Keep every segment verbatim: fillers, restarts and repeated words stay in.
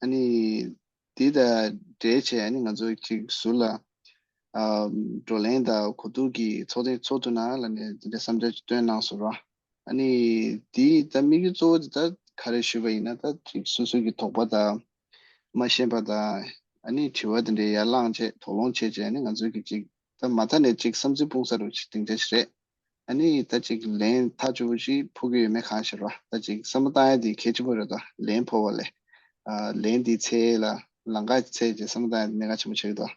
ཨ་ནི་དེ་དང་འབྲེལ་བྱས་ཨ་ནི་ང་ཚོ་ཅིག་ཟུར་ལ་ཨ་བགྲོ་གླེང་དང་གོ་བསྡུར་གྱི་ཚོགས་ཐེངས་ཚོགས་ཐུབ་ན་ལབ་ནས་དེ་འདྲའི་བསམ་འཆར་ཅིག་བཏོན་གནང་སོང་ར། ཨ་ནི་དེ་ད་དམིགས་ཡུལ་གཙོ་བོ་དེ་ད་ག་རེ་ཞུས་པ་ཡིན་ན་ད་ཅིག་སོ་སོ་གི་དོགས་པ་དང་མ་ཤེས་པ་དང་ཨ་ནི་དྲི་བ་དེ་འདྲའི་ཡར་བླངས་བྱས་དོགས་སློང་བྱས་བྱས་ཨ་ནི་ང་ཚོ་གི་ཅིག་ད་མ་མཐའ་ནས་ཅིག་བསམ་ཚུལ་སྤུངས་ས་རུ་ཅིག་སྡིངས་ཆ་ཞིག་རེད། ཨ་ནི་ད་ཅིག་ལན་ཐག་ཆོད་པོ་ཞིག་ཕོག་གི་ཡོད་མེད་གང་ཤེས་རོ། ད་ཅིག་བསམ་བློ་བཏང་ཡ་དེ་གལ་ཆེན་པོ་རེད་དོ། ལན་ཕོག་པ་ལས། ཨ་ལན་དེ་འཚོལ་ལ་ལམ་ཁ་འཚོལ་བྱས་བསམ་བློ་བཏང་ཡ་དེ་གནད་འགག་ཆེན་པོ་ཆགས་ཀྱི་འདུག་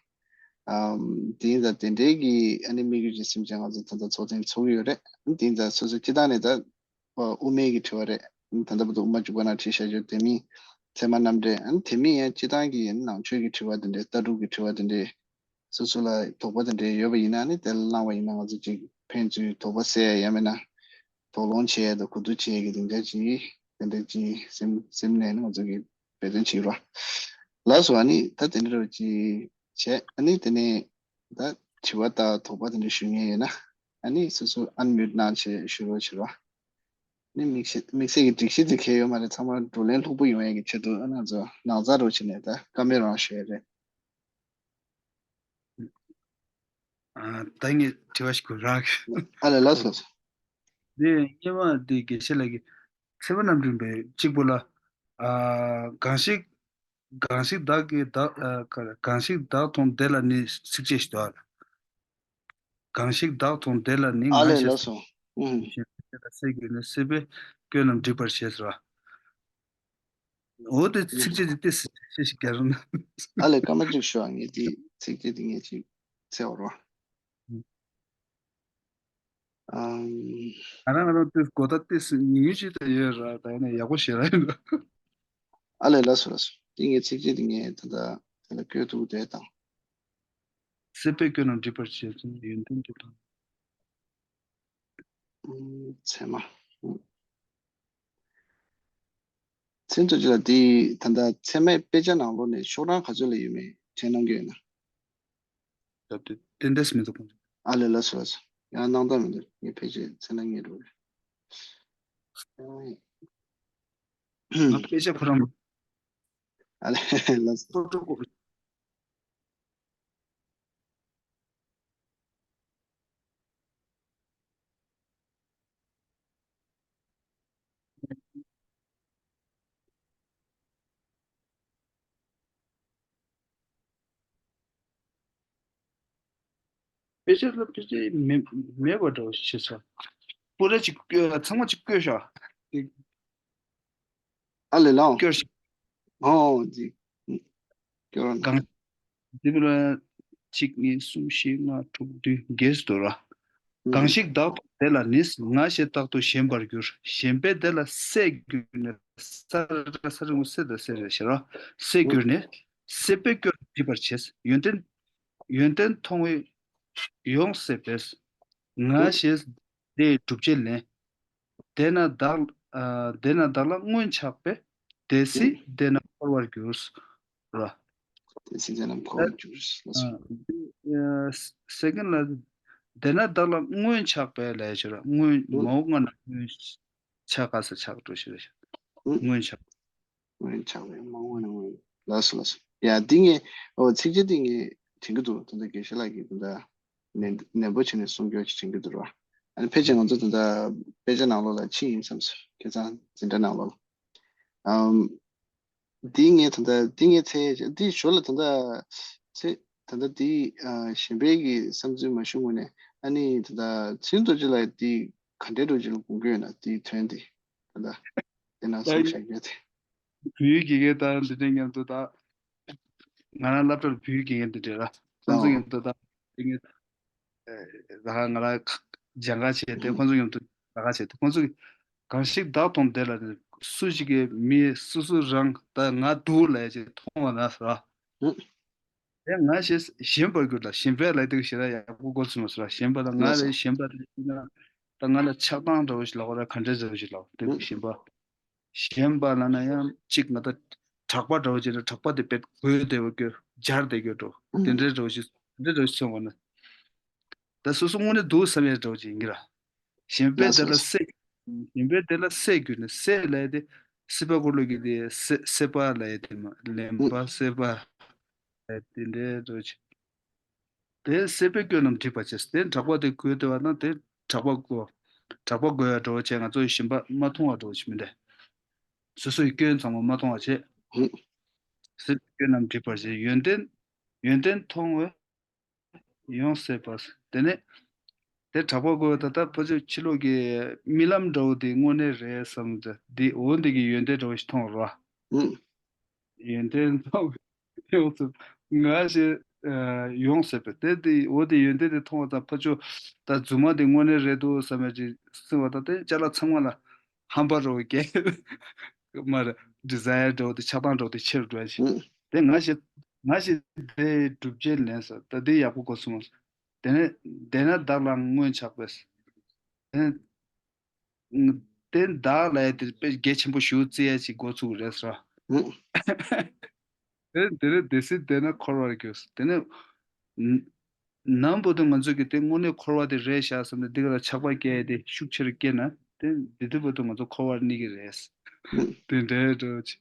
ཨམ་དེ་ཡིན་ཙང་དེ་འདྲའི་གི་ཨ་ནི་དམིགས་ཡུལ་ཅིག་སེམས་ཅན་ང་ཚོ་ད་ལྟ་ཚོགས་ཐེངས་ཚོགས་ཀྱི་ཡོད་རེད། ཨ་ནི་དེ་ཡིན་ཙང་སོ་སོ་སྤྱི་བཏང་ནས་ད་དབུ་མའི་གི་དྲི་བ་རེད། ད་ལྟ་བར་དུ་དབུ་མ་འཇུག་པ་ནང་བྲིས་བཞག་རྒྱུ་དེ་མིན་ཚད་མ་རྣམ་འགྲེལ། ཨ་ནི་དེ་མིན་ཡང་སྤྱི་བཏང་གི་ནང་ཆོས་ཀྱི་དྲི་བ་དེ་འདྲའི་ལྟ་གྲུབ་ཀྱི་དྲི་བ་དེ་འདྲའི་སོ་སོ་ལ་དོགས་པ་དེ་འདྲའི་ཡོད་པ་ཡིན་ན་ནི་དེ་ལ་བླངས་པ་ཡིན་ན་ང་ཚོ་ཅིག་ཕན་ཚུན་དོགས་པ་སེལ་ཡ་མིན་ན་དོགས་སློང་བྱེད་ཡ་དང་གོ་བསྡུར་བྱེད་ཡ་གི་སྡིངས་ཆ་ཅིག་དེ་འདྲ་ཅིག་སེམས་སེམས་ནས་ནི་ང་ཚོ་གི་འབད་བརྩོན་བྱེད་རོགས། ལགས་སོ། ཨ་ནི་ད་དེ་འདྲ་རོགས་ཅིག་བྱས་ཨ་ནི་དེ་ནས་ད་དྲི་བ་དང་དོགས་པ་དེ་འདྲ་ཞུ་མཁན་ཡོད་ན་ཨ་ནི་སོ་སོ་ཨན་མིའུ་ཊི་གནང་བྱས་ཞུ་རོགས་བྱེད་རོགས། ནི་དམིགས་བསལ་དམིགས་བསལ་གྱི་སྒྲིག་གཞི་དེ་གལ་ཡོད་མ་རེད། ཚང་མ་བགྲོ་གླེང་ལྷུག་པོ་ཡོང་ཡས་ཀྱི་ཆེད་དུ་ཨ་ང་ཚོ་ནང་ཚགས་རོགས་བྱས་ནས་ད་བཀའ་མོལ་རང་ཞུ་ཡས་རེད། ཨ་ད་ངས་དྲི་བ་ཞིག་དགོས་རག་ཨ་ལས་ལགས་སོ་ལགས་སོ། འདི་སྔོན་མ་འདི་དགེ་བཤེས་ལགས་ཀྱིས་ཚེ་དཔག་རྣམ་འདྲེན་པའི་གཅིག་པོ་ལ་ཨ་གང་ཞིག་གང་ཞིག་བདག་གིས་བདག་ཨ་གང་ཞིག་བདག་མཐོང་དེ་ལ་ནི་ཚིགས་བཅད་ཞིག་འདུག་ཨ། གང་ཞིག་བདག་མཐོང་དེ་ལ་ནི་ཨ་ང་ལས་ཞེས་ལགས་སོ། ཨུམ། ཞེས་པ་ལ་སྲས་ཀྱིས་ནི་སྲིད་པའི་སྐྱོན་རྣམས་འགྲིབ་པར་བྱེད་ཟེར་བ། འོ་དེ་ཚིགས་བཅད་དེ་ཏོག་ཙམ་ཞིག་རྒྱག་རོགས་གནང་། ཨ་ལས་སྐར་མ་གཅིག་ཞུ་ཨ། ངས་དེ་ཚིགས་བཅད་དེ་ངས་ཅིག་འཚོལ་བ་རོགས། ཨུམ། ང་རང་ང་རང་ཏོག་ཙམ་གོ་བརྡ་ཏོག་ཙམ་ཉུང་ཉུང་ཅིག་ད་ཡོད་ར། ད་ཡིན་ན་ཡག་པོ་ཞེ་དྲག་ཡིན་ར། ཨ་ལས་ལགས་སོ་ལགས་སོ། དེ་ངས་ཚིགས་བཅད་དེ་ངས་ད་ལྟ་དེ་ལ་བཀོད་འདུག་དེ་དང་། སྲིད་པའི་སྐྱོན་རྣམས་འགྲིབ་པར་བྱེད་ཅིང་ཡོན་ཏན་འདི་དང་། ཚད་མ། ཚེ་མདོ་སྦྱིན་ལགས་འདི་ད་ལྟ་ཚད་མའི་དཔེ་ཆ་ནང་ལོགས་ནས་ཤོག་གྲངས་ག་ཚོད་ལ་ཡོད་མེད་དྲན་གནང་གི་ཡོད་ན། ད་ལྟ་ཏན་ཏན་མི་འདུག་ཨ་ལས་ལགས་སོ་ལགས་སོ། ཡང་གནང་སྟངས་མི་འདུག་ངས་ཕལ་ཆེར་ཚེ་ན་ངེས་འགྲོ་རེད། ང་དཔེ་ཆ་ཁོ་རང་ཨ་ལས་ལགས་སོ། ཕོ་ཊོ་ཀོ་པི། དཔེ་ཆ་ལ་དཔེ་ཆ་མེད་མེད་པ་འདྲ་བོ་ཞིག་བྱས་ཚར། པུ་ར་ཅིག་བཀོད་ཚང་མ་ཅིག་བཀོད་ཤག་ཨ་ལས་ལགས། སྐྱོར་ཞིག་ཨོ་ཙི། སྐྱོར་གང་། འདི་པུ་ར་གཅིག་གཉིས་གསུམ་བཞི་ལྔ་དྲུག་བདུན་བརྒྱད་ཙམ་འདུག་ར། གང་ཞིག་བདག་མཐོང་དེ་ལ་ནི་ང་ཞེས་རྟག་ཏུ་ཞེན་པར་འགྱུར། ཞེན་པས་དེ་ལ་སྲས་གྱུར་ནས། ས་ར་ས་རི་ངོ་སྲས་དང་སྲས་རེད་ཤེས་ར། སྲས་གྱུར་ནས་སྲིད་པའི་སྐྱོན་འགྲིབ་པར་བྱེད། ཡོན་ཏན་ཡོན་ཏན་མཐོང་བས་ཡོངས་སྲིད་པས། ང་ཞེས་དེའི་སྒྲུབ་བྱེད་ལེན། དེས་ན་བདག་ཨ་དེས་ན་བདག་ལ་མངོན་ཆགས་པས། དེ་སྲིད་དེས་ན་འཁོར་བར་འགྱུར། ར། དེ་སྲིད་དེས་ན་འཁོར་བར་འགྱུར། ལགས་སོ། ཨ་དེ་ཨ་སེ་ཀེན་ལ། དེས་ན་བདག་ལ་མངོན་ཆགས་པས་ལབ་ཡ་ཅིག་ར། མངོན་མའོ་སྔ་ན་མངོན་ཆགས་ག་ས་ཆགས་འགྲོ་ཞིག་ར། མངོན་ཆགས། སྔོན་ཆགས་པའི་མ་འོངས་ནས་སྔོན། ལགས་སོ་ལགས་སོ། ཡ་འདི་ངས་ཨོ་ཚིགས་བཅད་འདི་ངས་དྲན་གྱི་འདུག་ད་ལྟ་དགེ་བཤེས་ལགས་ཀྱིས་ད་ལྟ་ནན་ནན་པོ་བྱས་ནས་གསུང་རྒྱུ་ཞིག་དྲན་གྱི་འདུག་ར། ཨ་ནི་ཕལ་ཆེར་ང་ཚོ་ད་ལྟ་དཔེ་ཆ་ནང་ལོགས་ལ་ཕྱིན་ཡིན་བསམ་སོང་། ཁ་སང་འཛིན་གྲྭ་ནང་ལོགས་ལ། ཨམ། འདི་ངས་ད་ལྟ་འདི་ངས་ཚད་འདི་ཞོར་ལ་ད་ལྟ་ཚེ་ད་ལྟ་འདི་ཨ་གཞན་པའི་གི་བསམ་ཚུལ་མ་ཞུ་སྔོན་ནས་ཨ་ནི་ད་ལྟ་ཚེ་རིང་རྡོ་རྗེ་ལགས་འདི་ག་འདྲའི་རྡོ་རྗེ་ལ་དགོངས་ཀྱི་ཡོད་ན་འདིའི་དོན་འདི། ད་ལྟ་དེ་ན་གསུངས་བཞག་རྒྱུ་དེ། བོད་ཡིག་དགེ་རྒན་དང་འདི་འདྲའི་མཉམ་དུ་ད། ང་རང་སློབ་གྲྭར་བོད་ཡིག་དགེ་རྒན་འདི་འདྲ་ར། ཁོང་ཚོ་ཨོ། མཉམ་དུ་ད། དེ་ངས། ད་ང་རང་སྦྱང་ག་བྱས་ཏེ་ཁོང་ཚོ་མཉམ་དུ་སྦྱང་ག་བྱས་ཏེ་ཁོང་ཚོ་གིས་གང་ཞིག་བདག་མཐོང་དེ་ལ་ནི་སུ་ཞིག་གིས་མི་སུ་སུ་རང་ད་ང་འདུག་ལབ་ཅེས་མཐོང་བ་ན་ཟེར་བ། ཨུ། དེ་ང་ཞེས་ཞེན་པར་གྱུར་ལ་ཞེན་པས་ལབ་དུས་ཞེ་ན་ཡག་པོ་གོ་ཚུལ་མ་ཟེར་བ། ཞེན་པ་ལ་ང་ལས་ཞེན་པ་དེ་ན་ད་ང་ལ་ཆགས་སྡང་འདྲ་བོ་ཞིག་ལབ་དགོས་ར་ག་འདྲའི་འདྲ་བོ་ཞིག་ལབ་དགོས་དེ་ཞེན་པ། ཞེན་པ་ལབ་ན་ཡང་གཅིག་ང་ད་གྲགས་པ་འདྲ་བོ་ཅིག་ན་གྲགས་པ་དེ་དཔེ་གོས་བདེ་བོ་གྱོ་སྦྱར་བདེ་གྱོ་འགྲོ་དེ་འདྲའི་འདྲ་བོ་ཞིག་དེ་འདྲའི་འདྲ་བོ་ཞིག་སོང་བ་ན། ད་སོ་སོ་དངོས་གནས་འདུག་བསམ་ཡས་འདྲ་བོ་ཅིག་ཡིན་གྱི་ར། ཞེན་པས་དེ་ལ་སྲས། ཞེན་པས་དེ་ལ་སྲས་གྱུར་ནས་སྲས་ལབ་དེ། སྲིད་པ་འཁོར་ལོ་གི་དེ་སྲེད་སྲེད་པ་ལ་ཡ་དེ་མ་ལེན་པ་སྲེད་པ་ལ་དེ་འདྲའི་འགྲོ་ཆེ། དེ་སྲེད་པའི་སྐྱོན་རྣམས་འགྲིབ་པར་བྱེད། དེ་དྲག་པོ་དེ་གོས་ཏེ་བ་ན་དེ་དྲག་པོ་གོ། དྲག་པོ་གོས་ཡ་འགྲོ་བྱས་ང་ཚོ་ཡི་ཞེན་པ་མ་མཐོང་བ་འགྲོ་ཆེ་མི་འདྲ། སོ་སོའི་སྐྱོན་ཚང་མ་མ་མཐོང་བ་བྱེད། སྲེད་པའི་སྐྱོན་རྣམས་འགྲིབ་པར་བྱེད། ཡོན་ཏན་ཡོན་ཏན་མཐོང་བས། ཡོངས་སྲེད་པ། དེ་ནས་དེ་དྲག་པོ་གོ་ད་ལྟ་ཕ་ཆོས་ཕྱི་ལོགས་ཀྱི་རྨི་ལམ་འདྲ་བོ་དེ་དངོས་གནས་རེད་བསམ་ཚེ་འདི་འོ་འདི་གི་ཡོན་ཏན་འདྲ་བོ་ཞིག་མཐོང་རོ། ཡོན་ཏན་མཐོང་ཡོངས་སུ་ང་ཞེས་ཡོངས་སྲེད་པ་དེ་དེ་འོ་དེ་ཡོན་ཏན་དེ་མཐོང་བ་དང་ཕ་ཆོས་ད་རྫུན་མ་དེ་དངོས་གནས་རེད་འདུག་བསམ་པ་ཅིག་སྲིད་པ་དང་དེ་ཅ་ལག་ཚང་མ་ལ་ཧམ་པ་འདྲ་བོ་སྐྱེ། མར་ཌི་ཛའི་ཡར་འདྲ་བོ་དེ་ཆགས་སྡང་འདྲ་བོ་དེ་ཆེ་རུ་འགྲོ་ཡ་ཞིག་དེ་ང་ཞེས་ང་ཞེས་དེ་སྒྲུབ་བྱེད་ལེན་ས་ད་དེ་ཡག་པོ་གོ་སོང་། དེ་ནས་དེ་ན་བདག་ལ་མངོན་ཆགས་པས། དེ་ནས་དེ་བདག་ལ་ཡ་དེ་དཔེ་གལ་ཆེན་པོ་ཞུ་བརྩི་ཡ་ཅིག་འགོ་ཚུགས་རེད་ཟེར། དེ་དེ་ནས་དེ་སྲིད་དེ་ན་འཁོར་བར་གྱུར། དེ་ནས་ནམ་བར་དུ་ང་ཚོ་གི་དེ་དངོས་གནས་འཁོར་བ་དེ་རེད་ཤག་བསམ་ནས་འདི་ག་ལ་ཆགས་པ་སྐྱེ་ཡ་དེ་ཤུགས་ཆེ་རུ་སྐྱེས་ན་དེ་དེ་དུས་བར་དུ་ང་ཚོ་འཁོར་བར་གནས་ཀྱི་རེད། དེ་འདྲའི་འགྲོ་ཆེ།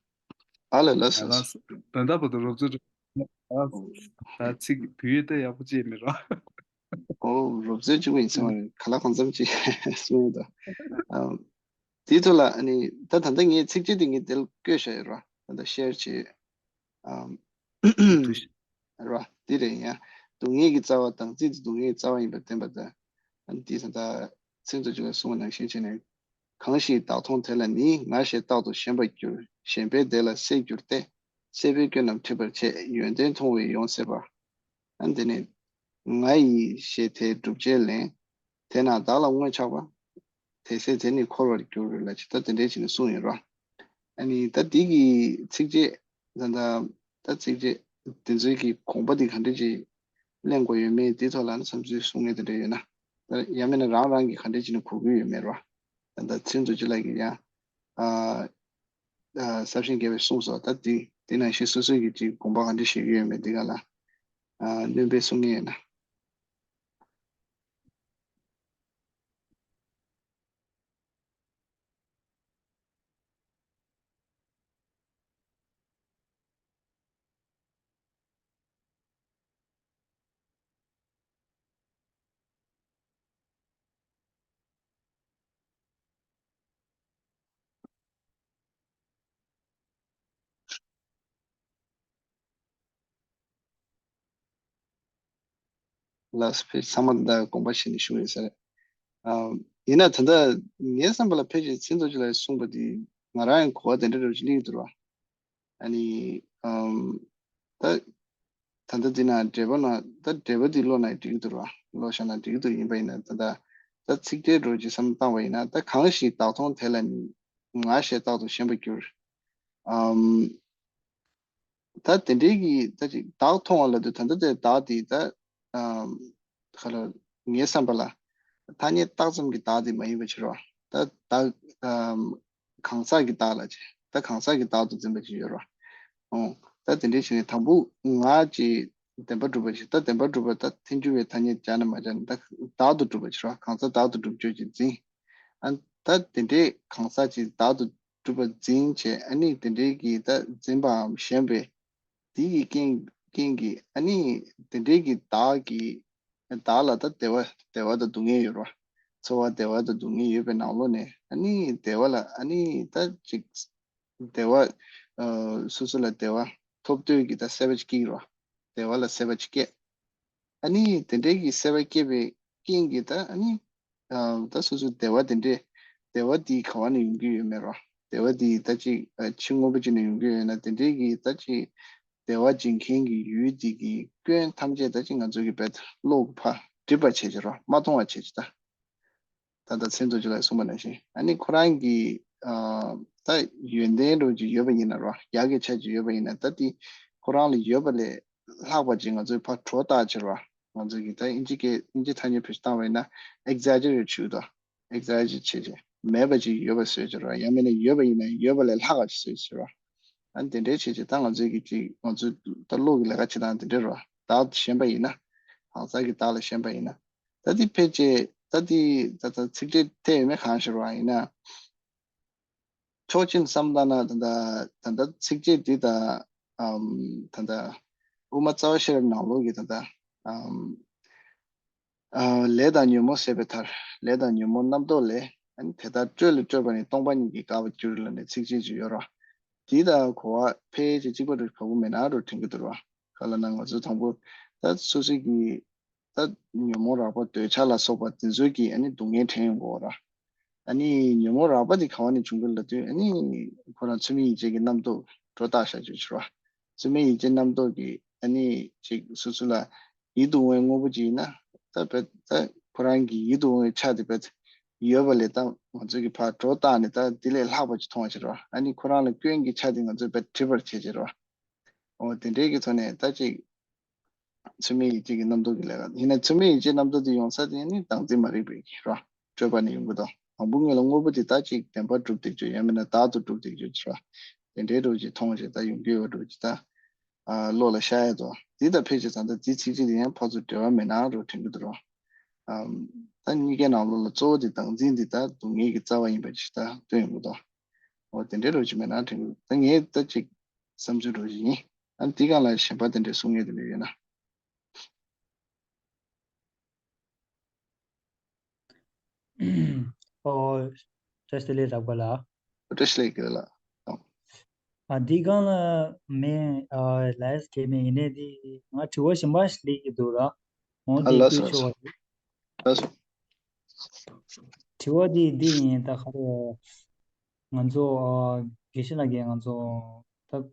ཨ་ལ་ལ་ཨ་ལ་ད་ལྟ་བར་དུ་རོབ་ཙམ་ཨ་ད་ཚིག་བུ་ཡུལ་ད་ཡག་པོ་ཅིག་མི་རོ། ཨོ་རོབ་ཙམ་གཅིག་པ་ཡིན་ཚང་མ་ག་ལ་གང་འཚམ་ཅིག་གསུང་ཡོད་ད། ཨ་དེའི་ཐོག་ལ་ཨ་ནི་ད་ད་ལྟ་ངའི་ཚིགས་བཅད་དེ་ངས་དེ་ལ་བཀོད་བཞག་ཡོད་རོ། ད་ལྟ་ཤེར་བྱེད། ཨ་རོ་དེ་རེད་ཡ། སྡུག་བསྔལ་གྱི་རྩ་བ་དང་ཚིག་དེ་སྡུག་བསྔལ་གྱི་རྩ་བ་ཡིན་པར་བསྟན་པ་དང་། ཨ་ནི་དེ་ད་ལྟ་ཚིག་ཏུ་བཅུག་ལ་གསུངས་པ་ནང་བཞིན་བྱས་ནས། གང་ཞིག་བདག་མཐོང་དེ་ལ་ནི། ང་ཞེས་རྟག་ཏུ་ཞེན་པར་འགྱུར། ཞེན་པས་དེ་ལ་སྲེད་འགྱུར་ཏེ། སྲེད་པའི་སྐྱོན་རྣམས་འགྲིབ་པར་བྱེད། ཡོན་ཏན་མཐོང་བས་ཡོངས་སྲེད་པ། ཨ་ནི་དེ་ནས་ང་ཡི་ཞེས་དེའི་སྒྲུབ་བྱེད་ལེན། དེས་ན་བདག་ལ་མངོན་ཆགས་པ། དེ་ཚེ་དེ་ནི་འཁོར་བར་འགྱུར་ལ་ཇི་ལྟར་དེ་འདྲའི་ཕྱིར་ནི་གསུངས་ཡོད་རོ། ཨ་ནི་ད་འདི་གི་ཚིགས་བཅད་ད་ད་ད་ཚིགས་བཅད་དེ་ཚོའི་གི་དགོངས་པ་འདི་ག་འདྲ་ཅིག་གླེང་དགོས་ཡོད་མེད་འདི་ཐོག་ལ་ནི་བསམ་ཚུལ་གསུང་མཁན་དེ་འདྲ་ཡོད་ན། ད་ཡང་མིན་ན་རང་རང་གི་ག་འདྲ་ཅིག་ནི་གོ་གི་ཡོད་མེད་རོ། ད་ད་ཚེ་རིང་རྡོ་རྗེ་ལགས་ཀྱིས་ཡང་ཨ་ཨ་གསར་བཞེངས་རྒྱལ་བས་གསུངས་སོ། ད་འདི་འདི་ནང་བཞིན་སོ་སོའི་གི་ཅིག་དགོངས་པ་ག་འདྲ་བཞེས་ཀྱི་ཡོད་མེད་འདི་ག་ལ་ཨ་སྣོན་པ་གསུང་མཁན་ཡོད་ན། ལགས་སོ། ཕལ་ཆེར་ཚང་མ་ད་དགོངས་པ་བཞེས་ནས་བཞུགས་ཡོད་ས་རེད། ཨ་ཡིན་ན་ད་ལྟ་ངའི་བསམ་པ་ལ་ཕལ་ཆེར་ཚེ་རིང་རྡོ་རྗེ་ལགས་གསུངས་པ་འདི་ང་རང་ཡང་གོ་བ་དེ་འདྲ་འདྲ་བོ་ཞིག་སླེབས་ཀྱི་འདུག་ར། ཨ་ནི་ཨམ་ད་ད་ལྟ་འདི་ན་འགྲེལ་པ་ན་ད་འགྲེལ་པ་འདི་ཀློག་ན་འགྲིག་གི་འདུག་ར། ཀློག་བཞག་ན་འགྲིག་གི་འདུག་ཡིན་པ་ཡིན་ན་ད་ལྟ་ད་ཚིག་འགྲེལ་འདྲ་བོ་ཅིག་བསམ་བློ་བཏང་བ་ཡིན་ན། ད་གང་ཞིག་བདག་མཐོང་དེ་ལ་ནི། ང་ཞེས་རྟག་ཏུ་ཞེན་པར་འགྱུར། ཨམ། ད་དེ་འདྲའི་གི་ད་ཅིག་བདག་མཐོང་བ་ལབ་དུས་ད་ལྟ་དེ་བདག་དེ་ད་ཨམ་ག་ལ་ངའི་བསམ་པ་ལ་ཐ་སྙད་བཏགས་ཙམ་གྱི་བདག་དེ་མ་ཡིན་པ་ཕྱིར་རོ། ད་བདག་ཨམ་གང་ཟག་གི་བདག་ལ་ཅིག་ད་གང་ཟག་གི་བདག་ཏུ་འཛིན་པ་ཅིག་ཡོད་རོ། ཨོ་ད་དེ་འདྲའི་ཕྱིར་ནས་དང་པོ་ང་ཅིག་བདེན་པར་གྲུབ་པ་ཞིག་ད་བདེན་པར་གྲུབ་པ་ད་ཐལ་འགྱུར་བའི་ཐ་སྙད་སྦྱར་ན་མ་སྦྱར་ན་ད་བདག་ཏུ་གྲུབ་པ་ཕྱིར་རོ། གང་ཟག་བདག་ཏུ་གྲུབ་ཆོས་ཅིག་འཛིན། ཨ་ད་དེ་འདྲའི་གང་ཟག་ཅིག་བདག་ཏུ་གྲུབ་པ་འཛིན་བྱས། ཨ་ནི་དེ་འདྲའི་གི་ད་འཛིན་པའམ་ཞེན་པའི་དེ་ཡི་རྐྱེན་རྐྱེན་གྱིས་ཨ་ནི་དེ་འདྲའི་གི་བདག་གི་བདག་ལ་ད་བདེ་བ་བདེ་བ་དང་སྡུག་བསྔལ་ཡོད་རེད་བ། ཚོར་བ་བདེ་བ་དང་སྡུག་བསྔལ་ཡོད་པའི་ནང་ལོགས་ནས་ཨ་ནི་བདེ་བ་ལ་ཨ་ནི་ད་ཅིག་བདེ་བ་ཨ་སོ་སོ་ལ་བདེ་བ་ཐོབ་འདོད་ཀྱི་ད་སྲེད་པ་ཅིག་སྐྱེ་གི་རེད་བ། བདེ་བ་ལ་སྲེད་པ་ཅིག་སྐྱེ། ཨ་ནི་དེ་འདྲའི་གི་སྲེད་པ་སྐྱེས་པའི་རྐྱེན་གྱིས་ད་ཨ་ནི་ཨ་ད་སོ་སོའི་བདེ་བ་དེ་འདྲས་བདེ་བ་འདི་ག་བ་ནས་ཡོང་གི་ཡོད་མེད་རོ། བདེ་བ་འདི་ད་ཅིག་ཨ་ཕྱི་དངོས་པོ་ཅིག་ནས་ཡོང་གི་ཡོད་ན་དེ་འདྲའི་གི་ད་ཅིག་བདེ་བ་སྦྱིན་མཁན་གྱི་ཡུལ་འདི་གི་སྐྱོན་ཐམས་ཅད་ད་ཅིག་ང་ཚོ་གི་བེད་བློ་གི་ཕར་འགྲིབ་པར་བྱེད་ཅིག་རོ། མ་མཐོང་བར་བྱེད་ཅིག་ད། ད་ལྟ་ཚེ་རིང་རྡོ་རྗེ་ལགས་གསུངས་པ་ནང་བཞིན་ཨ་ནི་ཁོ་རང་གི་ཨ་ད་ཡོན་ཏན་འདྲ་བོ་ཅིག་ཡོད་པ་ཡིན་ན་རོ། ཡག་གི་ཆ་ཅིག་ཡོད་པ་ཡིན་ན་ད་དེ་ཁོ་རང་ལ་ཡོད་པ་ལས་ལྷག་པ་ཅིག་ང་ཚོས་ཕར་སྒྲོ་བཏགས་བྱས་རོ། ང་ཚོ་གི་ད་ཨིན་ཇི་སྐད་ཨིན་ཇི་ཐ་སྙད་བེད་སྤྱོད་བཏང་བ་ཡིན་ན་ཨེག་ཛེ་ཇེ་རེཊ་བྱེད་དོ། ཨེག་ཛེ་ཇེ་རེཊ་བྱས་བྱས་མེད་པ་ཅིག་ཡོད་པ་བཟོས་བྱས་རོ། ཡང་མིན་ན་ཡོད་པ་ཡིན་ན་ཡོད་པ་ལས་ལྷག་པ་ཅིག་བཟོས་བྱས་རོ། ཨ་ནི་དེ་འདྲའི་བྱས་བྱས་ད་ང་ཚོའི་གི་ཅིག་ང་ཚོའི་ད་བློ་གི་ལས་ཀ་བྱེད་སྟངས་དེ་འདྲ་རོ། བདག་ཞེན་པ་ཡིན་ན་གང་ཟག་གི་བདག་ལ་ཞེན་པ་ཡིན་ན། ད་འདི་ཕལ་ཆེར་ད་འདི་ད་ད་ཚིག་འགྲེལ་ཐད་ཡོད་མེད་གང་ཤེས་རོགས་ཡིན་ན། ཕྱོགས་གཅིག་བསམ་བཏང་ན་ད་ལྟ་ད་ལྟ་ཚིགས་བཅད་འདི་དང་ཨམ་ད་ལྟ་དབུ་མ་རྩ་བ་ཤེས་རབ་ནང་ལོགས་ཀྱི་ད་ལྟ་ཨམ་ཨ་ལས་དང་ཉོན་མོངས་ཟད་པའི་མཐར། ལས་དང་ཉོན་མོངས་རྣམ་རྟོག་ལས། ཨ་ནི་དེ་ལྟར་སྤྲོས་ལས་སྤྲོས་པ་ནི། སྟོང་པ་ཉིད་ཀྱིས་དགག་པར་འགྱུར་ལབ་ནས་ཚིགས་བཅད་ཅིག་ཡོད་རེད་བ། འདི་དང་གོ་བ་ཕལ་ཆེར་གཅིག་པ་འདྲ་བ་གོ་གི་མེད་ན་འགྲོ་དྲན་གྱི་འདུག་ར། ག་ལབ་ན་ང་ཚོ་དང་པོ་ད་སོ་སོའི་གི་ད་ཉོན་མོངས་རགས་པ་འདོད་ཆགས་ལ་སོགས་པ་དེ་ཚོའི་གི་ཨ་ནི་སྡུག་བསྔལ་དྲན་ཡོང་གི་ཡོད་ར། ཨ་ནི་ཉོན་མོངས་རགས་པ་དེ་ག་བ་ནས་བྱུང་གི་ལབ་དུས་ཨ་ནི་ཁོ་རང་མཚན་མེད་ཡིད་བྱེད་ཀྱི་རྣམ་རྟོག་སྒྲོ་བཏགས་བཞག་ཆོག་ཆོག་ར། མཚན་མེད་ཡིད་བྱེད་རྣམ་རྟོག་གི་ཨ་ནི་ཅིག་སོ་སོ་ལ་ཡིད་དུ་འོང་བའི་དངོས་པོ་ཅིག་ཡིན་ན་ད་བེད་ད་ཁོ་རང་གི་ཡིད་དུ་འོང་བའི་ཆ་དེ་བེད་ཡོད་པ་ལས་ད་ང་ཚོ་གི་ཕར་སྒྲོ་བཏགས་ནས་ད་དེ་ལས་ལྷག་པ་ཅིག་མཐོང་བ་ཅིག་རེད་བ། ཨ་ནི་ཁོ་རང་ལ་སྐྱོན་གྱི་ཆ་དེ་ང་ཚོས་བེད་འགྲིབ་པར་བྱེད་ཅིག་རེད་བ། འོ་དེ་འདྲའི་གི་ཐོག་ནས་ད་ཅིག་མཚན་མེད་ཡིད་བྱེད་ཀྱི་རྣམ་རྟོག་གི་ལས་ཀ་ཡིན་ན་མཚན་མེད་ཡིད་བྱེད་རྣམ་རྟོག་དེ་ཡོང་ས་དེ་ནི་བདག་འཛིན་མ་རིག་པའི་གི་རེད་བ། སྤྲོས་པ་ནས་ཡོང་གི་དང་དང་པོ་ངོས་ལ་དངོས་པོ་དེ་ད་ཅིག་བདེན་པར་གྲུབ་བསྡད་ཆོག་ཡང་མིན་ན་བདག་ཏུ་གྲུབ་བསྡད་ཆོག་ཅིག་རེད་བ། དེ་འདྲའི་འགྲོ་ཅིག་མཐོང་བྱས་ད་ཡོང་གི་ཡོད་འགྲོ་ཅིག་ད་ཨ་བློ་ལ་ཤར་ཡ་དོ། འདི་ད་ཕལ་ཆེར་ད་ལྟ་འདི་ཚིག་གཅིག་དེ་ཡང་ཕར་ཚུར་འབྲེལ་བ་མེད་ན་འགྲོ་དྲན་གྱི་འདུག་རོ། ཨམ། ད་གཉིས་ཀའི་ནང་ལོགས་ལ་གཙོ་བོ་དེ་བདག་འཛིན་འདི་ད་སྡུག་བསྔལ་གྱི་རྩ་བ་ཡིན་པ་ཞིག་ད་སྟོན་ཡོང་གི་འདུག་འོ་དེ་འདྲའི་འགྲོ་ཅིག་མེད་ན་དྲན་གྱི་འདུག་ད་ངས་ད་ཅིག་བསམ་ཚུལ་འགྲོ་ཅིག་ཡིན། ཨ་འདི་སྒང་ལ་གཞན་པ་དེ་འདྲའི་གསུང་མཁན་དེ་འདྲ་ཡོད་ན། ཨོ། བཀྲ་ཤིས་བདེ་ལེགས་རབ་དགའ་ལགས། བཀྲ་ཤིས་བདེ་ལེགས་ལགས། ཨ་འདི་སྒང་ལ་མེ་ཨ་ལས་སྐྱེ་མེད་ཡིན་ནའི་འདི་ང་དྲི་བ་གཞན་པ་ཞིག་སླེབས་ཀྱི་འདུག་ར། འོ་ཨ་འདི་ལགས་སོ་བཀོད་ལགས་ཆོག་སོ། པ་རེད། ལགས་སོ། དྲི་བ་འདི་འདི་ཡིན་ད་ག་རེ། ང་ཚོ་ཨ་དགེ་བཤེས་ལགས་ཀྱིས་ང་ཚོ་ད།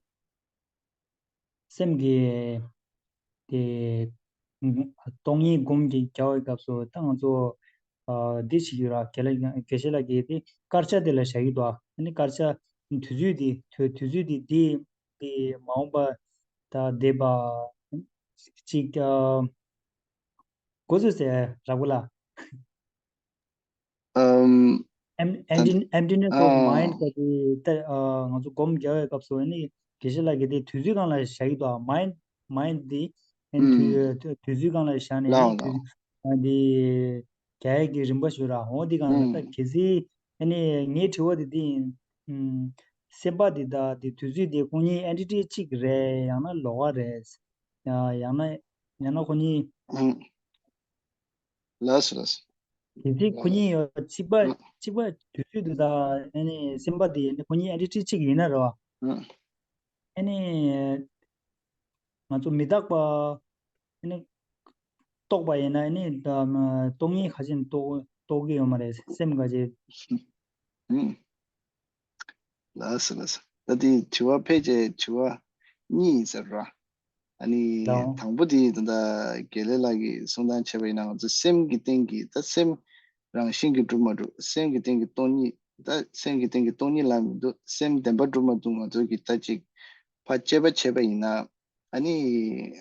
སེམས་ཀྱི་དེ་སྟོང་ཉིད་སྒོམ་གྱི་རྒྱག་པའི་སྐབས་སུ་ད་ང་ཚོ་ཨ་འདི་བྱེད་ཀྱི་ཡོད་ར། དགེ་ལ་དགེ་བཤེས་ལགས་ཀྱིས་དེ་དཀར་ཆ་དེ་ལ་བཞག་གི་འདུག་ཨ་ནི་དཀར་ཆ་དུས་ཚོད་དེ་དུས་དུས་ཚོད་དེ་དེ་དེ་མ་འོངས་པ་ད་འདས་པ་གཅིག་ཨ་འགོ་ཚུགས་ཟེར་རག་པ་ལ། ཨམ། Em- ད- empty- emptiness of ཨ- mind ལབ་དེ་ད་ཨ་ང་ཚོ་སྒོམ་རྒྱག་པའི་སྐབས་སུ་ནི་དགེ་བཤེས་ལགས་ཀྱིས་དེ་དུས་ཚོད་སྒང་ལ་བཞག་གི་འདུག mind mind དེ་ཨ་ནི་ཨུམ། དུས་དུས་དུས་ཚོད་སྒང་ལ་བཞག་ནས་ལའོ་ནི་དུས་ལའོ། ཨ་འདི་རྒྱག་ཡས་ཀྱི་རིམ་པ་ཞིག་ར། འོ་འདི་སྒང་ལ་ད་ཨུམ། གལ་སྲིད་ཨ་ནི་ངའི་དྲི་བ་དེ་འདི་ཡིན། ཨུམ། སེམས་པ་འདི་དང་འདི་དུས་ཚོད་འདི་ཁོ་གཉིས་entity གཅིག་རེད། ཡང་ན་ལོགས་ཀ་རེད། ཡང་ཡང་ན་ཡང་ན་ཁོ་གཉིས། ཨུམ། ལགས་སོ་ལགས་སོ། གལ་སྲིད་ཁོ་གཉིས་ཡོད་གཅིག་པ་ཨ། གཅིག་པ་དུས་ཚོད་འདི་དང་ཨ་ནི་སེམས་པ་འདི་ནི་ཁོ་གཉིས་entity གཅིག་ཡིན་ན་རེད་བ། ཨ། ཨ་ནི་ང་ཚོ་མི་རྟག་པ་ཨ་ནི་རྟོགས་པ་ཡིན་ན་ཨ་ནི་ད་སྟོང་ཉིད་ཁ་ཅིག་རྟོགས་རྟོགས་ཀྱི་ཡོད་མ་རེད། སེམས་ཁ་ཅིག་ཨ། ལགས་སོ་ལགས་སོ། ད་དེ་དྲི་བ་ཕལ་ཆེར་དྲི་བ་གཉིས་ཡིན་ས་རེད། ཨ་ནི་ལའོ། དང་པོ་དེ་ད་ལྟ་དགེ་ལེགས་ལགས་ཀྱིས་གསུང་སྟངས་བྱས་པ་ཡིན་ན་ང་ཚོ་སེམས་ཀྱི་སྟེང་གི་ད་སེམས་རང་བཞིན་གྱིས་གྲུབ་མ་གྲུབ། སེམས་ཀྱི་སྟེང་གི་སྟོང་ཉིད་ད་སེམས་ཀྱི་སྟེང་གི་སྟོང་ཉིད་ལབ་མི་འདུག་སེམས་བདེན་པར་གྲུབ་མ་གྲུབ་ང་ཚོ་གིས་ད་ཅིག་ཕར་དཔྱད་པ་བྱས་པ་ཡིན་ན། ཨ་ནི་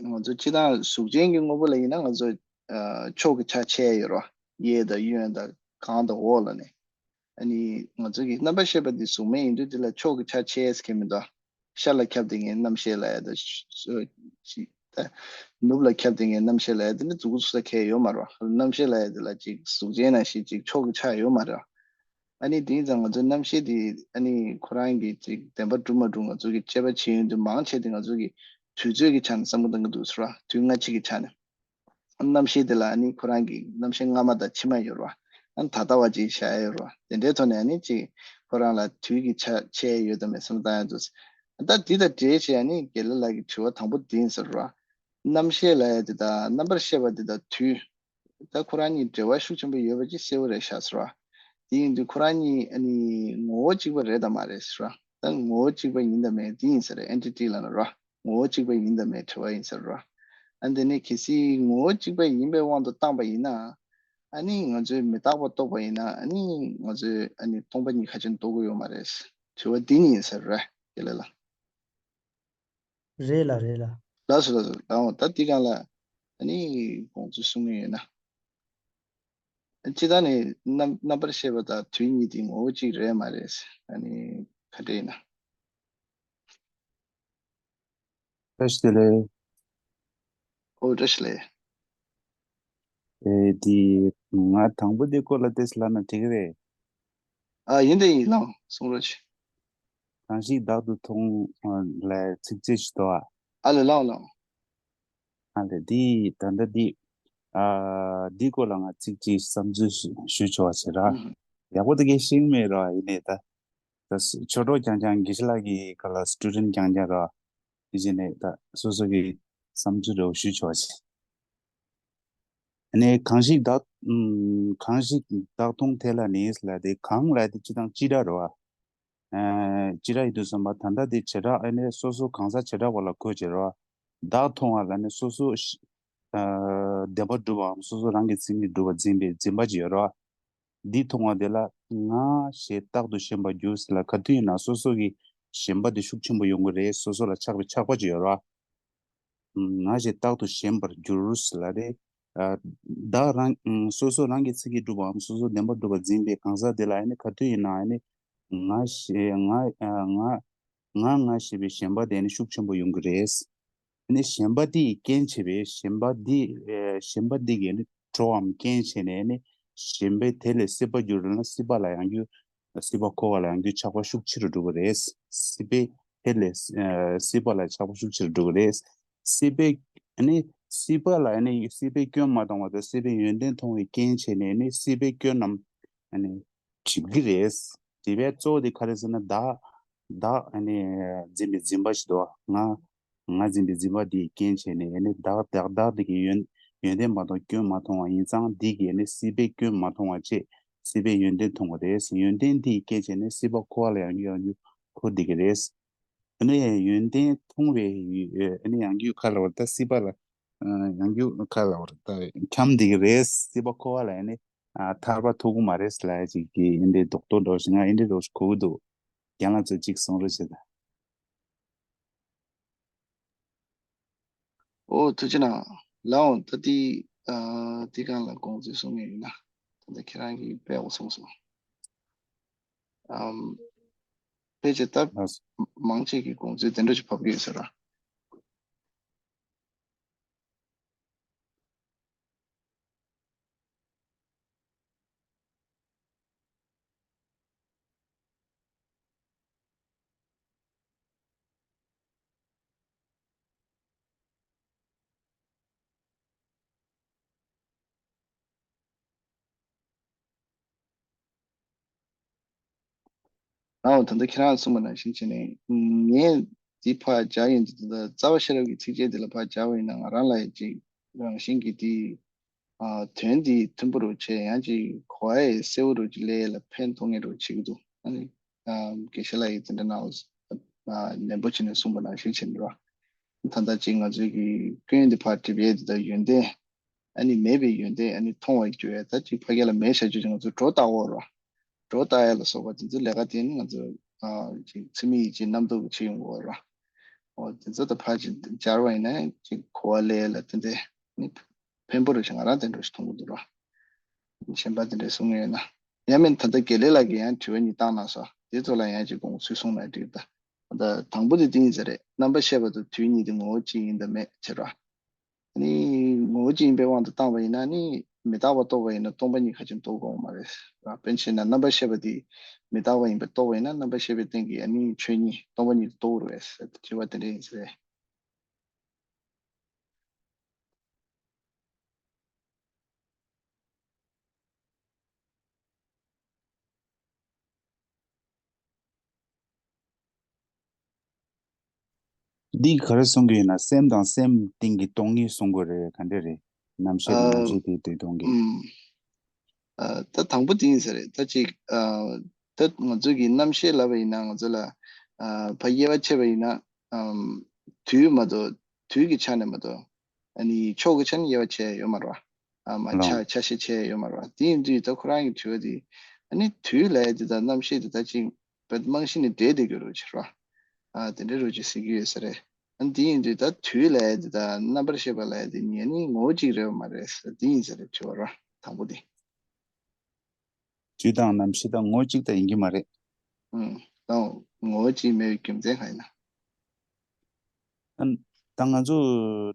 ང་ཚོ་སྤྱིར་བཏང་གཟུགས་ཅན་གྱི་དངོས་པོ་ལ་ཡིན་ན་ང་ཚོ་ཕྱོགས་ཀྱི་ཆ་ཕྱེ་ཡ་ཡོད་རེད་བ། གཡས་དང་གཡོན་དང་གང་དང་འོག་ལ་ནི། ཨ་ནི་ང་ཚོ་གི་རྣམ་པར་ཤེས་པ་འདི་གཟུགས་མེད་ཡིན་དུས་འདི་ལ་ཕྱོགས་ཀྱི་ཆ་ཕྱེ་ཡས་ཀྱི་མི་འདུག་ཤར་ལ་ཁྱབ་བསྡད་མཁན་རྣམ་ཤེས་ལབ་ཡ་དང་། ཤ- ཤ- ད་ནུབ་ལ་ཁྱབ་བསྡད་མཁན་རྣམ་ཤེས་ལབ་ཡ་དེ་ནི་མཛུབ་གུ་ཚུགས་ས་གང་ཡང་ཡོད་མ་རེད་བ། རྣམ་ཤེས་ལབ་ཡ་དེ་ལ་ཅིག་གཟུགས་ཅན་ནང་བཞིན་ཅིག་ཕྱོགས་ཀྱི་ཆ་ཡོད་མ་རེད་བ། ཨ་ནི་དེ་ཡིན་ཙང་ང་ཚོའི་རྣམ་ཤེས་དེ་ཨ་ནི་ཁོ་རང་གི་ཅིག་བདེན་པ་གྲུབ་མ་གྲུབ་ང་ཚོ་གི་དཔྱད་པ་བྱེད་ཡོང་དུས་མང་ཆེ་དེ་ང་ཚོ་གི་དུས་ཚོད་ཀྱི་ཆ་ནས་བསམ་བློ་གཏང་གི་འདུག་ཟེར་བ། དུས་སྔ་ཕྱི་གི་ཆ་ནས། རྣམ་ཤེས་དེ་ལ་ཨ་ནི་ཁོ་རང་གི་རྣམ་ཤེས་སྔ་མ་དང་ཕྱི་མ་ཡོད་རེད་བ། ཨ་ནི་ད་ལྟ་བ་ཅིག་བཞག་ཡ་ཡོད་རེད་བ། དེ་འདྲའི་ཐོག་ནས་ཨ་ནི་ཅིག་ཁོ་རང་ལ་དུས་ཀྱི་ཆ་ཕྱེ་ཡ་ཡོད་དམ་མེད་བསམ་བློ་བཏང་ཡ་འདུག་ད་འདི་དང་འབྲེལ་བྱས་ཨ་ནི་དགེ་ལེགས་ལགས་ཀྱི་དྲི་བ་དང་པོ་འདི་ཡིན་ཟེར་རེད་བ། རྣམ་ཤེས་ལབ་ཡ་དེ་དང་རྣམ་པར་ཤེས་པ་དེ་དང་དུས། ད་ཁོ་རང་གཉིས་འབྲེལ་བ་ཤུགས་ཆེན་པོ་ཡོད་པ་ཅིག་གསལ་པོ་རེད་ཤག་ཟེར་བ། དེ་ཡིན་དུས་ཁོ་རང་གཉིས་ཨ་ནི་ངོ་བོ་གཅིག་པ་རེད་དམ་མ་རེད་ཟེར་བ། ད་ངོ་བོ་གཅིག་པ་ཡིན་དམ་མེད་དེ་ཡིན་ས་རེད། entity ལབ་ན་ར། ངོ་བོ་གཅིག་པ་ཡིན་དམ་མེད་དྲི་བ་ཡིན་ས་རེད། ཨ་འདི་ནི་གལ་སྲིད་ངོ་བོ་གཅིག་པ་ཡིན་པའི་དབང་དུ་བཏང་པ་ཡིན་ན། ཨ་ནི་ང་ཚོས་མི་རྟག་པ་རྟོགས་པ་ཡིན་ན་ཨ་ནི་ང་ཚོས་ཨ་ནི་སྟོང་པ་ཉིད་ཁ་ཅིག་རྟོགས་ཀྱི་ཡོད་མ་རེད། དྲི་བ་འདི་ཉིད་ཡིན་ས་རེད། དགེ་ལེགས་ལགས། རེད་ལ་རེད་ལ། ལགས་སོ་ལགས་སོ། ལགས་འོང་ད་འདི་སྒང་ལ་ཨ་ནི་དགོངས་ཚུལ་གསུང་མཁན་ཡོད་ན། སྤྱིར་བཏང་ནས་རྣམ་རྣམ་པར་ཤེས་པ་དང་དུས་གཉིས་དེ་ངོ་བོ་གཅིག་རེད་མ་རེད། ཨ་ནི་ག་འདྲ་ཡིན་ན། བཀྲ་ཤིས་བདེ་ལེགས། ཨོ་བཀྲ་ཤིས་བདེ་ལེགས། ཨེ་དེ་ང་དང་པོ་དེ་སྐོར་ལ་ཏོག་ཙམ་ལབ་ན་འགྲིག་གི་རེད། ཨ་ཡིན་དེ་ཡིན་ལགས་གསུང་རོགས་བྱེད། གང་ཞིག་བདག་ཏུ་མཐོང་ལ་ཚིགས་བཅད་ཞིག་འདུག་ཨ། ཨ་ལས་ལའོ་ལའོ། ཨ་ལས་འདི་ད་ལྟ་འདི་ཨ་འདི་སྐོར་ལ་ང་ཚིགས་གཅིག་བསམ་ཚུལ་ཞུ་ཆོག་ཟེར་ར། ཡག་པོ་དེ་གས་ཤེས་མེད་ར། ཡིན་ནའི་ད་ད་ཆོས་གྲོགས་རྐྱང་རྐྱང་དགེ་བཤེས་ལགས་ཀྱི་ག་ལ་སི་ཊུ་ཌེན་ཊི་རྐྱང་རྐྱང་ར། དེ་བཞིན་ནས་ད་སོ་སོ་གི་བསམ་ཚུལ་རེ་བ་ཞུ་ཆོག་ཟེར། ཨ་ནི་གང་ཞིག་བདག་ཨམ་གང་ཞིག་བདག་མཐོང་དེ་ལ་ནི་ལ་དེ་གང་ལ་དེ་སྤྱི་དང་སྤྱི་སྒྲ་རེད་བ། ཨ་སྤྱི་སྒྲ་ཡིན་དུས་ཙམ་པ་ད་ལྟ་དེ་བྱེ་བྲག་ཨ་ནི་སོ་སོ་གང་ཟག་བྱེ་བྲག་པ་ལ་གོ་བྱེད་རེད་བ། བདག་མཐོང་བ་ལ་ནི་སོ་སོ་ཤ་ཨ་བདེན་པར་གྲུབ་པའམ་སོ་སོ་རང་གི་མཚན་ཉིད་གྲུབ་པ་འཛིན་པའི་འཛིན་པ་ཅིག་ཡོད་རེད་བ། འདི་མཐོང་བ་དེ་ལ་ང་ཞེས་རྟག་ཏུ་ཞེན་པར་འགྱུར་ཟེར་ལ། ག་དུས་ཡིན་ན་སོ་སོ་གི་ཞེན་པ་དེ་ཤུགས་ཆེན་པོ་ཡོང་གི་རེད། སོ་སོ་ལ་ཆགས་པའི་ཆགས་པ་ཅིག་ཡོད་རེད་བ། ང་ཞེས་རྟག་ཏུ་ཞེན་པར་འགྱུར་ཟེར་ལ་རེད། ཨ་བདག་རང་ཨ་སོ་སོ་རང་གི་མཚན་གྱིས་གྲུབ་པའམ་སོ་སོ་བདེན་པར་གྲུབ་པར་འཛིན་པའི་གང་ཟག་དེ་ལ་ཨ་ནི་ག་དུས་ཡིན་ན་ཨ་ནི་ང་ཞེས་ང་ཨ་ང་ང་ང་ཞེས་པའི་ཞེན་པ་དེ་ཨ་ནི་ཤུགས་ཆེན་པོ་ཡོང་གི་རེད། ཨ་ནི་ཞེན་པ་དེ་ཡི་རྐྱེན་བྱས་པའི་ཞེན་པ་དེ་ཨ་ཞེན་པ་དེ་གིས་ཨ་ནི་གྲོགས་འམ་རྐྱེན་བྱས་ནས་ཨ་ནི་ཞེན་པས་དེ་ལས་སྲིད་པར་འགྱུར་ན་སྲིད་པ་ལ་ཡང་འགྱུར། སྲིད་པ་འཁོར་བ་ལ་ཡང་འགྱུར་ཆགས་པ་ཤུགས་ཆེ་རུ་འགྲོ་གི་རེད། སྲིད་པས་དེ་ལས་ཨ་སྲིད་པ་ལ་ཆགས་པ་ཤུགས་ཆེ་རུ་འགྲོ་གི་རེད། སྲིད་པའི་ཨ་ནི་སྲིད་པ་ལ་ཨ་ནི་སྲིད་པའི་སྐྱོན་མ་མཐོང་བ་དང་སྲིད་པའི་ཡོན་ཏན་མཐོང་བའི་རྐྱེན་བྱས་ནས་ཨ་ནི་སྲིད་པའི་སྐྱོན་རྣམས་ཨ་ནི་སྒྲིབ་ཀྱི་རེད། སྒྲིབ་པའི་གཙོ་བོ་དེ་ག་རེ་ཟེར་ན་བདག་བདག་ཨ་ནི་འཛིན་པའི་འཛིན་པ་ཞིག་འདུག་ང་ང་འཛིན་པའི་འཛིན་པ་དེའི་རྐྱེན་བྱས་ནས་ཨ་ནི་བདག་བདག་བདག་དེ་གི་ཡོན་ཡོན་ཏན་མ་མཐོང་སྐྱོན་མ་མཐོང་བ་ཡིན་ཙང་དེ་གིས་ཨ་ནི་སྲིད་པའི་སྐྱོན་མ་མཐོང་བ་བྱས་སྲིད་པའི་ཡོན་ཏན་མཐོང་བ་རེད། ཡོན་ཏན་དེའི་རྐྱེན་བྱས་ནས་སྲིད་པ་འཁོར་བ་ལ་ཡང་ཡང་འཁོར་བསྡད་ཀྱི་རེད། ཨ་ནི་ཡོན་ཏན་མཐོང་བའི་ཨ་ནི་ཡང་རྒྱུ་ག་ལ་བར་ད་སྲིད་པ་ལ་ཡང་རྒྱུ་ག་ལ་བར་ད་འཁྱམས་བསྡད་ཀྱི་རེད། སྲིད་པ་འཁོར་བ་ལ་ཨ་ནི་ཐར་པ་ཐོབ་ཀྱི་མ་རེད་ལ་ཅིག་གི་ཨིན་དྲའི་རྡོག་རྡོག་འགྲོ་ཞིག་ང་ཨིན་དྲའི་རྡོག་ཞིག་གོ་གི་འདུག་རྒན་ལགས་ཚོས་ཅིག་གསུང་རོགས་བྱེད་དང་། ཨོ་ཐུགས་རྗེ་གནང་། ལའོ་ད་ལྟའི་ཨ་དེ་གང་ལ་དགོངས་ཚུལ་གསུང་ངེས་ཡིན་ན། ད་ལྟ་ཁྱེད་རང་གིས་དཔེ་ཡག་པོ་གསུངས་སོང་། ཨམ་ཕལ་ཆེར་ད་ལགས་སོ། མང་ཆེ་གི་དགོངས་ཚུལ་དེ་འདྲ་ཅིག་བབས་ཀྱི་ཡོད་ས་རེད། ཨའོ་ད་ལྟ་ཁྱེད་རང་གསུངས་པ་ནང་བཞིན་བྱས་ནས་ངས་འདི་ཕར་སྦྱར་ཡོང་དུས་ད་ལྟ་རྩ་བ་ཤེས་རབ་ཀྱི་ཚིགས་བཅད་འདི་ལ་ཕར་སྦྱར་བ་ཡིན་ན་ང་རང་ལ་ཅིག་རང་བཞིན་གྱིས་འདི་ཨ་དོན་འདི་མཐུན་པོ་རུ་བྱས་ཡང་ཅིག་གོ་བ་ཡི་གསལ་བོ་རུ་ཅིག་སླེབས་ཡས་ལ་ཕན་ཐོགས་ངེས་རུ་བྱེད་ཀྱི་འདུག་ཨ་ནི་ཨ་དགེ་བཤེས་ལགས་ཡིས་དེ་འདྲ་གནང་བ་ཨ་ནན་པོ་བྱས་ནས་གསུངས་པ་ནང་བཞིན་བྱས་ནས་ར། ད་ལྟ་ཅིག་ང་ཚོའི་གི་སྐྱོན་འདི་ཕར་འགྲིབ་ཡས་འདི་དང་ཡོན་ཏན་ཨ་ནི་མེད་པའི་ཡོན་ཏན་ཨ་ནི་མཐོང་བར་འགྱུར་ཡས་ད་ཅིག་ཕ་གི་ལ་མེད་བྱ་རྒྱུ་ཅིག་ང་ཚོ་སྒྲོ་བཏགས་འོ་ར། སྒྲོ་བཏགས་ཡས་ལ་སོགས་པ་དེ་ཚོ་ལས་ཀ་དེ་ནི་ང་ཚོ་ཨ་ཅིག་ཚིག་མི་ཡིད་ཀྱི་རྣམ་རྟོག་གི་ཕྱིར་ཡོང་གི་འོ་ར། འོ་དེ་ཚོ་ད་ཕར་ཅིག་སྦྱར་བ་ཡིན་ན་ཅིག་གོ་བ་ལས་ལ་དེ་འདྲ་ནི་ཕན་པོ་རེད་ཤག་ང་རང་དེ་འདྲ་ཞིག་མཐོང་གི་འདུག་ར། གཞན་པ་དེ་འདྲ་གསུང་གི་ཡོད་ན། ཡང་མིན་ད་ལྟ་དགེ་ལེགས་ལགས་ཀྱིས་ཡང་དྲི་བ་གཉིས་བཏང་གནང་སོང་། དེ་ཚོ་ལ་ཡང་ཅིག་དགོངས་ཚུལ་གསུངས་ན་འགྲིག་ད། ད་དང་པོ་དེ་དེ་ཡིན་ས་རེད། རྣམ་པར་ཤེས་པ་དང་དུས་གཉིས་དེ་ངོ་བོ་གཅིག་ཡིན་དང་མེད་ཕྱིར་ར། ནི་ངོ་བོ་གཅིག་ཡིན་པའི་དབང་དུ་བཏང་བ་ཡིན་ན་ནི་མི་རྟག་པ་རྟོགས་པ་ཡིན་ན་སྟོང་པ་ཉིད་ཁ་ཅིག་རྟོགས་དགོས་མ་རེད་ར། དཔེར་ན་ཆེ་ན་རྣམ་པར་ཤེས་པ་དེ་མི་རྟག་པ་ཡིན་པ་རྟོགས་པ་ཡིན་ན་རྣམ་པར་ཤེས་པའི་སྟེང་གི་ཨ་ནི་ཆོས་ཉིད་སྟོང་པ་ཉིད་དུ་རྟོགས་རུང་བས་དྲི་བ་དེ་འདྲ་ཡིན་ས་རེད། འདི་ག་རེ་གསུང་གི་ཡོད་ན་སེམས་དང་སེམས་སྟེང་གི་སྟོང་ཉིད་གསུང་དགོས་རེད། ག་འདྲ་རེད། རྣམ་ཤེས་དང་རྣམ་ཤེས་དེའི་དོན་སྟོང་གི། ཨ་ཨུམ། ཨ་ད་དང་པོ་དེ་ཡིན་ས་རེད། ད་ཅིག་ཨ་ད་ང་ཚོ་གི་རྣམ་ཤེས་ལབ་པ་ཡིན་ན་ང་ཚོ་ལ་ཨ་ཕ་དབྱེ་བ་ཕྱེ་བ་ཡིན་ན་ཨམ་དུས་མ་གཏོགས་དུས་ཀྱི་ཆ་ནས་མ་གཏོགས་ཨ་ནི་ཕྱོགས་ཀྱི་ཆ་ནས་དབྱེ་བ་ཕྱེ་ཡོད་མ་རེད་བ། ཨ་མ་ལོང་ཆ་ཆ་ཤས་ཕྱེ་ཡོད་མ་རེད་བ། དེ་ཡིན་དུས་ད་ཁོ་རང་གི་དྲི་བ་དེ་ཨ་ནི་དུས་ལབ་ཡ་དེ་དང་རྣམ་ཤེས་དེ་ད་ཅིག་བེད་རྨང་གཞི་ནས་འབྲེལ་བསྡད་ཀྱི་རེད་ཕྱིར་བ། ཨ་དེ་འདྲའི་རོ་ཅིག་ཟེར་གྱི་ཡོད་ས་རེད། ཨ་འདི་ཡིན་དུས་ད་དུས་ལབ་ཡ་དེ་དང་རྣམ་པར་ཤེས་པ་ལབ་ཡ་དེ་གཉིས་ནི་ངོ་བོ་གཅིག་རེད་བ་མ་རེད་ཟེར་འདི་ཡིན་ས་རེད་དྲི་བ་ར་དང་པོ་དེ། དུས་དང་རྣམ་ཤེས་དང་ངོ་བོ་གཅིག་ད་ཡིན་གྱི་མ་རེད། ཨུམ། ད་ངོ་བོ་གཅིག་མེད་པའི་རྒྱུ་མཚན་གང་ཡིན་ན། ཨ་ད་ང་ཚོ་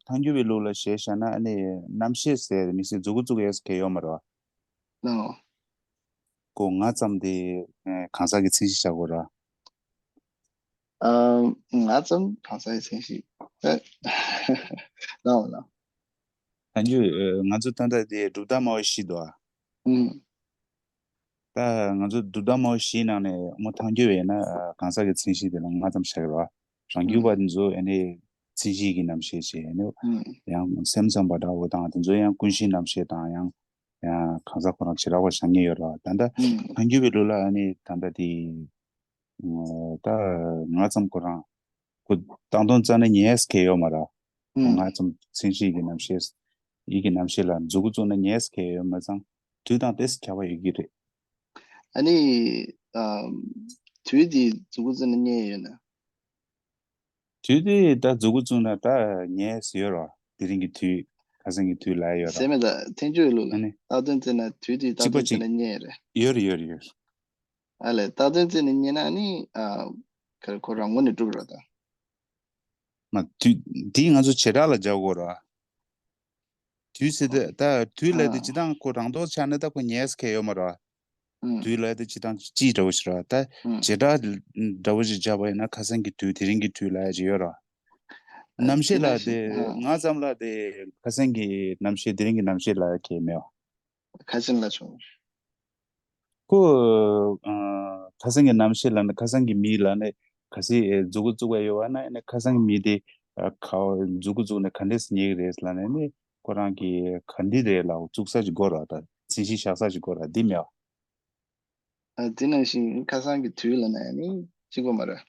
ཐལ་འགྱུར་བའི་ལུགས་ལ་བཤད་བཞག་ན་ཨ་ནི་རྣམ་ཤེས་ཟེར་མི་སྲིད་མཛུ་གུ་བཙུགས་ཡས་གལ་ཡོད་མ་རེད་བ། ནོ། ཀོ་ང་ཙམ་དེ་གང་ཟག་གི་མཚན་གཞི་བཞག་དགོས་ར། ཨ། ང་ཙམ་གང་ཟག་གི་མཚན་གཞི། ཨ། ལའོ་ལའོ། ཐལ་འགྱུར། ཨ། ང་ཚོ་ད་ལྟ་དེ་གྲུབ་མཐའ་སྨྲ་བའི་གཞི་འདུག་ཨ། ཨུམ། ད་ང་ཚོ་གྲུབ་མཐའ་སྨྲ་བའི་གཞིའི་ནང་ནས་སྔོན་ཐལ་འགྱུར་བའི་ན་གང་ཟག་གི་མཚན་གཞི་དེ་ལ་ང་ཙམ་བཞག་གི་རེད་བ། རང་རྒྱུད་པ་དེ་ཚོ་ཨ་ནི་མཚན་གཞི་ཡི་གེ་རྣམ་ཤེས་བྱས་ཨ་ནི་ཡང་སེམས་ཙམ་པ་འདྲ་བོ་དང་དེ་ཚོ་ཡང་ཀུན་གཞིའི་རྣམ་ཤེས་དང་ཡང་ཡང་གང་ཟག་ཁོ་རང་བྱེ་བྲག་པ་བཞག་མཁན་ཡོད་རེད་བ། ད་ལྟ་ཐལ་འགྱུར་བའི་ལུགས་ལ་ཨ་ནི་ད་ལྟ་དེ་ད་ང་ཙམ་ཁོ་རང་ཁོ་བཏང་དོན་རྩ་ནས་ངེས་ཁེལ་ཡོད་མ་རེད། ང་ཙམ་མཚན་གཞི་ཡི་གེ་རྣམ་ཤེས་ཡི་གེ་རྣམ་ཤེས་ལ་མཛུབ་གུ་བཙུགས་ན་ངེས་ཁེལ་ཡོད་མ་ཙང་དུས་དང་ཏོག་ཙམ་ཁྱད་པར་ཡོད་ཀྱི་རེད། ཨ་ནི། ཨམ། དུས་དེ་མཛུབ་གུ་བཙུགས་ན་རྙེད་ཡོད་ན། དུས་དེ་ད་མཛུབ་གུ་བཙུགས་ན་ད་རྙེད་ཡོད་རེད་བ། དེ་རིང་གི་དུས། ཁ་སང་གི་དུས་ལབ་ཡོད་རེད་བ། ཟེར་མེད་ད་ཐལ་འགྱུར་ལུགས་ལ་ཨ་ནི་རྟགས་དོན་བརྩིས་ན་དུས་དེ་རྟགས་གཅིག་པ་དོན་བརྩིས་གཅིག་ན་རྙེད་རེད། ཡོད་རེད་ཡོད་རེད་ཡོད་རེད། ཨ་ལས་རྟགས་དོན་བརྩིས་ནས་རྙེད་ན་ནི། ཨ། ཁ་ཁོ་རང་ངོས་ནས་གྲུབ་རེད་ད། མ་དུས་དེ་ང་ཚོ་བྱེ་བྲག་ལ་སྦྱར་དགོས་རེད་བ། དུས་ཟེར་དུས་ད་དུས་ལ་དེ་ཨ། སྤྱི་བཏང་ཁོ་རང་ཐོག་ཆགས་ནས་ད་ཁོ་ངེས་ཁེལ་ཡོད་མ་རེད་བ། ཨུམ། དུས་ལ་དེ་སྤྱི་བཏང་སྤྱི་འདྲ་བོ་ཞིག་རེད་བ། ད་ཨུམ། བྱེ་བྲག་འདྲ་བོ་ཞིག་སྦྱར་བ་ཡིན་ན་ཁ་སང་གི་དུས་དེ་རིང་གི་དུས་ལབ་ཡ་ཅིག་ཡོད་རེད་བ། ཨ། ནམ་ཤེས་དེ་ལ་ནང་བཞིན་དེ་ཨ། ང་ཙམ་ལ་དེ་ཁ་སང་གི་རྣམ་ཤེས་དེ་རིང་གི་རྣམ་ཤེས་ལབ་ཡ་གང་ཡང་མེད་བ། ཁ་སང་ལ་བྱུང་། ཁོ། ཨ། ཁ་སང་གི་རྣམ་ཤེས་ལ་ནི་ཁ་སང་གི་མི་ལ་ནི་གལ་སྲིད་མཛུབ་གུ་བཙུགས་པ་ཡོད་པ་ན་ནི་ཁ་སང་གི་མི་དེ་ཨ། ཁ་མཛུབ་གུ་བཙུགས་ནས་ག་འདྲས་སེ་རྙེད་ཀྱི་རེད་ལབ་ནས་ནི་ཁོ་རང་གི་ག་འདི་རེད་ལབ་བཙུགས་ས་ཅིག་དགོས་རེད་བ། ད་མཚན་གཞི་བཞག་ས་ཅིག་དགོས་རེད་བ། འདི་མེད་བ། ཨ། དེ་ནང་བཞིན་ཁ་སང་གི་དུས་ལ་ནི་གཅིག་པ་མ་རེད།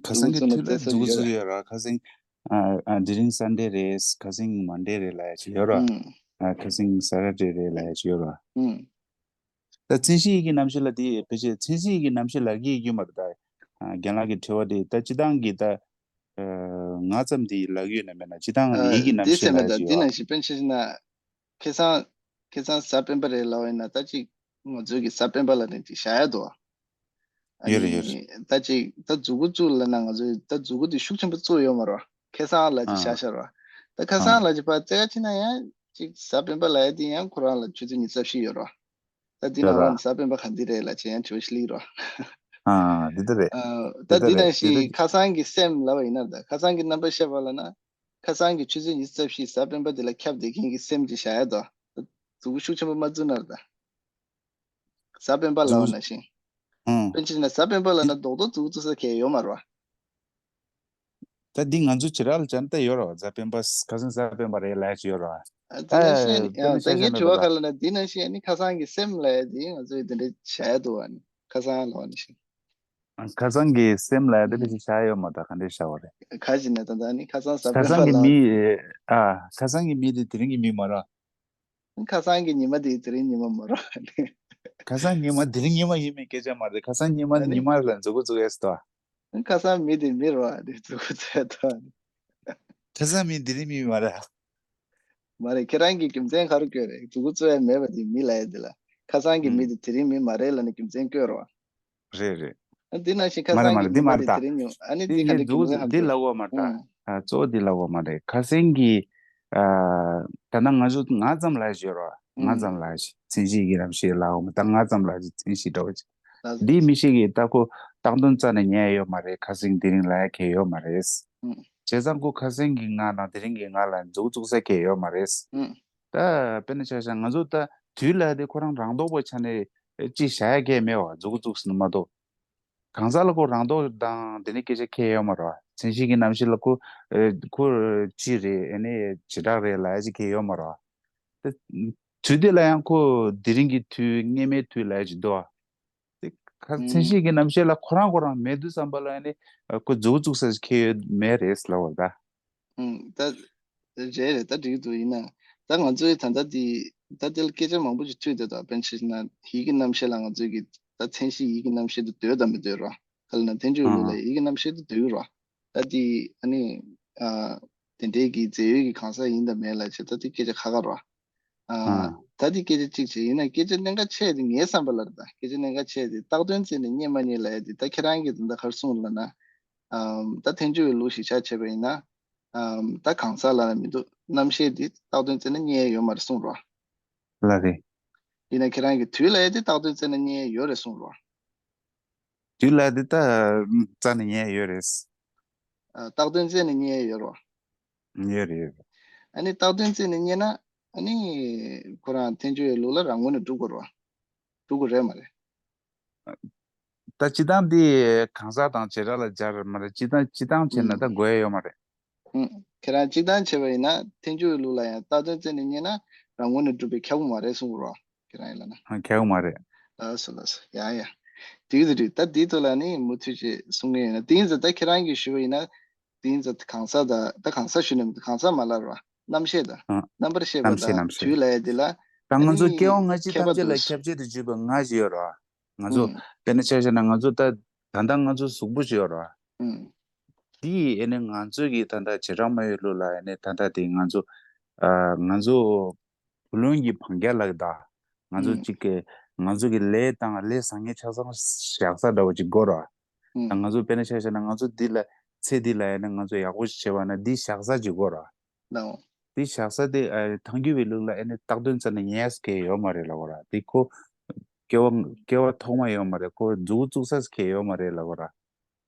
ཁ་སང་གི་དུས་ལ་མཛུབ་གུ་བཙུགས་ཡོད་ར། ཁ་སང་ཨ། ཨ། དེ་རིང་སན་ཌེ་རེད། ཁ་སང་མན་ཌེ་རེད་ལབ་ཡ་ཅིག་ཡོད་ར། ཨ། ཁ་སང་སེ་ཊར་ཌེ་རེད་ལབ་ཡ་ཅིག་ཡོད་ར། ད་མཚན་གཞི་ཡི་གེ་རྣམ་ཤེས་ལ་དེ་ཕལ་ཆེར་མཚན་གཞི་ཡི་གེ་རྣམ་ཤེས་ལབ་ཀྱི་ཡོད་མ་རེད་ད། ཨ། རྒན་ལགས་ཀྱི་དྲི་བ་དེ་ད་སྤྱི་བཏང་གི་ད་ང་ཙམ་དེ་ལབ་ཀྱི་ཡོད་ན་མེད་ན་སྤྱི་བཏང་ཡི་གེ་རྣམ་ཤེས་ལབ་ཡ་ཅིག་ཡོད་ར། འདི་ནང་བཞིན་དཔེར་ན་ཆ་བཞག་ན། ཁ་སང་། ཁ་སང་གཟའ་སྤེན་པ་རེད་ལབ་པ་ཡིན་ན་ད་ཅིག་ང་ཚོའི་གི་གཟའ་སྤེན་པ་ལབ་ནས་ཅིག་བཞག་ཡ་འདུག་བ། ཨ་ཡོད་རེད་ཡོད་རེད། ནི་ད་ཅིག་ད་མཛུབ་གུ་བཙུགས་ལབ་ན་ང་ཚོའི་ད་མཛུབ་གུ་དེ་ཤུགས་ཆེན་པོ་བཙུགས་ཡོད་མ་རེད་བ། ཁ་སང་ལབ་ཅིག་ཨ་བཞག་བཞག་རེད་བ། ད་ཁ་སང་ཨ་ལབ་ཅིག་ཕར་བཙལ་ག་ཕྱིན་ན་ཡང་ཅིག་གཟའ་སྤེན་པ་ལབ་ཡ་དེ་ཡང་ཁོ་རང་ལ་ཆུ་ཚོད་ཉི་ཤུ་རྩ་བཞི་ཡོད་རེད་བ། ད་འདི་ཡོད་ནང་ལོགས་ར། ནས་གཟའ་སྤེན་པ་ག་འདི་རེད་ལབ་ཅིག་ཡང་དྲི་བ་ཞིག་སླེབས་རེད་བ། ཨ་འདི་ལྟ་རེད། ཨ། ད་འདི་ལྟ་རེད། འདི་ལྟ་བྱས་ནས་ཁ་སང་གི་སེམས་ལབ་པ་ཡིན་ན་ད་ཁ་སང་གི་རྣམ་པར་ཤེས་པ་ལབ་ན། ཁ་སང་གི་ཆུ་ཚོད་ཉི་ཤུ་རྩ་བཞི་གཟའ་སྤེན་པ་འདི་ལ་ཁྱབ་བསྡད་མཁན་གྱི་སེམས་ཅིག་བཞག་ཡ་དང་། མཛུབ་གུ་ཤུགས་ཆེན་པོ་མ་བཙུགས་ན་ར་ད། གཟའ་སྤེན་པ་ལབ་པ་མཛུབ་ནང་བཞིན། ཨང་། དཔེར་ན་ཆ་བཞག་ན་གཟའ་སྤེན་པ་ལབ་ན་རྡོག་རྡོག་མཛུབ་གུ་བཙུགས་ས་གང་ཡང་ཡོད་མ་རེད་བ། ད་འདི་ང་ཚོ་བྱེ་བྲག་ལ་སྦྱར་ན་ད་ཡོད་རེད་བ། གཟའ་སྤེན་པ་ཁ་སང་གཟའ་སྤེན་པ་རེད་ལབ་ཡ་ཅིག་ཡོད་རེད་བ། ཨ། འདི་ནང་བཞིན་ད་ཡང་ད་ངའི་དྲི་བ་ག་ལབ་ན་འདི་ནང་བཞིན་ཨ་ནི་ཁ་སང་གི་སེམས་ལབ་ཡ་འདི་ང་ཚོས་འདི་འདྲ་བྱ་ཡ་འདུག་བ་ནི་ཁ་སང་ལབ་པ་ནང་བཞིན། ཁ་སང་གི་སེམས་ལ་ཡ་དེ་ཕལ་ཆེར་བཞག་ཡོད་མ་རེད། ག་འདྲས་བཞག་པ་རེད། ག་ཅི་ནས་ད་ལྟ་ནི་ཁ་སང་གཟའ་ཁ་སྤེན་པ་སང་གི་ལ། མི། ཨ། ཁ་སང་གི་མི་དེ་དེ་རིང་གི་མི་མ་རེད། ཁ་སང་གི་ཉི་མ་དེ་དེ་རིང་ཉི་མ་མ་རེད། ཁ་སང་ཉི་མ་དེ་རིང་ཉི་མ་ཡིན་མིན་སྐད་ཆ་མ་རེད། ཁ་སང་ཉི་མ་ཨ་ནི། ཉི་མ་ལ་མཛུབ་གུ་བཙུགས་ཡས་སོ། ཁ་སང་མི་དེ་མི་རེད་བ་དེ་མཛུབ་གུ་བཙུགས་ཡས་དོ། ཁ་སང་མི་དེ་རིང་མི་མ་རེད། མ་རེད། ཁྱེད་རང་གིས་རྒྱུ་མཚན་ག་རེ་བཀོད་རེད། མཛུབ་གུ་བཙུགས་ཡས་མེད་པ་དེ་མི་ལབ་ཡས་དེ་ལ། ཁ་སང་གི་མི་ཨུམ། དེ་དེ་རིང་མི་མ་རེད་ལབ་ནས་རྒྱུ་མཚན་བཀོད་རེད་བ། རེད་རེད། ཨ། འདི་ནང་བཞིན་ཁ་མ་རེད་སང་མ་གི་རེད། འདི་ཉི་མ་མ་རེད་ད། དེ་དེ་རིང་ཡོང་། ཨ་ནི་འདི་འདི་ག་འདྲ་གི་མི་ཧམ་འདི་ལབ་དགོས་མ་རེད་ད། ཨ། གཙོ་བོ་འདི་ལབ་དགོས་མ་རེད། ཁ་སང་གི། ཨ། ད་ནང་ང་ཚོ་ང་ཙམ་ལབ་ཡ་ཅིག་ཡོད་རེད་བ། ང་ཙམ་ལབ་ཡ་ཅིག་མཚན་གཞི་ཡི་གེ་རྣམ་ཤེས་ལབ་དགོས་མ་རེད། ད་ང་ཙམ་ལབ་ཡ་ཅིག་མཚན་གཞི་འདྲ་བོ་ཅིག་ལ། འདིའི་མི་ཤེས་ཀྱི་ད་ཁོ་བཏང་དོན་རྩ་ནས་ཉན་ཡ་ཡོད་མ་རེད། ཁ་སང་དེ་རིང་ལབ་ཡ་གང་ཡང་ཡོད་མ་རེད། བྱས་ཙང་ཁོ་ཁ་སང་གི་ང་དང་དེ་རིང་གི་ང་ལ་མཛུབ་གུ་བཙུགས་ས་གང་ཡང་ཡོད་མ་རེད། ད་དཔེར་ན་ཆ་བཞག་ན་ང་ཚོ་ད་དུས་ལབ་ཡ་དེ་ཁོ་རང་རང་ལྡོག་པའི་ཆ་ནས་ཅིག་བཞག་ཡ་གང་ཡང་མེད་བ། མཛུབ་གུ་བཙུགས་ཟིན་མ་གཏོགས། གང་ཟག་ལ་ཁོ་རང་ལྡོག་དང་དེ་ནས་སྐད་ཆ་གང་ཡང་ཡོད་མ་རེད་བ། མཚན་གཞི་གི་རྣམ་ཤེས་ལ་ཁོ། ཨེ། ཁོ་སྤྱི་རེད། ཨ་ནི་བྱེ་བྲག་རེད་ལབ་ཡ་ཅིག་གང་ཡང་ཡོད་མ་རེད་བ། དེ་དུས་དེ་ལ་ཡང་ཁོ་དེ་རིང་གི་དུས་སྔ་མའི་དུས་ལབ་ཡ་ཅིག་འདུག་བ། དེ་ག་མཚན་ཨུམ། གཞི་གི་རྣམ་ཤེས་ལ་ཁོ་རང་ཁོ་རང་མེད་དུས་ཙམ་པ་ལ་ཨ་ནི་ཁོ་མཛུབ་གུ་བཙུགས་ས་ཅིག་གང་ཡང་མེད་རེད་ལབ་པ་རེད་ད། ཨུམ། ད་རེད་རེད། ད་འགྲིག་གི་འདུག་ཡིན་ན་ད་ང་ཚོའི་ད་ལྟ་འདི་ད་དེ་ལ་སྐད་ཆ་མང་པོ་ཞིག་ཐོས་བསྡད་འདུག་དཔེར་ན་ཆ་བཞག་ན་ཡིད་ཀྱི་རྣམ་ཤེས་ལ་ང་ཚོའི་གི་ད་མཚན་གཞི་ཡིད་ཀྱི་རྣམ་ཤེས་དེ་འདོད་དམ་མི་འདོད་རོ། ག་ལབ་ན་ཐལ་འགྱུར་ལུགས་ལ་ཨ། ཡིད་ཀྱི་རྣམ་ཤེས་དེ་འདོད་ཀྱི་རོ། ད་དེ་ཨ་ནི། ཨ། དེ་འདྲའི་གི་རྫས་ཡོད་ཀྱི་གང་ཟག་ཡིན་དང་མེད་ལ་བྱས་ད་དེ་སྐད་ཆ་ཁ་ཁ་རོ། ཨ། ཨ། ད་དེ་སྐད་ཆ་གཅིག་བྱས་ཡིན་ན་སྐད་ཆ་གནད་འགག་ཆེ་དེ་ངའི་བསམ་པ་ལ་རེད་ད། སྐད་ཆ་གནད་འགག་ཆེ་དེ་རྟགས་དོན་བརྩིས་ནས་རྙེད་མ་རྙེད་ལབ་ཡ་དེ་ད་ཁྱེད་རང་གིས་ད་ལྟ་ག་རེ་གསུངས་ལབ་ན། ཨམ། ད་ཐལ་འགྱུར་བའི་ལུགས་ཤིག་ཆ་བྱས་པ་ཡིན་ན། ཨམ། ད་གང་ཟག་ལ་མི་འདུག་རྣམ་ཤེས་འདི་རྟགས་དོན་བརྩིས་ན་རྙེད་ཡ་ཡོད་མ་རེད་གསུངས་རོ། ལགས་རེད། ཡིན་ན་ཁྱེད་རང་གིས་དུས་ལབ་ཡ་དེ་རྟགས་དོན་བརྩིས་ན་རྙེད་ཡ་ཡོད་རེད་གསུངས་རོ། དུས་ལ་འདི་ད་རྩ་ནས་ཉལ་ཡོད་རེད། ཨ། བཏགས་དོན་རྩད་ནས་རྙེད་ཡོད་རོ། ཡོད་རེད་ཡོད་རེད། ཨ་ནི་བཏགས་དོན་རྩད་ནས་རྙེད་ན། ཨ་ནི་ཁོ་རང་ཐལ་འགྱུར་བའི་ལུགས་ལ་རང་ངོས་ནས་སྒྲུབ་དགོས་རོ། སྒྲུབ་དགོས་རེད་མ་རེད། ད་སྤྱི་བཏང་འདི་གང་ཟག་དང་བྱེ་བྲག་ལ་སྦྱར་མ་རེད། སྤྱི་བཏང་སྤྱི་བཏང་བྱས་ན་ད་དགོས་ཡ་ཡོད་མ་རེད། ཁྱེད་རང་སྤྱི་བཏང་བྱས་པ་ཡིན་ན་ཐལ་འགྱུར་བའི་ལུགས་ལ་ཡང་བཏགས་དོན་རྩད་ནས་རྙེད་ན་རང་ངོས་ནས་སྒྲུབ་པའི་ཁྱབ་ཀྱི་མ་རེད་གསུང་གི་རོ། ཁྱེད་རང་ཡིན་ལ་ན། ཁྱབ་ཀྱི་མ་རེད། ལགས་སོ་ལགས་སོ། ཡ་ཡ། དེ་གི་རེད། ད་དེའི་ཐོག་ལ་ནི་མུ་མཐུད་ཅིག་གསུང་གི་ཡིན་ན། དེ་ཡིན་ཙང་ད་ཁྱེད་རང་གིས་ཞུས་པ་ཡིན་ན། དེ་ཡིན་ཙང་གང་ཟག་དང་། ད་གང་ཟག་ཞུས་ནས་མི་འདུག་གང་ཟག་མ་ལབ་རོ། རྣམ་ཤེས་དང་། རྣམ་པར་ཤེས་པ་དང་དུས་ལ་ཡ་དེ་ལ། ད་ང་ཚོ་སྐྱེ་བ་སྔ་ཕྱི་ཐམས་ཅད་ལ་ཁྱབ་བྱེད་དུ་གྱུར་པའི་ང་ཞིག་ཡོད་རོ། ང་ཚོ་དཔེར་ན་ཆ་བཞག་ན་ང་ཚོ་ད་ད་ལྟ་ང་ཚོ་གཟུགས་པོ་ཞིག་ཡོད་རོ། དེ་ཡིས་ཨེ་ནི་ང་ཚོ་གི་ད་ལྟ་བྱེ་བྲག་སྨྲ་བའི་ལུགས་ལ་ཨེ་ནི་ད་ལྟ་དེ་ང་ཚོ་ཨ་ང་ཚོ་བུ་ལོན་གྱི་བང་རྒྱ་ལག་ད་ང་ཚོ་གཅིག་གི་ང་ཚོ་གི་ལས་དང་ལས་བཟང་ངན་ཆ་ཚང་བཞག་ས་འདྲ་བོ་ཅིག་དགོས་རོ། ད་ང་ཚོ་དཔེར་ན་ཆ་བཞག་ན་ང་ཚོ་འདི་ལ་ཚེ་འདི་ལ་ཨེ་ནི་ང་ཚོ་ཡག་པོ་ཞིག་བྱས་པ་ན་འདི་བཞག་ས་ཅིག་དགོས་རོ། འདི་བཞག་ས་དེ་ཨ་ཐལ་འགྱུར་བའི་ལུགས་ལ་ཨེ་ནི་བཏགས་དོན་རྩད་ནས་རྙེད་ས་གང་ཡང་ཡོད་མ་རེད་ལབ་དགོས་ར། དེ་ཁོ་སྐྱེ་བ་སྐྱེ་བ་ཐོག་མ་ཡོད་མ་རེད། ཁོ་མཛུབ་གུ་བཙུགས་ས་གང་ཡང་ཡོད་མ་རེད་ལབ་དགོས་ར།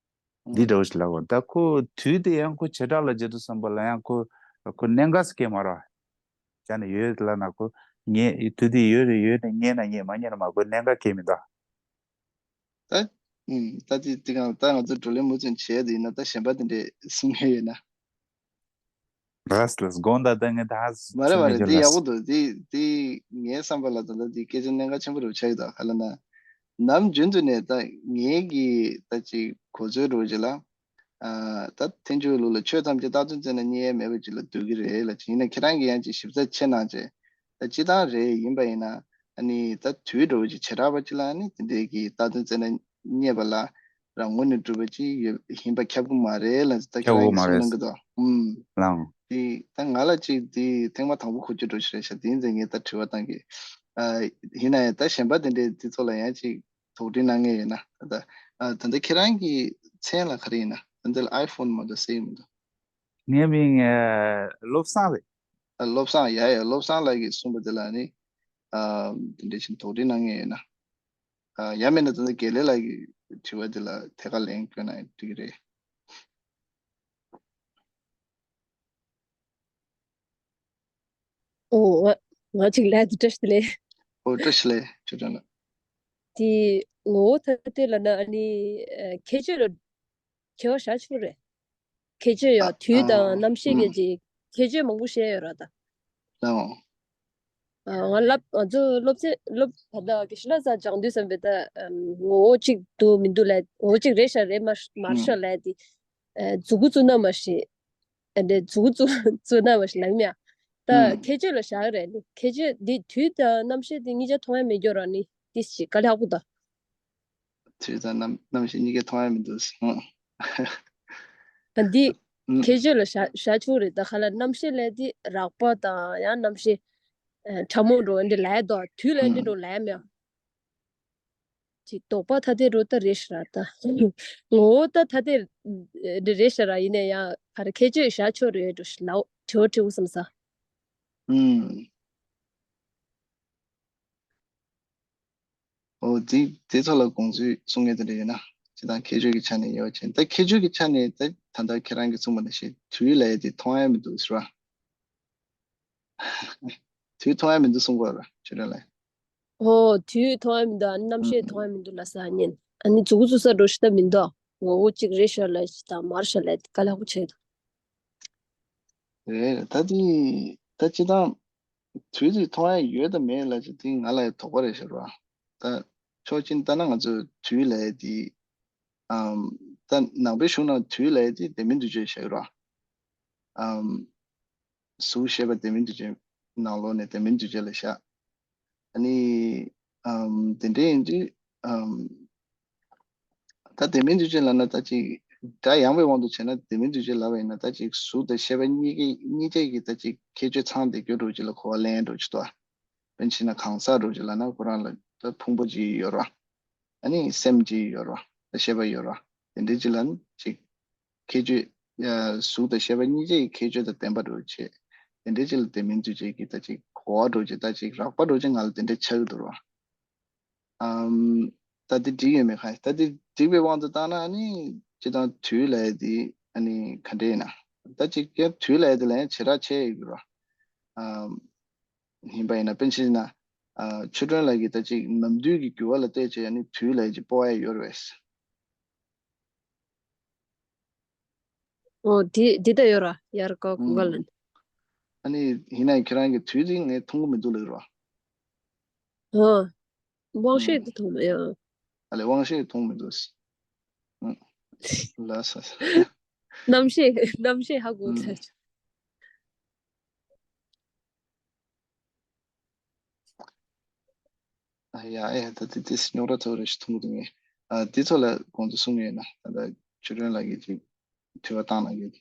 འདི་འདྲ་བོ་ཞིག་ལབ་དགོས། ད་ཁོ་དུས་དེ་ཡང་ཁོ་བྱེ་བྲག་ལ་བརྗོད་དུས་ཙམ་པ་ལ་ཡང་ཁོ་ཁོ་གནད་འགག་ས་གང་ཡང་མ་རེད། ཅག་ནས་ཡོད་ལབ་ན་ཁོ་རྙེད་དུས་དེ་ཡོད་རེད། ཡོད་ནས་རྙེད་ན་རྙེད། མ་རྙེད་ན་མ། ཁོ་གནད་འགག་གང་ཡང་མི་འདུག་ད་ཨུམ། ད་དེ་དེ་གང་ད་ང་ཚོ་བགྲོ་གླེང་མུ་མཐུད་བྱས་དེ་ཡིན་ན་ད་གཞན་པ་དེ་འདྲས་གསུང་མཁན་ཡོད་ན། རེད་ལགས། དགོངས་དག་ད་ངས་ད་ཧ་མ་རེད་མ་རེད། འདི་ཡག་པོ་འདུག་འདི་འདི་ངའི་བསམ་པ་ལ་ད་ལྟ་འདི་སྐད་ཆ་གནད་འགག་ཆེན་པོ་རུ་ཆགས་ཀྱི་འདུག་ག་ལབ་ན། ནམ་རྒྱུན་དུ་ནས་ད་ངའི་གི་ད་ཅིག་གོ་ཚོད་འདྲ་བོ་ཅིག་ལ། ཨ་ད་ཐལ་འགྱུར་ལུགས་ལ་ཆོས་ཐམས་ཅད་བཏགས་དོན་རྩད་ནས་རྙེད་ཡས་མེད་པ་ཅིག་ལ་འདོད་ཀྱི་རེད་ལབ་ཅིག་ཡིན་ན། ཁྱེད་རང་གིས་ཡང་ཅིག་ཞིབ་ཚགས་ཆེ་གནང་བྱས། ད་སྤྱི་བཏང་རེད། ཡིན་པ་ཡིན་ན་ཨ་ནི་ད་དུས་འདྲ་བོ་ཅིག་བྱེ་བྲག་པ་ཅིག་ལ་ཨ་ནི་དེ་འདྲའི་གི་བཏགས་དོན་རྩད་ནས་རྙེད་པ་ལ་རང་ངོས་ནས་གྲུབ་པ་ཅིག་ཡོད་ཡིན་པ་ཁྱབ་ཀྱི་མ་རེད་ལབ་ཅིག་ད་ཁྱེད་རང་གིས་གསུངས་གནང་གི་འདུག་ཨུམ། ལགས། དེ་ད་ང་ལ་ཅིག་དེ་ཐེངས་མ་དང་པོ་གོ་རྒྱུ་འདྲ་ཞིག་རེད་ཤག་དེ་ཡིན་ཙང་ངས་ད་དྲི་བ་བཏང་གི། ཨ་ཡིན་ན་ཡང་ད་གཞན་པ་དེ་འདྲའི་དེ་ཚོ་ལ་ཡང་ཅིག་དོགས་འདྲི་གནང་མཁན་ཡོད་ན། ད་ལྟ་ཨ་ད་ལྟ་ཁྱེད་རང་གི་མཚན་ལ་ག་རེ་ཡིན་ན། ད་ལྟ་ལ་ཨའི་ཕོན་མ་གཏོགས་སེ་ཡི་མི་འདུག་ངའི་མིང་ཨ་བློ་བཟང་རེད། ཨ་བློ་བཟང་། ཡ་ཡ། བློ་བཟང་ལགས་ཀྱིས་གསུངས་པ་དེ་ལ་ནི་ཨ་དེ་འདྲ་ཞིག་དོགས་འདྲི་གནང་མཁན་ཡོད་ན། ཨ་ཡང་མིན་ན་ད་ལྟ་དགེ་ལེགས་ལགས་ཀྱི་དྲི་བ་དེ་ལ་ཐད་ཀར་ལན་བསྐྱོན་ན་འགྲིག་གི་རེད། ཨོ། ང་ང་གཅིག་ལབ་དུས་བཀྲ་ཤིས་བདེ་ལེགས། ཨོ་བཀྲ་ཤིས་བདེ་ལེགས་ཆོས་སྒྲོན་ལགས། དེ་ངོ་བོ་ཐ་དད་ལབ་ན་ཨ་ནི་ཨ་ཁྱད་ཆོས་ལ་ཁྱད་པར་བཞག་ཆོག་རེད། ཁྱད་ཆོས་ཡང་དུས་དང་རྣམ་ཤེས་ཀྱི་ཅིག་ཁྱད་ཆོས་མང་པོ་བཤད་ཡོད་ར་ད། ལའོ། ཨ་ང་ལབ། ང་ཚོ་སློབ་ཚན་སློབ་ད་ལྟ་དགེ་བཤེས་ལྷ་ས་སྦྱང་དུས་ཙམ་པའི་ད་ཨམ་ངོ་བོ་གཅིག་འདུག་མི་འདུག་ལབ། ངོ་བོ་གཅིག་རེད་ཤག་རེད་མ་མ་རེད་ཤག་ལབ་དེ། ཨ་མཛུ་གུ་བཙུགས་ན་མ་ཤེས། ཨ་འདྲ་མཛུ་གུ་བཙུགས་བཙུགས་ན་མ་ཤེས་ལབ་མེད་ཨ། ད་ཁྱད་ཆོས་ལ་བཞག་རེད་ནི། ཁྱད་ཆོས་འདི་དུས་དང་རྣམ་ཤེས་དེ་གཉིས་ཆ་མཐོང་ཡ་མེད་སྐྱོ་ར་ནི་ཏིས་ཅིག་དཀའ་ལས་ཁག་པོ་ད། དུས་དང་རྣམ་རྣམ་ཤེས་གཉིས་ཀ་མཐོང་ཡ་མི་འདུག་ཟེར། ཨ་འདི་ཁྱད་ཆོས་ལ་བཞག་བཞག་ཆོག་རེད། ད་ག་ལ་རྣམ་ཤེས་ལས་དེ་རགས་པ་དང་ཡང་རྣམ་ཤེས་ཕྲ་མོ་འགྲོ་འདི་ལས་དོ་དུས་ལ་འདི་འགྲོ་ལས་མེད། ཅིག་དོགས་པ་ཐ་དད་རུ་ད་རེད་ཤག་ར་ད། ངོ་བོ་ད་ཐ་དད་རེད་རེད་ཤག་ར། ཡིན་ན་ཡང་ག་རེ་ཁྱད་ཆོས་བཞག་ཆོག་རེད་འགྲོ་ཤི་ལའོ་དྲི་བ་དྲི་བོ་བསམ་ས། ཨུམ། ཨོ་དེ་དེ་ཚོ་ལ་དགོངས་ཚུལ་གསུང་མཁན་དེ་འདྲ་ཡོད་ན། སྤྱི་བཏང་ཁྱད་ཆོས་ཀྱི་ཆ་ནས་ཡོད་ཅེས། ད་ཁྱད་ཆོས་ཀྱི་ཆ་ནས་ད་ད་ལྟ་ཁྱེད་རང་གིས་གསུངས་པ་ནང་བཞིན་དུས་ལ་ཡ་དེ་མཐོང་ཡ་མི་འདུག་ཟེར་བ། དུས་མཐོང་ཡ་མི་འདུག་གསུང་གི་ཡོད་ར་ཆོས་སྒྲོན་ལགས། ཨོ་དུས་མཐོང་ཡ་མི་འདུག་ཨ་ནི་རྣམ་ཤེས་མཐོང་ཡ་མི་འདུག་ལབ་ས་ཉན། ཨ་ནི་མཛུ་གུ་བཙུགས་ས་འགྲོ་ཤི་ད་མི་འདུག་ངོ་བོ་གཅིག་རེད་ཤག་ལབ་ཤི་ད་མ་རེད་ཤག་ལབ་དཀའ་ལས་ཁག་པོ་ཆགས་འདུག་རེད། ད་དེ་ད་སྤྱི་བཏང་དུས་དེ་མཐོང་ཡ་ཡོད་དང་མེད་ལབ་ཅིག་དེ་ང་ལ་ཡང་དོགས་པ་རེད་ཤག་ར། ད་ཕྱོགས་གཅིག་ནས་ལྟ་ན་ང་ཚོས་དུས་ལབ་ཡ་དེ་ཨམ་ད་ནང་པའི་གཞུང་ནང་དུས་ལབ་ཡ་དེ་ལྡན་མིན་འདུས་བྱས་བཞག་ཡོད་ར། ཨམ། གཟུགས་ཞེས་པ་ལྡན་མིན་འདུས་བྱས་ནང་ལོགས་ནས་ལྡན་མིན་འདུས་བྱས་ལ་བཞག་ཨ་ནི། ཨམ། དེ་འདྲ་ཡིན་དུས། ཨམ། ད་ལྡན་མིན་འདུས་བྱས་ལབ་ན་ད་ཅིག་སྒྲ་ཡངས་པའི་དབང་དུ་བྱས་ན་ལྡན་མིན་འདུས་བྱས་ལབ་པ་ཡིན་ན་ད་ཅིག་གཟུགས་དང་ཤེས་པ་གཉིས་ཀའི་གཉིས་ཆ་གི་ད་ཅིག་ཁྱད་ཆོས་ཚང་བསྡད་རྒྱུ་འདྲ་བོ་ཅིག་ལ་གོ་བ་ལེན་འདྲ་བོ་ཅིག་འདུག་ཨ། དཔེར་ན་ཕྱིན་ན་གང་ཟག་འདྲ་བོ་ཅིག་ལབ་ན་ཁོ་རང་ལ་ད་ཕུང་པོ་ཅིག་ཡོད་ར། ཨ་ནི་སེམས་ཅིག་ཡོད་ར། ད་ཤེས་པ་ཡོད་ར། དེ་འདྲ་ཅིག་ལ་ནི་ཅིག་ཁྱད་ཆོས། ཡ། གཟུགས་དང་ཤེས་པ་གཉིས་ཆ་ཡི་ཁྱད་ཆོས་དང་ལྡན་པ་འདྲ་བོ་བྱས། དེ་འདྲའི་ཅིག་ལ་ལྡན་མིན་འདུས་བྱས་ཀྱི་ད་ཅིག་གོ་བ་འདྲ་བོ་ཅིག་ད་ཅིག་རགས་པ་འདྲ་བོ་ཅིག་ང་ལ་དེ་འདྲ་ཆགས་ཀྱི་འདུག་ར། ཨམ། ད་དེ་འགྲིག་ཡོད་མེད་ཁ་ད་དེ་ འགྲིག་པའི་དབང་དུ་བཏང་ན་ཨ་ནི་སྤྱིར་བཏང་དུས་ལབ་ཡ་དེ་ཨ་ནི་ག་འདྲ་ཡིན་ན། ད་ཅིག་ཀྱང་དུས་ལབ་ཡ་དེ་ལ་ཡང་བྱེ་བྲག་ཕྱེ་ཡོད་ཀྱི་རེད་བ། ཨམ། ཡིན་པ་ཡིན་ན་དཔེར་ན་ཆོས་སྒྲོན་ལགས་ཀྱིས་ད་ཅིག་ནམ་དུས་ཀྱི་འགྱུར་བ་ལ་བལྟས་བྱས་ཨ་ནི་དུས་ལབ་ཡ་ཅིག་སྤོ་ཡ་ཡོད་རེད་པས། ཨོ། འདི་འདི་ལྟ་ཡོད་ར། ཡར་ཀོ་གུང་ག་ལན། ཨ་ནི་ཡིན་ན་ཁྱེད་རང་གི་དུས་དེ་ངས་མཐོང་གི་མི་འདུག་ལབ་ར། ཨོ། དབང་ཤེས་ཨུམ། དེ་མཐོང་མ་ཡོང་། ཨ་ལས་དབང་ཤེས་མཐོང་མི་འདུག་ཨུམ། ལགས་སོ། རྣམ་ཤེས་རྣམ་ཤེས་ཧ་གོ་ཨུམ། ཚར། ཨ་ཡ་ཨེ་ད་དེ་དེ་རྙོག་དྲ་ཚོ་རེ་ཞིག་མཐོང་གི་འདུག་ངས། ཨ་དེ་ཚོ་ལ་གོང་དུ་གསུངས་ཡོད་ན་ད་ལྟ་ཆོས་སྒྲོན་ལགས་ཀྱིས་ཅིག་དྲི་བ་བཏང་གནང་གི།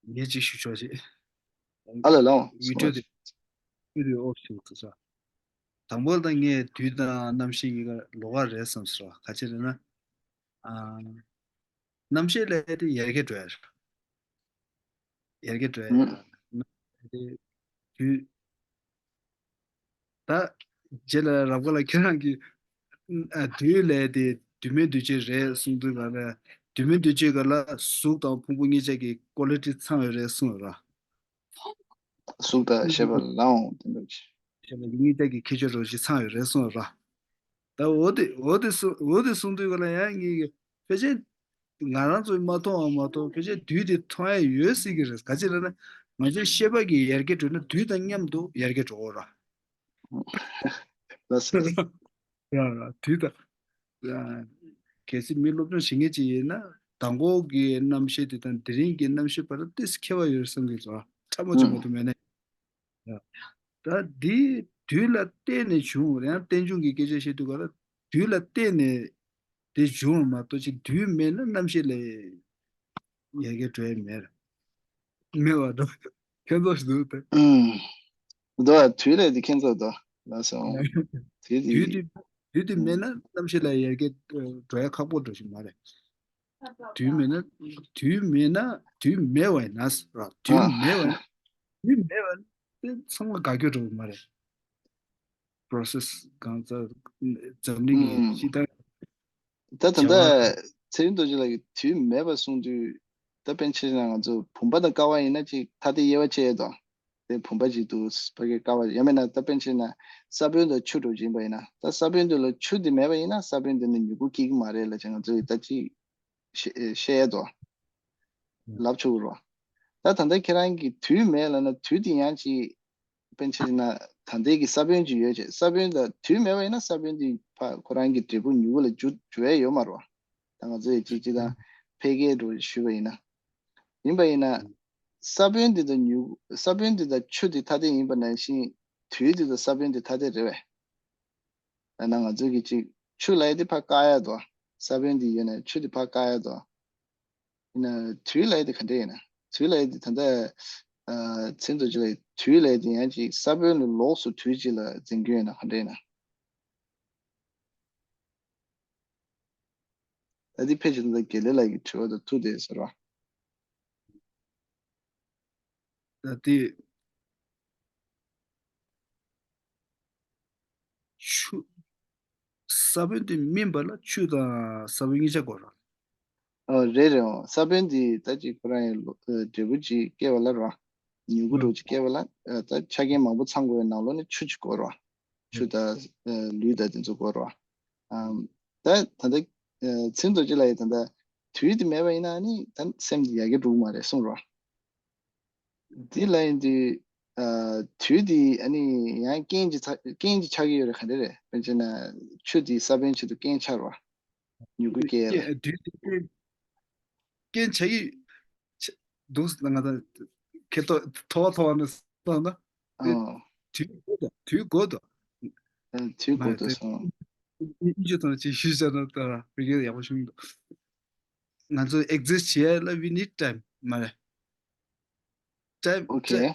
ངས་ཅིག་ཞུ་ཆོག་ཅིག་ཨ་ལ་ལའོ། ཡུལ་གྲོས་དེ་ཡུལ་དེ་ཨོ་ཞིག་ཟེར། དང་པོ་ད་ངས་དུས་དང་རྣམ་ཤེས་གཉིས་ཀ་ལོགས་ཀ་རེད་བསམ་སོང་། ག་ཅི་རེད་ན། ཨ། རྣམ་ཤེས་ལས་དེ་ཡར་རྒྱས་འགྲོ་ཡ་རེད། ཡར་རྒྱས་འགྲོ་ཡ་ཨུམ། རེད། དུས། ད། རྗེས་ལ་རབ་དགའ་ལགས་ཁྱེད་རང་གིས། ཨ་དུས་ལས་དེ་དུས་མིན་འདུས་བྱས་རེད་གསུངས་དུས་ག་ལ། དུས་མིན་འདུས་བྱས་ག་ལ་གཟུགས་དང་ཕུང་པོ་གཉིས་ཆ་གི་ཀོ་ལི་ཊི་ཚང་བ་རེད་གསུངས་ར། གཟུགས་དང་ཤེས་པ་ལའང་དེ་འདྲ་ཅིག་ཤེས་པ་གཉིས་ཆ་གི་ཁྱད་ཆོས་རོ་ཞིག་ཚང་བ་རེད་གསུངས་ར། ད་འོ་དེ་འོ་དེ་གསུང་འོ་དེ་གསུངས་དུས་ག་ལ་ཡང་ངེད་ཀྱི་ཕལ་ཆེར། ང་རང་ཚོས་མ་མཐོང་བ་མ་གཏོགས་ཕལ་ཆེར་དུས་དེ་མཐོང་ཡ་ཡོད་སྲིད་ཀྱི་རེད། ག་ཅི་རེད་ན། ང་ཚོའི་ཤེས་པ་གི་ཡར་རྒྱས་འགྲོས་ན་དུས་དང་མཉམ་དུ་ཡར་རྒྱས་འགྲོ་གི་ར། ལགས་སོ། ར་ར་དུས་དང་། གལ་སྲིད་མི་སློབ་སྦྱོང་བྱེད་མཁན་ཅིག་ཡིན་ན་དང་པོ་གི་རྣམ་ཤེས་དེ་དང་དེ་རིང་གི་རྣམ་ཤེས་བར་ཏོག་ཙམ་ཁྱད་པར་ཡོད་བསམ་གྱི་འདུག་ཕྲ་མོ་ཆེན་པོ་དུ་མེད་ན། ད་འདི་དུས་ལ་བརྟེན་ནས་བྱུང་། ཡང་རྟེན་འབྱུང་གི་སྐད་ཆ་བཤད་དུས་ག་ལ་དུས་ལ་བརྟེན་ནས་དེ་བྱུང་བ་མ་གཏོགས་ཅིག་དུས་མེད་ན་རྣམ་ཤེས་ལས་ཡར་རྒྱས་འགྲོ་ཡ་མེད། མེད་པ་དང་ཁྱད་མཚར་ཞིག་འདུག་སྟེ། ཨུམ། འདུག་དུས་ལས་དེ་ཁྱད་མཚར་འདུག་ལགས་སོ། དུས་དེ་དུས་དེ་དུས་དེ་མེད་ན་རྣམ་ཤེས་ལ་ཡར་རྒྱས་འགྲོ་ཡ་ཁག་པོ་འགྲོ་ཞིག་མ་རེད། དུས་མེད་ན། དུས་མེད་ན་དུས་མེད་པ་ཡིན་ན་ར། དུས་ཨ། མེད་པ་ཡིན་ན། དུས་མེད་པ་ཡིན་ན་ཚང་མ་དགའ་སྐྱོ་འགྲོ་གི་མ་རེད། པོ་རོ་སེ་སི་གང་ཟག་འཛམ་གླིང་གི་ཨུམ། སྤྱི་བཏང་། ད་ད་བྱ་ལྟ་བ། ཚེ་རིང་རྡོ་རྗེ་ལགས་ཀྱིས་དུས་མེད་པ་གསུངས་དུས་ད་དཔེར་ན་ཆ་བཞག་ན་ང་ཚོ་བུམ་པ་དང་ཀ་བ་ཡིན་ན་ཅིག་ཐ་དད་དབྱེ་བ་ཕྱེ་ཡས་དང་། དེ་བུམ་པ་ཅིག་འདུག་ཕ་གིའི་ཀ་བ་ཡང་མིན་ན་ད་དཔེར་ན་ཆ་བཞག་ན་ས་བོན་དང་ཆུ་འདྲ་བོ་ཅིག་ཡིན་པ་ཡིན་ན། ད་ས་བོན་དེ་ལ་ཆུ་དེ་མེད་པ་ཡིན་ན་ས་བོན་དེ་ནི་མྱུ་གུ་སྐྱེ་གི་མ་རེད་ལབ་བྱས་ང་ཚོས་ད་ཅིག་བཤད་བཤད་ཡས་དང་། ལབ་ཆོག་གི་རེད་བ། ད་ད་ལྟ་ཁྱེད་རང་གིས་དུས་མེད་ལབ་ན་དུས་དེ་ཡང་ཅིག་དཔེར་ན་ཆ་བཞག་ན་ད་ལྟའི་གི་ས་བོན་ཅིག་ཡོད་ཅེས། ས་བོན་དང་དུས་མེད་པ་ཡིན་ན་ས་བོན་དེ་ཕ་ཁོ་རང་གི་འབྲས་བུ་མྱུ་གུ་ལ་འགྱུར་འགྱུར་ཡ་ཡོད་མ་རེད་བ། ད་ང་ཚོ་ཡི་ཅིག་ཅིག་དང་འཕེལ་རྒྱས་འགྲོ་ཞུས་པ་ཡིན་ན། ཡིན་པ་ཡིན་ན། ས་བོན་དེ་དང་མྱུ་གུ། ས་བོན་དེ་དང་ཆུ་དེ་ཐ་དད་ཡིན་པ་ནང་བཞིན་དུས་དེ་དང་ས་བོན་དེ་ཐ་དད་རེད་བས། ཡང་ན་ང་ཚོ་གི་ཅིག་ཆུ་ལབ་ཡ་དེ་ཕར་བཀག་ཡ་དང་། ས་བོན་དེ་ཡོད་ན་ཆུ་དེ་ཕར་བཀག་ཡ་དང་། ཡིན་ན་དུས་ལབ་ཡ་དེ་ག་འདྲ་ཡིན་ན། དུས་ལབ་ཡ་དེ་ད་ལྟ་ཨ་ཚེ་རིང་རྡོ་རྗེ་ལགས་ཀྱིས་དུས་ལབ་ཡ་དེ་ཡང་ཅིག་ས་བོན་ལ་ལོགས་སུ་དུས་གཅིག་ལ་འཛིན་རྒྱུ་ཡིན་ན་ག་འདྲ་ཡིན་ན། ད་འདི་ཕལ་ཆེར་ད་དགེ་ལེགས་ལགས་ཀྱི་དྲི་བ་དང་མཐུན་ཏེ་ཟེར་བ། ད་དེ། ཆུ། ས་བོན་དེ་སྨིན་པ་ལ་ཆུ་དང་ས་བོན་གཉིས་ཆ་དགོས་རེད། ཨ་རེད་རེད། འོ་ས་བོན་དེ་ད་ཅིག་ཁོ་རང་ཡི་ལོ་ཨ་འབྲས་བུ་ཅིག་སྐྱེ་བ་ལ་རེད་བ། མྱུ་གུ་འདྲ་བོ་ཅིག་སྐྱེ་བ་ལ་ཨ་ད་ཆ་རྐྱེན་མང་པོ་ཚང་དགོས་པའི་ནང་ལོགས་ནས་ཆུ་ཅིག་དགོས་རེད་བ། ཆུ་དང་ཨ་ལུད་དང་དེ་ཚོ་དགོས་རེད་བ། ཨམ། ད་ད་ལྟ་ཨ་ཚེ་རིང་རྡོ་རྗེ་ལགས་ཀྱིས་ད་ལྟ་དུས་དེ་མེད་པ་ཡིན་ན་ནི་ད་སེམས་དེ་ཡར་རྒྱས་འགྲོ་གི་མ་རེད་གསུངས་རེད་བ། འདི་ལ་ཡིན་དུས། ཨ་དུས་འདི་ཨ་ནི་ཡང་རྐྱེན་གྱི་ཚ་རྐྱེན་གྱི་ཆགས་ཀྱི་ཡོད་རེད། ག་འདྲ་རེད། དཔེར་ན་ཆུ་འདི་ས་བོན་ཆེད་དུ་རྐྱེན་ཆགས་རེད་བ། མྱུ་གུ་སྐྱེ་ཡ་ལ། རྐྱེན་དུས་འདི་རྐྱེན་རྐྱེན་ཆགས་ཀྱི་ཆ་འདུག་ང་ད་ཁེ་ཐོ་ཐོ་བ་ཐོ་བ་ནི་སོང་ན། ཨ། དུས་འགོར་དོ་དུས་འགོར་དོ། ཨ་དུས་འགོར་དོ་སོང་། ཨིན་ཇི་ཐོག་ཅིག་ཞུས་བྱས་ན་ད་བོད་སྐད་ཡག་པོ་ཤོང་གི་འདུག་ང་ཚོ་exist་བྱེད་ཡ་ལ་we need time མ་རེད། time ཨོ་ཁེ།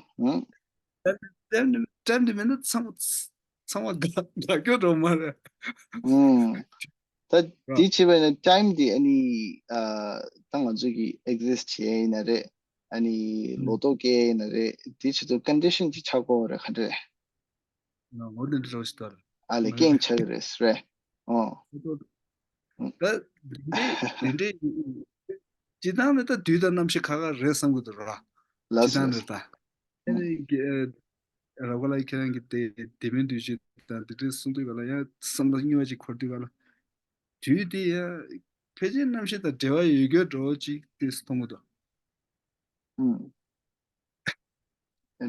time time time དེ་མེད་ན་ཚང་མ་ཚང་མ་དགའ་དགའ་སྐྱོ་འགྲོ་མ་རེད། ད་དེ་བྱས་པ་ཡིན་ན་time་དེ་ཨ་ནི་ཨ་ད་ང་ཚོ་གི་exist་བྱེད་ཡ་ཡིན་ན་རེད། ཨ་ནི་ལོ་ཏོག་སྐྱེ་ཡིན་ན་རེད། དེ་ཆེད་དུ་ཀོན་ཌི་ཤན་ཅིག་ཆགས་དགོས་རེད། ག་འདྲ་རེད། ང་འོ་དེ་འདྲ་རོ་ཞིག་ལྟར། ཨ་ལས་རྐྱེན་ཆགས་ཀྱི་རེད་རེད། ཨོ། ལོ་ཏོག་ད་དེ་འདྲའི་དེ་འདྲའི་སྤྱི་བཏང་ནི་ད་དུས་དང་རྣམ་ཤེས་ཁག་ཁག་རེད་བསམ་གྱི་འདུག་ར། ལགས་སོ་སྤྱི་བཏང་ལགས་ནི་ད། སོ། ཨ་ནི་ར་གོ་ལ་ཁྱེད་རང་གི་དེ་དེ་མིན་དུས་ཆེན་དང་དེ་འདྲའི་གསུང་དུས་ག་ལ་ཡང་བསམ་བློ་རྙིང་བ་ཅིག་འཁོར་དུས་ག་ལ། དུས་དེ་ཡང་ཕལ་ཆེར་རྣམ་ཤེས་དང་འབྲེལ་བ་ཡོད་རྒྱུ་འདྲ་བོ་ཅིག་དེ་མཐོང་གི་འདུག་ཨུམ།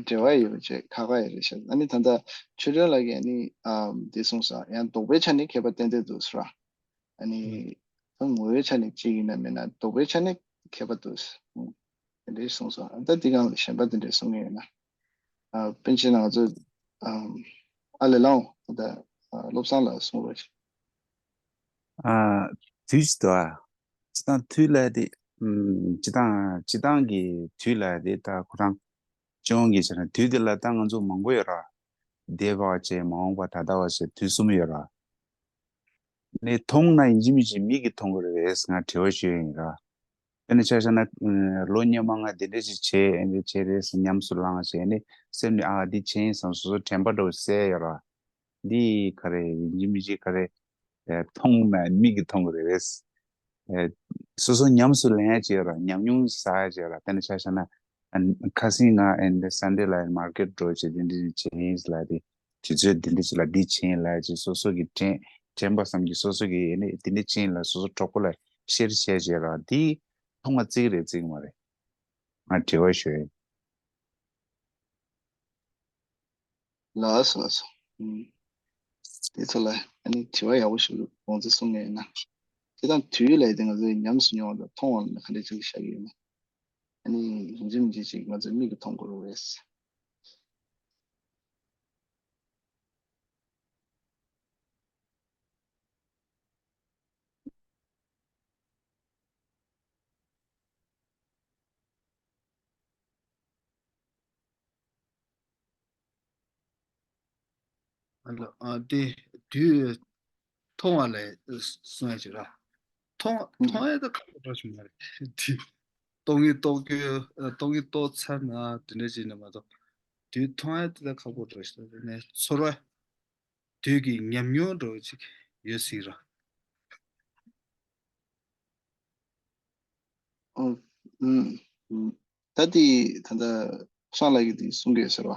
འབྲེལ་བ་ཡོད་པ་བྱས་ཁག་ཁག་ཡོད་རེད་ཤག་ཨ་ནི་ད་ལྟ་ཆོས་སྒྲོན་ལགས་ཀྱིས་ཨ་ནི་ཨམ་འདི་གསུངས་སོང་། ཡང་ལྡོག་པའི་ཆ་ནས་ཁྱད་པར་ཏན་ཏན་འདུག་ཟེར་བ། ཨ་ནི་ད་ངོ་བོའི་ཆ་ནས་གཅིག་ཡིན་ན་མིན་ན་ལྡོག་པའི་ཆ་ནས་ཁྱད་པར་འདུག་ཨུམ། དེ་འདྲའི་གསུངས་སོང་། ད་འདི་སྒང་ལ་གཞན་པ་དེ་འདྲའི་གསུང་མཁན་ཡོད་ན། ཨ་པཎ་ཆེན་ལགས་ང་ཚོ་ཨམ་ཨ་ལས་ལའང་ད་ཨ་བློ་བཟང་ལགས་གསུང་རོགས་བྱེད། ཨ་དུས་ཀྱི་དུ་ཨ། སྤྱི་བཏང་དུས་ལ་དེ། ཨམ་སྤྱི་བཏང་སྤྱི་བཏང་གི་དུས་ལ་དེ་ད་ཁོ་རང་སྤྱི་ཡོངས་ཀྱི་བྱས་ན་དུས་དེ་ལ་ད་ང་ཚོ་མང་པོ་ཡོད་ར། འདས་པ་བ་བྱས་མ་འོངས་པ་ད་ལྟ་བ་བྱས་དུས་གསུམ་ཡོད་ར། ནས་མཐོང་ན་ཡིན་གཅིག་མིན་གཅིག་མིག་གིས་མཐོང་གི་རེད་ཟེར་ང་དྲི་བ་ཞུས་ཡིན་ར། དེ་ནས་ཆ་བཞག་ན་ལོ་སྔོན་མ་ང་འདི་འདྲ་ཞིག་བྱས་ཨེ་འདྲ་བྱས་རེད་ཟེར་ཉམས་སུ་བླངས་བྱས་ནས་སེམས་ནས་ཨ་འདི་བྱས་ཡིན་བསམ་སོ་སོ་དྲན་པ་འདྲ་བོ་གསལ་ཡོད་ར། འདི་ག་རེ་ཡིན་གཅིག་མིན་གཅིག་ག་རེ་ཨེ་མཐོང་མ་མིག་གིས་མཐོང་གི་རེད། ཨེ་སོ་སོ་ཉམས་སུ་ལེན་ཡ་བྱས་ར། ཉམས་མྱོང་བསགས་ཡ་བྱས་ར། དེ་ནས་ཆ་བཞག་ན་ཨ་ཁ་སང་ང་ཨེ་འདི་སན་ཌེ་ལ་མར་ཀེཊ་འགྲོ་བྱས་འདི་འདྲ་བྱས་ཡིན་ལ་དེ་དུས་ཚོད་འདི་འདྲ་ཅིག་ལ་འདི་བྱས་ཡིན་ལ་ཅིག་སོ་སོ་གི་དྲན་དྲན་པ་བསམ་གྱི་སོ་སོ་གི་ཨེ་ནི་འདི་འདྲ་བྱས་ཡིན་ལ་སོ་སོ་གྲོགས་པོ་ལ་ཤེར་བྱས་བྱས་ར། འདི་མཐོང་བ་བརྩི་གི་རེད་བརྩི་གི་མ་རེད། ང་དྲི་བ་ཞུ་ཡིན། ལགས་སོ་ལགས་སོ། ཨུམ། དེ་ཚོ་ལ་ཨ་ནི་དྲི་བ་ཡག་པོ་ཞིག་དགོངས་ཚུལ་གསུང་ངེས་ཡིན་ན། སྤྱིར་བཏང་དུས་ལས་དེ་ང་ཚོས་ཉམས་སུ་མྱོང་བ་དང་མཐོང་བ་ལ་ག་འདྲ་ཅིག་བཞག་གི་ཡོད་ན། ཨ་ནི་ཡིན་གཅིག་མིན་གཅིག་ཅིག་ང་ཚོས་མིག་གིས་མཐོང་དགོས་རེད། ཨ་ལ་ཨ་དེ་དུས་མཐོང་བ་ལས་གསུང་ཡ་ཅིག་ར། མཐོང་མཐོང་ཡ་ད་ཁག་པོ་འདྲ་ཞིག་མ་རེད། དུས་རྟོགས་ངེས་རྟོགས་རྒྱུ་རྟོགས་ངེས་རྟོགས་ཚར་ན་དེ་འདྲ་ཅིག་ནི་མ་གཏོགས། དུས་མཐོང་ཡ་དེ་ད་ཁག་པོ་འདྲ་ཞིག་རེད། ནས་ཚོར་བ། དུས་ཀྱི་ཉམས་མྱོང་འདྲ་བོ་ཅིག་ཡོད་སྲིད་ར། ཨོ། ཨུམ། ད་དེ་ད་ལྟ་ཁྲང་ལགས་ཀྱིས་དེ་གསུང་གི་ཡོད་ཟེར་བ།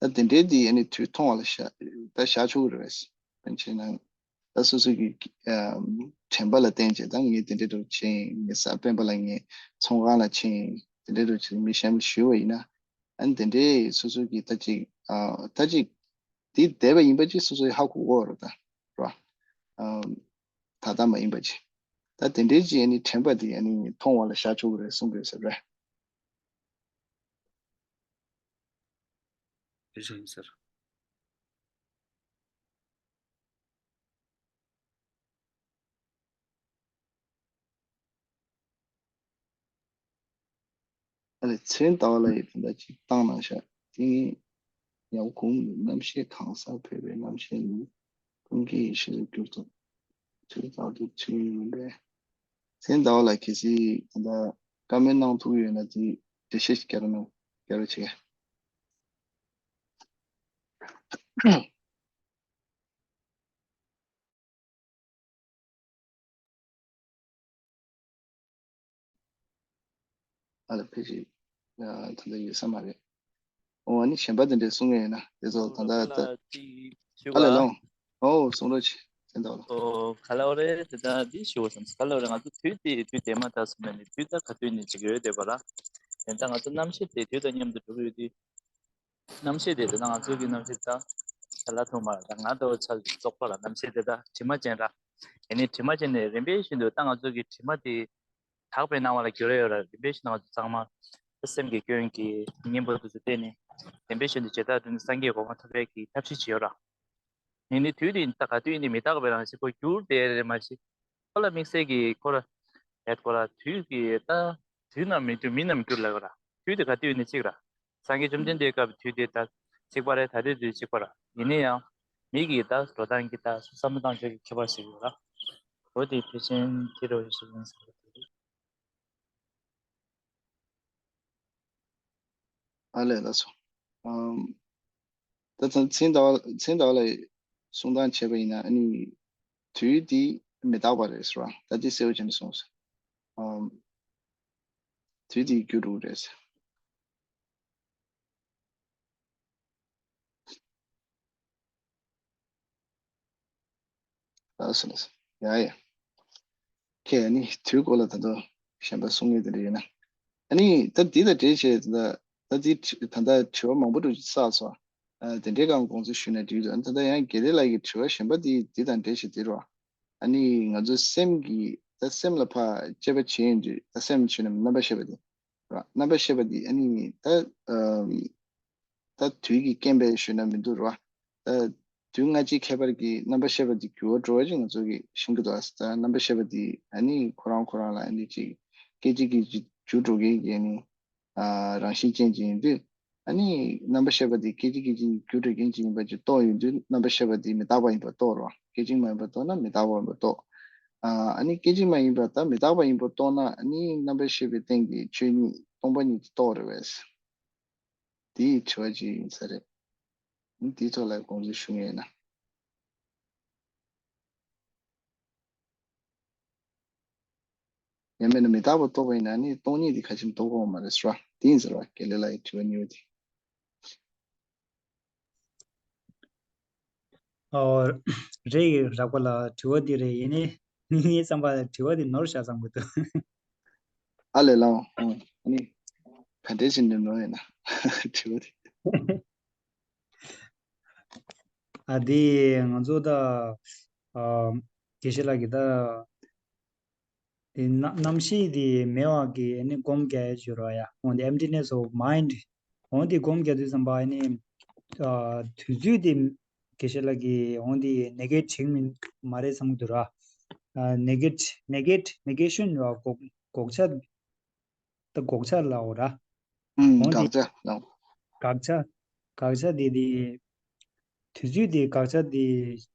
ད་དེ་འདྲའི་དེ་ཨ་ནི་དུས་མཐོང་བ་ལ་བཞག་ད་བཞག་ཆོག་གི་རེད། པཎ་ཆེན་ནང་ད་སོ་སོ་གི་ཨམ་དྲན་པ་ལ་བརྟེན་བྱས་ད་ངས་དེ་འདྲའི་འདྲ་བོ་བྱས་ཡིན། ངས་གཟའ་སྤེན་པ་ལ་ངས་ཚོང་ཁང་ལ་ཕྱིན་ཡིན། དེ་འདྲའི་འདྲ་བོ་བྱས་མི་གཞན་ལ་ཞུས་པ་ཡིན་ན། ཨ་ནི་དེ་འདྲའི་སོ་སོ་གི་ད་ཅིག་ཨ་ད་ཅིག་དེ་བསྡད་པ་ཡིན་པ་ཅིག་སོ་སོས་ཧ་གོ་གོ་རེད་ད། རེད་བ། ཨམ། ད་ལྟ་མ་ཡིན་པ་ཅིག་ད་དེ་འདྲའི་ཅིག་ཨ་ནི་དྲན་པ་དེ་ཨ་ནི་མཐོང་བ་ལ་བཞག་ཆོག་གི་རེད་གསུང་གི་ཡོད་ཟེར་རེད། དེ་བཞིན་ཟེར། ཨ་ལས་ཚེ་རིང་ཟླ་བ་ལགས་ཀྱིས་དེ་འདྲ་ཅིག་བཏང་གནང་ཤག་དེ་ངས་ཡག་པོ་གོ་མི་འདུག་རྣམ་ཤེས་གང་སར་འཕོས་པའི་རྣམ་ཤེས་ནི་ཀུན་མཁྱེན་ཡེ་ཤེས་སུ་གྱུར་ཏོ། ཚེ་རིང་ཟླ་བ་དེ་ཚེ་རིང་ཡིན་པས། ཚེ་རིང་ཟླ་བ་ལགས་གལ་སྲིད་ད་ལྟ་བཀའ་མོལ་གནང་ཐུབ་ཀྱི་ཡོད་ན་དེ་འགྲེལ་བཤད་ཅིག་རྒྱག་རོགས་གནང་། རྒྱག་རོགས་བྱེད། ཨ་ལ་ཕལ་ཆེར་ད་ལྟ་ཡོད་ས་མ་རེད། འོ་ཨ་ནི་གཞན་པ་དེ་འདྲས་གསུང་མཁན་ཡོད་ན་དེ་ཚོ་ད་ལྟ་ད་ཨ་ལ་ལོང་། ཨོ་གསུང་རོགས་བྱེད། ཚེ་རིང་ཟླ་བ་ལགས། ཨོ་ག་ལ་བ་རེད། དེ་ད་འདི་ཞུ་བ་བསམ་ག་ལ་བ་རེད། ང་ཚོ་དུས་དེ་དུས་དེ་མ་ད་སོང་ན་ནི་དུས་ད་ག་དུས་ནས་ཅིག་ཡོད་བསྡད་པ་ར། དེ་ད་ང་ཚོ་རྣམ་ཤེས་དེ་དུས་དང་མཉམ་དུ་འགྲོ་གི་ཡོད་དུས། རྣམ་ཤེས་དེ་ད་ང་ཚོ་གི་རྣམ་ཤེས་ད་ཆ་ལ་ཐུག་མ་ར། ད་ང་ད་བ་ཆ་ཙོག་པ་ར། རྣམ་ཤེས་དེ་ད་དྲི་མ་ཅན་ར། ཨེ་ནི་དྲི་མ་ཅན་ནས་རིམ་པས་བཞིན་དུ་ད་ང་ཚོ་གི་དྲི་མ་དེ་དག་པའི་སྣང་བ་ལ་འགྱུར་ཡོད་ར། རིམ་པས་བཞིན་ང་ཚོ་ཚང་མ་སེམས་ཀྱི་སྐྱོན་གྱི་གཉེན་པོ་དེ་ཚོ་བསྟེན་ནས་རིམ་པས་བཞིན་དུ་ཇི་ལྟར་བསྒྲུབས་ནས་སངས་རྒྱས་གོ་འཕང་ཐོབ་པའི་གི་ཐབས་ཤེས་བྱེད་ཡོད་ར། ཡིན་ནའི་དུས་དེ་ད་ག་དུས་ཡིན་ནའི་མི་རྟག་པའི་རང་བཞིན་ཁོ་འགྱུར་བསྡད་རེད་མ་གཞི། ཁོ་ལ་དམིགས་བསལ་གྱི་ཁོ་ར་ཡ་ཁོ་ར་དུས་ཀྱི་ད་དུས་ནམ་མི་འགྱུར་མི་ནམ་འགྱུར་ལབ་ཀྱི་ར། དུས་དེ་ག་དུས་ཡིན་ནའི་གཅིག་ར། སངས་རྒྱས་བཅོམ་ལྡན་འདས་སྐབས་དུས་དེ་ད་གཅིག་པ་རེད། ད་ལྟའི་དུས་གཅིག་པ་ར། ཡིན་ནའི་ཡང་མི་གི་ད་འགྲོ་སྟངས་ཀྱི་ད་བསམ་བློ་བཏང་ཕྱོགས་ཀྱི་ཁྱད་པར་ཞིག་ཡོད་ར། འོ་དེ་ཕལ་ཆེར་དེ་འདྲ་བ་ཞིག་ཡིན་ས་རེད། ཨ་ལས་ལགས་སོ། ཨམ། ད་ད་མཚན་ཟླ་བ་མཚན་ཟླ་བ་ལ་གསུང་སྟངས་བྱས་པ་ཡིན་ན་ཨ་ནི་དུས་འདི་མི་རྟག་པ་རེད་ཟེར་བ་ད་འདི་གསལ་པོ་བྱས་ནས་གསུངས་སོང་། ཨམ། དུས་འདི་འགྱུར་འགྲོ་གི་རེད་ཟེར། ལགས་སོ་ལགས་སོ། ཡ་ཡ། ཁྱེད་ཨ་ནི་དུས་སྐོར་ལ་ད་དུང་གཞན་པ་གསུང་ངེས་དེ་འདྲ་ཡོད་ན། ཨ་ནི་ད་འདི་དང་འབྲེལ་བྱས་ད་ད་འདི་ད་ལྟ་དྲི་བ་མང་པོ་འདུག་བསགས་སོང་། ཨ་དེ་འདྲའི་སྒང་དགོངས་ཚུལ་ཞུས་ན་འགྲིག་འདུག་ཨ་ནི་ད་ལྟ་ཡང་དགེ་ལེགས་ལགས་ཀྱི་དྲི་བ་གཞན་པ་འདི་འདི་དང་འབྲེལ་བྱས་འདི་རོ། ཨ་ནི་ང་ཚོའི་སེམས་ཀྱི་ད་སེམས་ལ་ཕར་དཔྱད་པ་བྱེད་ཡོང་དུས་ད་སེམས་ཞུས་ན་རྣམ་པར་ཤེས་པ་དེ། ར། རྣམ་པར་ཤེས་པ་འདི་ཨ་ནི་ད་ཨམ། ད་དུས་ཀྱི་རྐྱེན་པས་ཞུས་ན་མི་འདུག་ར། ད་དུས་སྔ་ཕྱིའི་ཁྱད་པར་གྱིས་རྣམ་པར་ཤེས་པ་འདི་འགྱུར་བ་འགྲོ་བ་ཅིག་ང་ཚོ་གིས་ཤེས་ཀྱི་འདུག་ཨ་ད་རྣམ་པར་ཤེས་པ་འདི་ཨ་ནི་ཁོ་རང་ཁོ་རང་ལ་ཨ་ནི་ཅིག་སྐད་ཅིག་གིས་ཅིག་འགྱུར་འགྲོ་མཁན་གྱི་ཨ་ནི་ཨ་རང་བཞིན་ཅན་ཅིག་ཡིན་དུས། ཨ་ནི་རྣམ་པར་ཤེས་པ་འདི་སྐད་ཅིག་གིས་ཅིག་འགྱུར་འགྲོ་མཁན་ཅིག་ཡིན་པ་ཅིག་རྟོགས་ཡོང་དུས་རྣམ་པར་ཤེས་པ་འདི་མི་རྟག་པ་ཡིན་པ་རྟོགས་རོ། སྐད་ཅིག་མ་ཡིན་པ་རྟོགས་ན་མི་རྟག་པ་ཡིན་པ་རྟོགས། ཨ་ནི་སྐད་ཅིག་མ་ཡིན་པ་དང་མི་རྟག་པ་ཡིན་པ་རྟོགས་ན་ཨ་ནི་རྣམ་པར་ཤེས་པའི་སྟེང་གི་ཆོས་ཉིད་སྟོང་པ་ཉིད་དེ་རྟོགས་རེད་པས། དེའི་དྲི་བ་ཅིག་ཡིན་ས་རེད། ཨ་ནི་དེའི་ཐོག་ལ་དགོངས་ཚུལ་ཞུ་ངེས་ཡིན་ན། ཡང་མིན་ན་མི་རྟག་པ་རྟོགས་པ་ཡིན་ན་ནི་སྟོང་ཉིད་དེ་ཁ་ཆེམས་རྟོགས་དགོས་མ་རེད་ཟེར་བ་དེ་ཡིན་ཟེར་བ་དགེ་ལེགས་ལགས་ཡི་དྲི་བ་གཉིས་པ་དེ། ཨོ། རེད་རགས་པ་ལགས་དྲི་བ་འདི་རེད་ཡིན་ནའི་ངའི་བསམ་པ་ལ་དྲི་བ་འདི་ནོར་བཞག་བསམ་གི་འདུག་ཨ་ལས་ལགས་ཨང་ཨ་ནི་ག་འདྲས་ཞིག་ནས་ནོར་ཡོད་ན་དྲི་བ་དེ། ཨ་འདི་ང་ཚོ་ད་ཨ་དགེ་བཤེས་ལགས་ཀྱིས་ད། དེ་རྣམ་རྣམ་ཤེས་དེ་མེད་པ་གི་ཨ་ནི་སྒོམ་རྒྱག་ཡ་ཅིག་ཡོད་རེད་པ་ཡ། འོ་དེ་emptiness of mind། འོ་དེ་སྒོམ་རྒྱག་དུས་ཙམ་པ་ཨ་ནི་ཨ་དུས་ཚོད་དེ་དགེ་བཤེས་ལགས་ཀྱིས་འོ་དེ་negate བྱེད་མིན་མ་རེད་བསམ་གྱི་འདུག་ར། ཨ་negate negate negation ཡོད་པ་འགོག་འགོག་བྱ། ད་འགོག་བྱ་ལབ་དགོས་ར། ཨུམ། འོ་དེ་དགག་བྱ་ལབ། དགག་བྱ། དགག་བྱ་དེ་དེ། དུས་ཚོད་དེ་དགག་བྱ་དེ་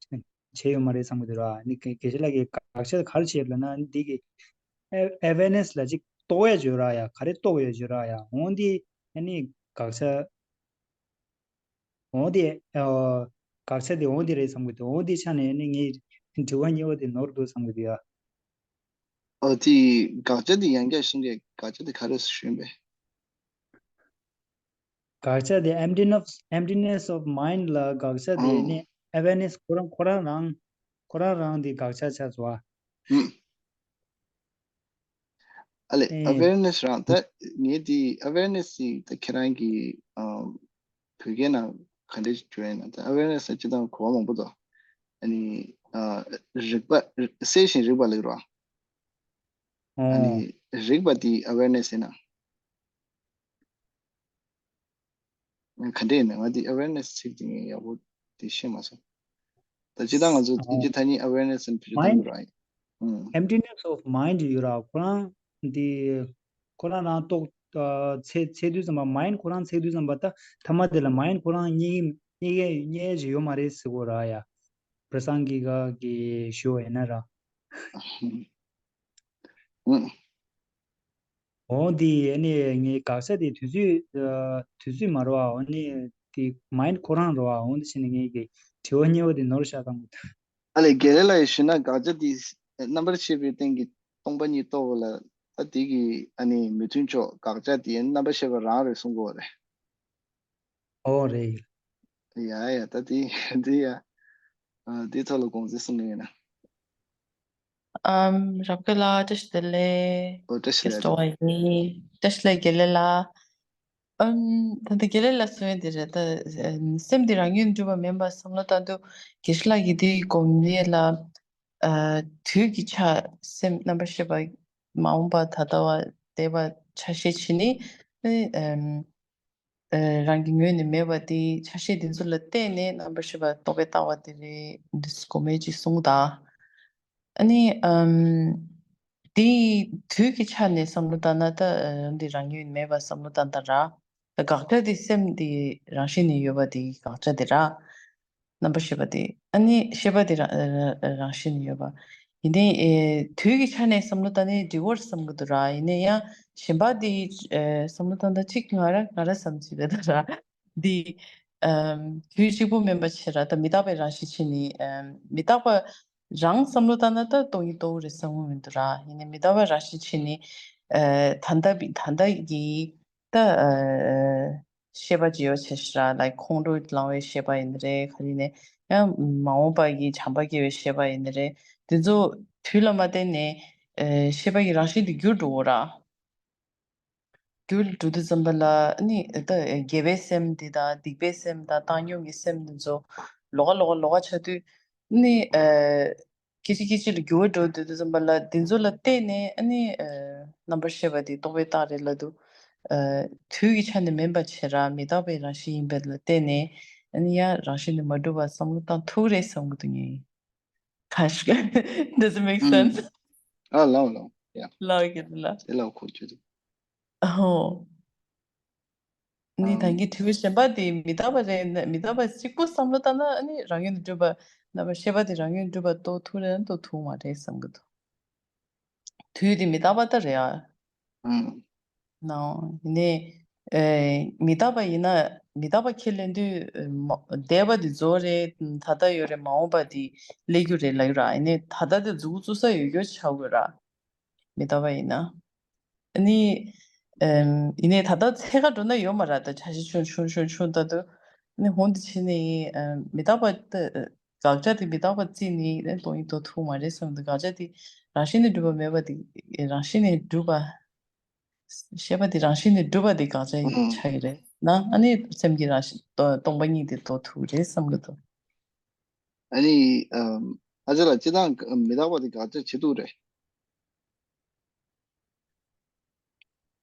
བྱས་ཡོད་མ་རེད་བསམ་གྱི་འདུག་ར། ཨ་ནི་དགེ་དགེ་བཤེས་ལགས་ཀྱིས་དགག་བྱ་ག་རེ་བྱས་ལབ་ན་ཨ་ནི་འདི་གི་ཨེ་awareness ལ་ཅིག་རྟོགས་ཡ་བྱོས་ར་ཡ། ག་རེ་རྟོགས་ཡ་བྱོས་ར་ཡ། འོ་འདི་ཨ་ནི་དགག་བྱ། འོ་དེ་ཨ་དགག་བྱ་དེ་འོ་དེ་རེད་བསམ་གྱི་འདུག་འོ་དེ་ཆ་ནས་ཨ་ནི་ངས་དྲི་བ་གཉིས་པ་དེ་ནོར་འདུག་བསམ་གྱི་འདུག་ཡ། ཨོ་དེ་དགག་བྱ་དེ་ཡང་བསྐྱར་གསུང་གི་དགག་བྱ་དེ་ག་རེ་ཞུས་པས། དགག་བྱ་དེ་emptiness emptiness of mind ལ་དགག་བྱ་དེ་ཨང་། ནི་awareness ཁོ་རང་ཁོ་རང་རང་ཁོ་རང་རང་དེ་དགག་བྱ་ཆགས་སོ། ཨ་ལས་ཨེ། awareness རང་ད་ངས་དེ་awareness དེ་ད་ཁྱེད་རང་གི་ཨམ་བོད་སྐད་ནང་ག་འདྲས་བརྗོད་ཡིན་ན་ད་awareness ལ་སྤྱིར་བཏང་གོ་བ་མང་པོ་འདུག་ཨ་ནི་ཨ་རིག་པ་གསལ་ཞིང་རིག་པ་ལབ་རོ། ཨ་ཨོ། ནི་རིག་པ་དེ་awareness ཡིན་ན། ག་འདྲས་ཡིན་ན་ང་དེ་awareness ཚིག་དེ་ངས་ཡག་པོ་དེ་ཤེས་མ་སོང་། ད་སྤྱིར་བཏང་ང་ཚོ་ཨིན་ཨོ། ཇི་ཐ་སྙད་awareness ནི་བེད་སྤྱོད་གཏོང་mind གི་ར་ཡིན། ཨུམ། emptiness of mind ཡོད་ར། ཁོ་རང་འདི་ཁོ་རང་རང་རྟོགས་ཨ་ཚད་ཚད་དུས་ཙམ་པ་mind ཁོ་རང་ཚད་དུས་ཙམ་པ་ད་ཐ་མ་དེ་ལ་mind ཁོ་རང་རྙེད་རྙེད་རྙེད་ཅིག་ཡོད་མ་རེད་ཟེར་གོ་ར་ཡ། པྲ་སངྒི་ག་གི་ཞུ་བ་ཡིན་ན་ར། ཨུམ། ཨུམ། འོ་འདི་ཨ་ནི་ངའི་དགག་བྱ་དེ་དུས་ཚོད་ཨ་དུས་ཚོད་མ་རེད་བ། འོ་ནི་དེ་mind ཁོ་རང་རེད་བ། འོ་འདི་བྱས་ནས་ངའི་གི་དྲི་བ་གཉིས་པ་དེ་ནོར་བཞག་བཏང་གི་འདུག་ཨ་ལས་དགེ་ལེགས་ལགས་ཡིས་ཞུས་ན་དགག་བྱ་དེ་རྣམ་པར་ཤེས་པའི་སྟེང་གི་སྟོང་པ་ཉིད་རྟོགས་པ་ལ་ད་དེ་གི་ཨ་ནི་མི་མཐུན་ཕྱོགས་དགག་བྱ་དེ་རྣམ་པར་ཤེས་པ་རང་རེད་གསུང་གི་ཡོད་རེད། ཨོ་རེད། ཡ་ཡ་ད་དེ་དེ་ཡ་ཨ་དེ་ཐོག་ལ་དགོངས་ཚུལ་གསུང་གི་ཡིན་ན། ཨམ། རབ་དགའ་ལགས་བཀྲ་ཤིས་བདེ་ལེགས། ཨོ་བཀྲ་ཤིས་བདེ་ལེགས། ཁྱེད་ཡིན། བཀྲ་ཤིས་བདེ་ལེགས་དགེ་ལེགས་ལགས། ཨམ། ད་ལྟ་དགེ་ལེགས་ལགས་གསུང་ཡ་དེ་རེད་ད། ཨམ། སེམས་འདི་རང་ངོས་ནས་གྲུབ་པ་མིན་པ་བསམ་བློ་བཏང་དུས་དགེ་བཤེས་ལགས་ཀྱིས་འདི་སྒོམ་ཡས་ལ་ཨ་དུས་ཀྱི་ཆ་སེམས་རྣམ་པར་ཤེས་པ་མ་འོངས་པ་ད་ལྟ་བ་འདས་པ་ཆ་ཤས་ཕྱེ་ནི་ཨམ། ཨ་རང་གི་ངོས་ནས་མེད་པ་དེ་ཆ་ཤས་དེ་ཚོ་ལ་བརྟེན་ནས་རྣམ་པར་ཤེས་པ་རྟོག་པས་བཏགས་པ་དེ་རེད་འདི་སྒོམ་མེད་ཅིག་གསུངས་དང་། ཨ་ནི་ཨམ། དེ་དུས་ཀྱི་ཆ་ནས་བསམ་བློ་བཏང་ན་ད་ཨ་འདི་རང་ངོས་ནས་མེད་པ་བསམ་བློ་བཏང་དང་ར། ད་དགག་བྱ་དེ་སེམས་དེ་རང་བཞིན་ནས་ཡོད་པ་དེ་དགག་བྱ་དེ་ར། རྣམ་པར་ཤེས་པ་དེ། ཨ་ནི་ཤེས་པ་དེ་རང་རང་བཞིན་ཡོད་པ། ཡིན་ནའི་ཨེ་དུས་ཀྱི་ཆ་ནས་བསམ་བློ་བཏང་ནས་འགྲིག་གོ་བསམ་གྱི་འདུག་ར། ཡིན་ནའི་ཡང་ གཞན་པ་དེ་ཨ་བསམ་བློ་བཏང་ད་གཅིག་ང་རང་ང་རང་བསམ་ཚུལ་རེད་ད་ར། འདི་ཨམ་དུས་གཅིག་པུ་མིན་པ་བྱས་ར་ད་མི་རྟག་པའི་རང་བཞིན་བྱས་ནས་ཨམ་མི་རྟག་པ་རང་བསམ་བློ་བཏང་ན་ད་སྟོང་ཉིད་རྟོགས་རེད་བསམ་གྱི་མི་འདུག་ར། ཡིན་ནའི་མི་རྟག་པའི་རང་བཞིན་བྱས་ནས་ཨ་ད་ལྟ་བི་ད་ལྟ་གི་ད་ཨ་ཤེས་པ་ཅིག་ཡོད་བྱས་ཤི་ར་ལའི་ཁོང་ཁྲོ་ལངས་པའི་ཤེས་པ་ཡིན་ནི་རེད། ག་རེ་ནས་ཡང་མ་འོངས་པ་གི་བྱམས་པ་སྐྱེ་བའི་ཤེས་པ་ཡིན་ནི་རེད། དེ་ཚོ་དུས་ལ་མ་བརྟེན་ནས་ཨ་ཤེས་པ་ཡི་རང་བཞིན་དེ་འགྱུར་འགྲོ་གི་ར། འགྱུར་འགྲོ་དུས་ཙམ་པ་ལ་ནི་ད་དགེ་བའི་སེམས་འདི་དང་སྡིག་པའི་སེམས་དང་བཏང་སྙོམས་ཀྱི་སེམས་འདི་ཚོ་ལོགས་ཀ་ལོགས་ཀ་ལོགས་ཀ་ཆགས་དུས་ནི་ཨ་སྐད་ཅིག་སྐད་ཅིག་ལ་འགྱུར་བ་འགྲོ་འདུག་དུས་ཙམ་པ་ལ་འདི་ཚོ་ལ་བརྟེན་ནས་ཨ་ནི་ཨ་རྣམ་པར་ཤེས་པ་འདི་རྟོག་པའི་རྟགས་རེད་ལབ་འདུག་ཨ་དུས་ཀྱི་ཆ་ནས་མིན་པ་བྱས་ར་མི་རྟག་པའི་རང་བཞིན་ཡིན་པ་ལ་བརྟེན་ནས་ཨ་ནི་ཡང་རང་བཞིན་དུ་མ་གྲུབ་པ་བསམ་བློ་བཏང་ཐུབ་རེད་བསམ་གྱི་འདུག་ངས། Does it make sense? ཨ་ལའོ་ལའོ་ཡ། ལའོ་གི་ལ། དེ་ལའོ་གོ་རྒྱུ་འདུག་ཨོ། ནི་ད་གིན་དྲི་བ་གཞན་པ་དེ་མི་རྟག་པ་རེད་ན་མི་རྟག་པ་གཅིག་པུ་བསམ་བློ་བཏང་ན་ཨ་ནི་རང་ཡུལ་དུ་གྲུབ་པ་རྣམ་པར་ཤེས་པ་དེ་རང་ཡུལ་དུ་གྲུབ་པ་རྟོགས་ཐུབ་རེད་ན་རྟོགས་ཐུབ་མ་རེད་བསམ་གི་འདུག་དུས་དེ་མི་རྟག་པ་ད་རེད་ཨ། ནའོ་ཡིན་ནའི་ཨེ་མི་རྟག་པ་ཡིན་ན་མི་རྟག་པ་ཁས་ལེན་དུས་ཨེ་མ་འདས་པ་དེ་རྫོགས་རེད། ད་ལྟ་ཡོད་རེད། མ་འོངས་པ་དེ་སླེབས་རྒྱུ་རེད་ལབ་ཡོད་ར། ཡིན་ནའི་ད་ལྟ་དེ་མཛུབ་གུ་བཙུགས་ས་ཡོད་རྒྱུ་ཆགས་དགོས་ར། མི་རྟག་པ་ཡིན་ན། ཨ་ནི་ཨེམ་ཡིན་ནའི་ད་ལྟ་འཚོལ་ག་འགྲོ་ན་ཡོད་མ་རེད། ད་འཆར་གཞི་ཆུང་ཆུང་ཆུང་ཆུང་ལྟ་དུས་ཨ་ནི་འོང་དུ་ཕྱིན་ནས་ཨེམ་མི་རྟག་པ་ལྟ་དགག་བྱ་དེ་མི་རྟག་པ་བརྩིས་ནས་ཨ་ནི་སྟོང་ཉིད་རྟོགས་ཐུབ་མ་རེད་བསམ་དུས་དགག་བྱ་དེ་རང་བཞིན་ནས་གྲུབ་པ་མེད་པ་དེ་རང་བཞིན་ནས་གྲུབ་པ། ཤེས་པ་དེ་རང་བཞིན་ནས་གྲུབ་པ་དེ་དགག་བྱ་ཡིན་ཆགས་ཀྱི་རེད་ན། ཨ་ནི་སེམས་ཀྱི་རང་བཞིན་སྟོ་སྟོང་པ་ཉིད་དེ་རྟོགས་ཐུབ་རེད་བསམ་གྱི་འདུག་ཨ་ནི་ཨམ་ཨ་ཅེ་ལགས་སྤྱིར་བཏང་མི་རྟག་པ་དེ་དགག་བྱ་བྱེད་ཐུབ་རེད།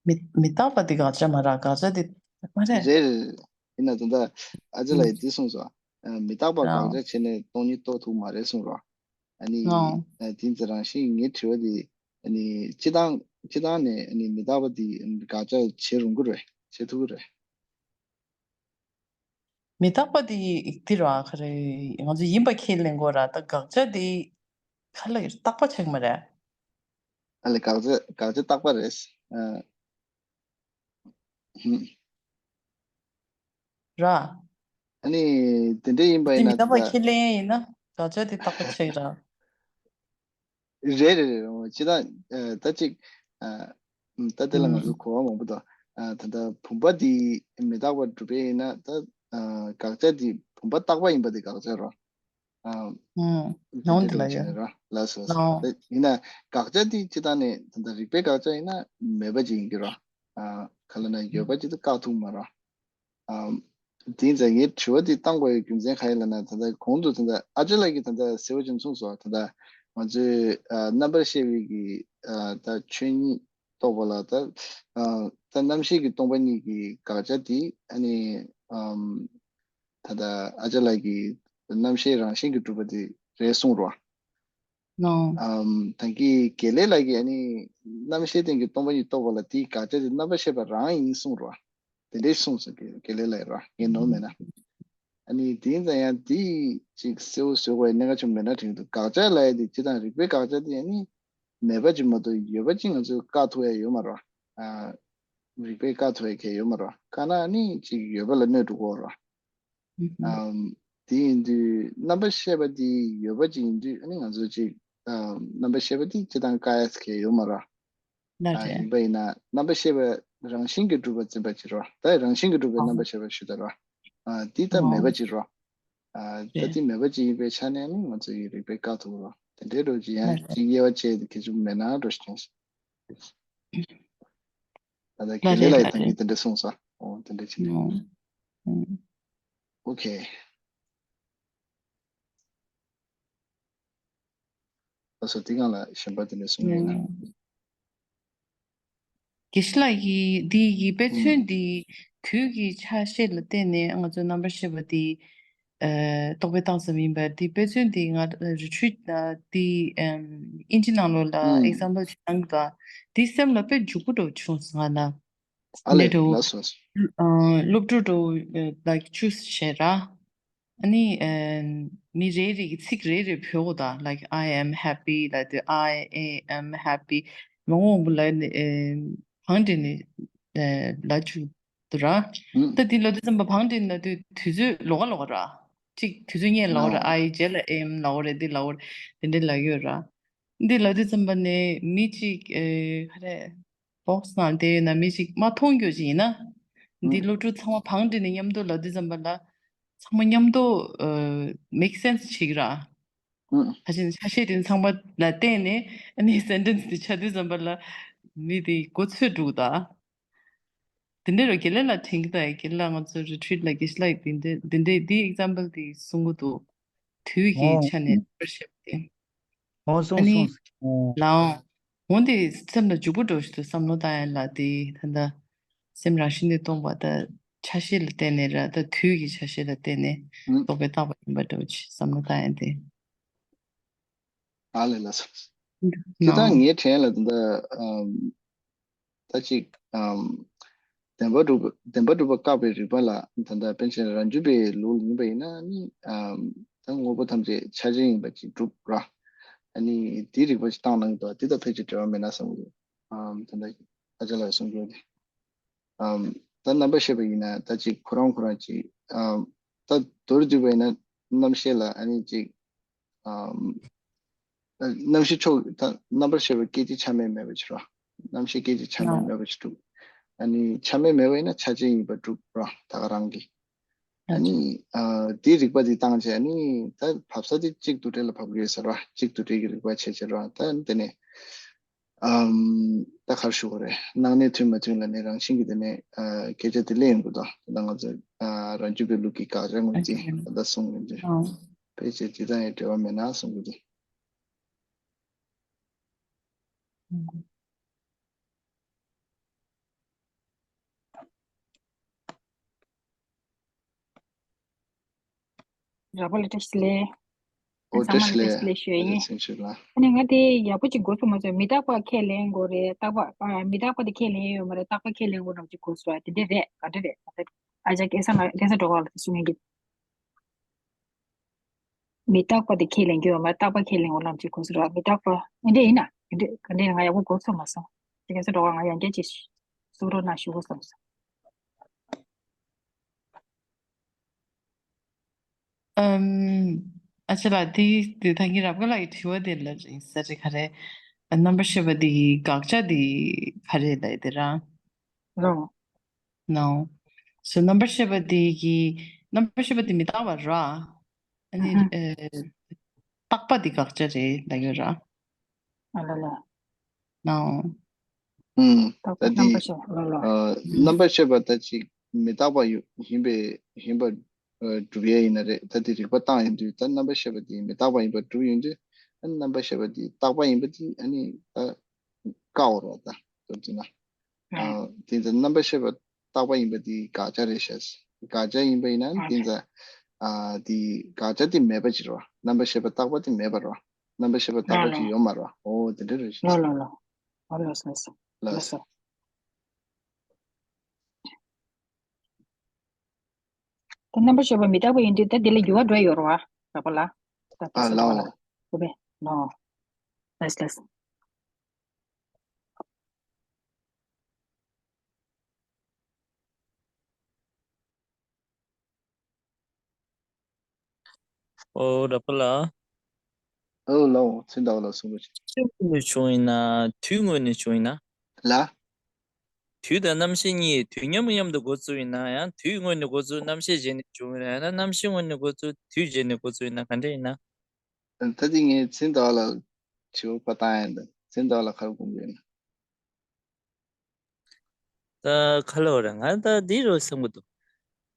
མི་མི་རྟག་པ་དེ་དགག་བྱ་མ་རེད། དགག་བྱ་དེ་མ་རེད། རེད་རེད་རེད། ཡིན་ན་ད་ལྟ་ཨ་ཅེ་ལགས་ཡིས་འདི་གསུངས་སོང་། ཨ་མི་རྟག་པ་དགག་བྱ་བྱས་ནས་སྟོང་ཉིད་རྟོགས་ཐུབ་མ་རེད་གསུངས་རོགས། ཨ་ནི་ཨ་དེ་ཚོ་རང་བཞིན་ངའི་དྲི་བ་དེ་ཨ་ནི་སྤྱིར་བཏང་སྤྱིར་བཏང་ནས་ཨ་ནི་མི་རྟག་པ་དེ་དགག་བྱ་བྱེད་རུང་གི་རེད། བྱེད་ཐུབ་ཀྱི་རེད། མི་རྟག་པ་དེ་འདི་ར་ག་རེ་ང་ཚོ་ཡིན་པ་ཁས་ལེན་དགོས་ར། ད་དགག་བྱ་དེ་ག་ལ་རྟག་པ་ཆགས་མ་རེད། ཨ་ལས་དགག་བྱ་དགག་བྱ་རྟག་པ་རེད། ཨ་ཧུམ། ར། ཨ་ནི་དེ་འདྲ་ཡིན་པ་དེ་ཡིན་མི་ན་རྟག་པ་ད་ཁས་ལེན་ཡིན་ན་དགག་བྱ་དེ་རྟག་པ་ཆགས་ར། རེད་རེད་རེད། འོ་ཅི་ད་ཨ་ད་ཅིག་ཨ་ད་དེ་ལ་ང་ཚོ་གོ་བ་མང་པོ་དང་ཨ་ད་ལྟ་བུམ་པ་འདི་མི་རྟག་པར་གྲུབ་པ་ཡིན་ན་ད་ཨ་དགག་བྱ་འདི་བུམ་པ་རྟག་པ་ཡིན་པ་འདི་དགག་བྱ་རོ། ཨ་ཨུམ། དེ་ནང་འདྲ་དེ་ལ་ལོས་བྱས་ཡོད། ནས་རོ་ལགས་སོ་ལགས་སོ། ནང་། ད་ཡིན་ན་དགག་བྱ་འདི་ཅི་ད་ནས་ད་ལྟ་རིགས་པའི་དགག་བྱ་ཡིན་ན་མེད་པ་ཅིག་ཡིན་གྱི་རོ། ཨ་ག་ལ་ན་ཡོད་པ་ཅིག་ཏུ་བཀག་ཐུབ་མ་རོ། ཨམ། དེ་ཡིན་ཙང་ངས་དྲི་བ་འདི་བཏང་དགོས་ཡའི་རྒྱུ་མཚན་ག་ཡིན་ལབ་ན་ད་ལྟ་གོང་དུ་ད་ལྟ་ཨ་ཅེ་ལགས་ཀྱིས་ད་ལྟ་གསལ་པོ་ཅིག་གསུངས་སོང་། ད་ལྟ་ང་ཚོས་ཨ་རྣམ་པར་ཤེས་པའི་གི་ཨ་ད་ཆོས་ཉིད་རྟོགས་པ་ལ་ད་ཨ་ད་རྣམ་ཤེས་ཀྱི་སྟོང་པ་ཉིད་ཀྱི་དགག་བྱ་དེ་ཨ་ནི་ཨམ་ད་ལྟ་ཨ་ཅེ་ལགས་ཀྱིས་རྣམ་ཤེས་རང་བཞིན་གྱིས་གྲུབ་པ་དེ་རེད་གསུངས་རོགས། ནོ། ཨམ་ད་གིན་དགེ་ལེགས་ལགས་ཀྱིས་ཨ་ནི་རྣམ་ཤེས་སྟེང་གི་སྟོང་པ་ཉིད་རྟོགས་པ་ལ་དེའི་དགག་བྱ་དེ་རྣམ་པར་ཤེས་པ་རང་ཡིན་གསུངས་རོ། དེ་འདྲས་གསུངས་སོང་དགེ་དགེ་ལེགས་ལགས་རོ། ངས་ནོར་མེད་ན། ཨ་ནི་དེ་ཡིན་ཙང་ཡང་དེ་ཅིག་གསལ་པོ་བཟོ་དགོས་ཡ་གནད་འགག་ཆེན་པོ་མེད་ན་དྲན་གྱི་འདུག་དགག་བྱ་ལབ་ཡ་དེ་སྤྱིར་བཏང་རིགས་པའི་དགག་བྱ་དེ་ཨ་ནི་མེད་པ་ཅིག་མ་གཏོགས་ཡོད་པ་ཅིག་ང་ཚོས་བཀག་ཐུབ་ཡ་ཡོད་མ་རོ། ཨ་རིགས་པས་བཀག་ཐུབ་ཡ་གང་ཡང་ཡོད་མ་རོ། བཀག་ན་ཨ་ནི་ཅིག་ཡོད་པ་ལ་གནོད་འགྲོ་གི་རོ། ཨམ། དེ་ཡིན་དུས་རྣམ་པར་ཤེས་པ་དེ་ཡོད་པ་ཅིག་ཡིན་དུས་ཨ་ནི་ང་ཚོ་ཅིག་ཨམ། རྣམ་པར་ཤེས་པ་དེ་སྤྱིར་བཏང་བཀག་ཡ་ཟེར་མཁན་ཡོད་མ་རེད། ལགས་རེད། ཡིན་པ་ཡིན་ན་རྣམ་པར་ཤེས་པ་རང་བཞིན་གྱིས་གྲུབ་པ་འཛིན་པ་ཅིག་རེད། ད་རང་བཞིན་གྱིས་གྲུབ་པའི་རྣམ་པར་ཤེས་པ་ཞུ་ད་རེད། ཨ་དེ་ད་མེད་པ་ཅིག་རེད། ཨ་ད་དེ་མེད་པ་ཅིག་ཡིན་པའི་ཆ་ནས་ནི་ང་ཚོ་ཡི་རིགས་པས་བཀག་ཐུབ་རེད། དེ་འདྲའི་འགྲོ་ཅིག་ཡང་ཅིག་དབྱེ་བ་ཕྱེ་དེ་གལ་ཆེན་པོ་མེད་ན་འགྲོ་ཞིག་ཀྱང་ཞིག་ད་ལྟ་ལགས་རེད། ལགས་རེད། ད་ངས་དེ་འདྲ་གསུངས་སོང་། འོ་དེ་འདྲ་བྱས་ནས། ཨོ། ཨོ། ཨོ་ཁེ། ད་སོ་དེ་སྒང་ལ་གཞན་པ་དེ་འདྲ་གསུངས་ཡོད་ན། ཨོ། དགེ་བཤེས་ལགས་ཀྱིས་འདི་ཡི་དཔེ་མཚོན་འདི་དུས་ཀྱི་ཆ་ཤས་ལ་བརྟེན་ནས་ང་ཚོའི་རྣམ་པར་ཤེས་པ་འདི། ཨ་རྟོག་པས་བཏང་ཙམ་ཡིན་པ་འདི་དཔེ་མཚོན་འདི་ང་རི་ཁྲུའི་འདི་ཨིན་ཇི་ནང་ལོགས་ལ་ཨེག་ཛམ་པལ་ཅིག་གནང་གི་འདུག་འདི་སེམས་ལ་དཔེ་འཇུག་པོ་འདྲ་བོ་བྱུང་སོང་ང་ན། ཨ་ལས་འདྲ་བོ། ལགས་སོ། ཨ་སློབ་ཕྲུག་འདྲ་བོ་ལ་ཅུས་བྱས་ར། ཨ་ནི་ཨ་མི་རེ་རེ་གི་ཚིག་རེ་རེ་བོས་གོ་ད། like I am happy ལབ་དུས་I am happy མང་པོ་མང་པོ་ལབ་ནས་ཨ་ བང་སྒྲིག་ནས་ལབ་བཅུག་འདུག་ར། ད་འདི་ལབ་དུས་ཙམ་པ་བང་སྒྲིག་ལབ་དུས་དུས་ཚོད་ལོགས་ཀ་ལོགས་ཀ་ར། གཅིག་དུས་ཚོད་སྔོན་ལབ་པ་རེད། ཨའི་རྗེས་ལ་ཨེམ་ལབ་པ་རེད། འདི་ལབ་པ་རེད། དེ་འདྲ་ལབ་ཡོད་ར། འདི་ལབ་དུས་ཙམ་པ་ནས་མི་གཅིག་ཨེ་ག་རེ་བོགས་ནང་བསྡད་ཡོད་ན་མི་གཅིག་མ་མཐོང་རྒྱུ་ཅིག་ཡིན་ན། འདི་སློབ་ཕྲུག་ཚང་མ་བང་སྒྲིག་ནས་མཉམ་དུ་ལབ་དུས་ཙམ་པ་ལ་ཚང་མ་མཉམ་དུ་ཨེ་མེག་སེན་སི་བྱེད་ཀྱི་ར། ཨུ། ད་ཕྱིན་ཆ་ཤས་དེ་ཚང་མ་ལ་བརྟེན་ནས་ཨ་ནི་སེན་ཊེན་སི་དེ་ཆགས་དུས་ཙམ་པ་ལ་མི་དེ་མགོ་ཚོས་འགྲོ་གི་ད། དེ་འདྲའི་རོ་དགེ་ལེགས་ལགས་དྲན་གྱི་ད། དགེ་ལེགས་ལགས་ང་ཚོ་རི་ཊི་རིཊ་ལ་དགེ་བཤེས་ལགས་དེ་འདྲའི་དེ་འདྲའི་དེའི་ཨེག་ཛམ་པལ་དེ་གསུང་གི་འདུག་དུས་ཀྱི་ཆ་ནས་ཨོ། ནམ་བར་ཤེས་པ་དེ། ཨོ་སོང་ཨ་ནི་སོང་སོང་། ཨོ། ལའོ། འོན་ཏེ་སེམས་ལ་འཇུག་པོ་འགྲོ་ཞིག་ཏུ་བསམ་བློ་བཏང་ཡ་ལ་དེ་ད་ལྟ་སེམས་རང་བཞིན་གྱིས་སྟོང་པ་ད་ཆ་ཤས་ལ་བརྟེན་ནས་ར། ད་དུས་ཀྱི་ཆ་ཤས་ལ་བརྟེན་ནས་ཨུ། རྟོག་པས་བཏགས་པ་ཡིན་པ་འདྲ་བོ་ཅིག་བསམ་བློ་བཏང་ཡ་དེ། ཨ་ལས་ལ་སོང་། དེ་ལའོ། ད་ངའི་དྲན་ལ་ད་ལྟ་ཨམ། ད་ཅིག་ཨམ། བདེན་པ་གྲུབ་བདེན་པ་གྲུབ་པ་བཀག་པའི་རིགས་པ་ལ་ད་ལྟ་པཎ་ཆེན་རང་རྒྱུད་པའི་ལུགས་ཡིན་པ་ཡིན་ན་ནི་ཨམ། ད་དངོས་པོ་ཐམས་ཅད་ཆ་ཅན་ཡིན་པ་ཅིག་གྲུབ་ར། ཨ་ནི་དེའི་རིགས་པ་ཅིག་བཏང་གནང་གི་འདུག་དེ་དང་ཕལ་ཆེར་འབྲེལ་བ་མེད་ན་བསམ་གི་འདུག་ཨམ། ད་ལྟ་ཨ་ཅག་ལགས་གསུང་རྒྱུ་དེ། ཨམ། ད་རྣམ་པར་ཤེས་པ་ཡིན་ན་ད་ཅིག་ཁོ་རང་ཁོ་རང་ཅིག་ཨམ། ད་མདོར་བསྡུས་པ་ཡིན་ན་རྣམ་ཤེས་ལ་ཨ་ནི་ཅིག་ཨམ། རྣམ་ཤེས་ཕྱོགས་ད་རྣམ་པར་ཤེས་པ་སྐད་ཅིག་ཆ་མེད་མེད་པ་ཅིག་རེད་བ། རྣམ་ཤེས་སྐད་ཅིག་ཆ་མེད་ཨ་མེད་པ་ཅིག་གྲུབ། ཨ་ནི་ཆ་མེད་མེད་པ་ཡིན་ན་ཆ་ཅན་ཡིན་པ་གྲུབ་ར་ད་ག་རང་གི། ཨ་ཨ་ནི་ཨ་དེའི་རིགས་པ་དེ་བཏང་བྱས་ཨ་ནི་ད་བབས་ས་དེ་གཅིག་དུ་འདྲེ་ལ་བབས་ཀྱི་ཡོད་ཟེར་བ། གཅིག་དུ་འདྲེ་གི་རིགས་པ་བྱས་བྱས་ར། ད་དེ་ནས་ཨམ། ད་ག་རེ་ཞུ་དགོས་རེད། སྣང་གནས་མཐུན་མ་མཐུན་ལ་ནི་རང་བཞིན་གྱིས་དེ་ནས་ཨ་སྐད་ཆ་དེ་གླེང་ཡོང་གི་འདུག་ད་ང་ཚོ་ཨ་རང་རྒྱུད་པའི་ལུགས་ཀྱི་དགག་བྱ་དངོས་རྫས་ད་ལྟ་གསུངས་ཡོང་དུས་ཨ་ཕལ་ཆེར་དེ་དང་ཡང་འབྲེལ་བ་མེད་ན་གསུང་གི་འདུག་ར་པ་ལ་བཀྲ་ཤིས་བདེ་ལེགས། ཨོ་ཚང་མ་ལ་བཀྲ་ཤིས་བདེ་ལེགས་ཞུ་ཡ་ཡིན། ཨ་ནི་ང་དེ་ཡག་པོ་ཅིག་གོ་སོང་མ་སོང་། མི་རྟག་པ་ཁས་ལེན་དགོས་རེད། རྟག་པ་ཨ་མི་རྟག་པ་དེ་ཁས་ལེན་ཡོད་མ་རེད། རྟག་པ་ཁས་ལེན་དགོས་རྣམས་ཅིག་གོ་སོང་། དེ་འདྲ་རེད། ག་འདྲ་རེད། ཨ་ཅག་སྐལ་བཟང་ལགས་སྐལ་བཟང་སྒྲོལ་དཀར་ལགས་དེ་གསུང་ཡིན་གྱི། མི་རྟག་པ་དེ་ཁས་ལེན་གྱི་ཡོད་མ་རེད། རྟག་པ་ཁས་ལེན་དགོས་རྣམས་ཅིག་གོ་སོང་ར། མི་རྟག་པ་འདི་འདྲ་ཡིན་ན་འདི་འདྲ་ག་འདྲ་ཡིན་ང་ཡག་པོ་གོ་སོང་མ་སོང་། དེ་སྐལ་བཟང་སྒྲོལ་དཀར་ང་ཡང་བསྐྱར་ཅིག་གསུང་རོགས་གནང་ཞུ་དགོས་བསམ་སོང་། ཨམ། ཨ་ཅེ་ལགས་དེ་དེ་ད་གིན་རབ་དགའ་ལགས་ཀྱི་དྲི་བ་དེ་ལ་རིང་ས་རེ་ག་རེ། རྣམ་པར་ཤེས་པ་དེ་གི་དགག་བྱ་དེ་ག་རེ་ལབ་དེ་རང་། ལོ། ནའོ། སོ་རྣམ་པར་ཤེས་པ་དེ་གི་རྣམ་པར་ཤེས་པ་དེ་མི་རྟག་པ་ར། ཨ་ནི་ཨ་ཨེ་རྟག་པ་དེ་དགག་བྱ་རེད་ལབ་ཡོད་ར། ཨ་ལ་ལ། ནའོ། ཨུམ། རྟག་པ་ད་དེ་རྣམ་པར་ཤེས་ལ་ལ། ཨ་རྣམ་པར་ཤེས་པ་ད་ཅིག་མི་རྟག་པ་ཡོད་ཡིན་པས་ཡིན་པ་ཨ་སྒྲུབ་ཡས་ཡིན་ན་རེད། ད་དེ་རིགས་པ་བཏང་ཡོང་དུས་ད་རྣམ་པར་ཤེས་པ་དེ་མི་རྟག་པ་ཡིན་པ་སྒྲུབ་ཡོང་དུས་ཨ་རྣམ་པར་ཤེས་པ་དེ་རྟག་པ་ཡིན་པ་དེ་ཨ་ནི་ད་བཀག་འོ་ར་ད་མདོར་བསྡུས་ན། ཨ་དེ་ཚོ་རྣམ་པར་ཤེས་པ་རྟག་པ་ཡིན་པ་དེ་དགག་བྱ་རེད་ཤག་དགག་བྱ་ཡིན་པ་ཡིན་ན་ཨ་དེ་ཚོ་ཨ་དེ་དགག་བྱ་དེ་མེད་པ་ཅིག་རེད་བ། རྣམ་པར་ཤེས་པ་རྟག་པ་དེ་མེད་པ་རེད་བ། རྣམ་པར་ཤེས་པ་རྟག་པ་ཅིག་ཡོད་མ་རེད་བ། ཨོ་དེ་འདྲ་རེད་ཤག་ལོ་ལོ་ལོ། ཨོ་ལོ་སོ་སོ། ལོ་ལོ་སོ། ད་རྣམ་པར་ཤེས་པ་མི་རྟག་པ་ཡིན་དུས་ད་དེ་ལ་འགྱུར་བ་འགྲོ་ཡོད་རེད་བ། ར་པ་ལ། ད་དེ་ཨ་ཚོ་ལ་འགྲོ་བ་ལ། ཨོ་ཧོ་བེ་ལོ། ལེས་ལེས། ཨོ་ར་པ་ལ། ཨོ་ལའོ་ཚེ་འདའོ་ལ་གསུང་རོགས་བྱེད། ཕྱི་ངོས་ནས་བྱུང་ཡིན་ན་དུས་ངོས་ནས་བྱུང་ཡིན་ན། ལ། དུས་དང་རྣམ་ཤེས་གཉིས་དུས་མཉམ་མཉམ་དུ་འགོ་བཙུགས་ཡིན་ན། ཡང་དུས་ངོས་ནས་འགོ་བཙུགས་རྣམ་ཤེས་རྗེས་ནས་བྱུང་ཡིན་ན། ཡང་ན་རྣམ་ཤེས་ངོས་ནས་འགོ་བཙུགས་དུས་རྗེས་ནས་འགོ་བཙུགས་ཡིན་ན་ག་འདྲ་ཡིན་ན། ད་དེ་ངས་ཚེ་འདའོ་ལ་དྲི་བ་ཕར་བཏང་ཡ་འདི་ཚེ་འདའོ་ལ་ག་རེ་དགོངས་ཀྱི་ཡོད་ན། ད་ག་ལ་བ་རེད། ང་ད་འདི་རུ་བསམ་གི་འདུག་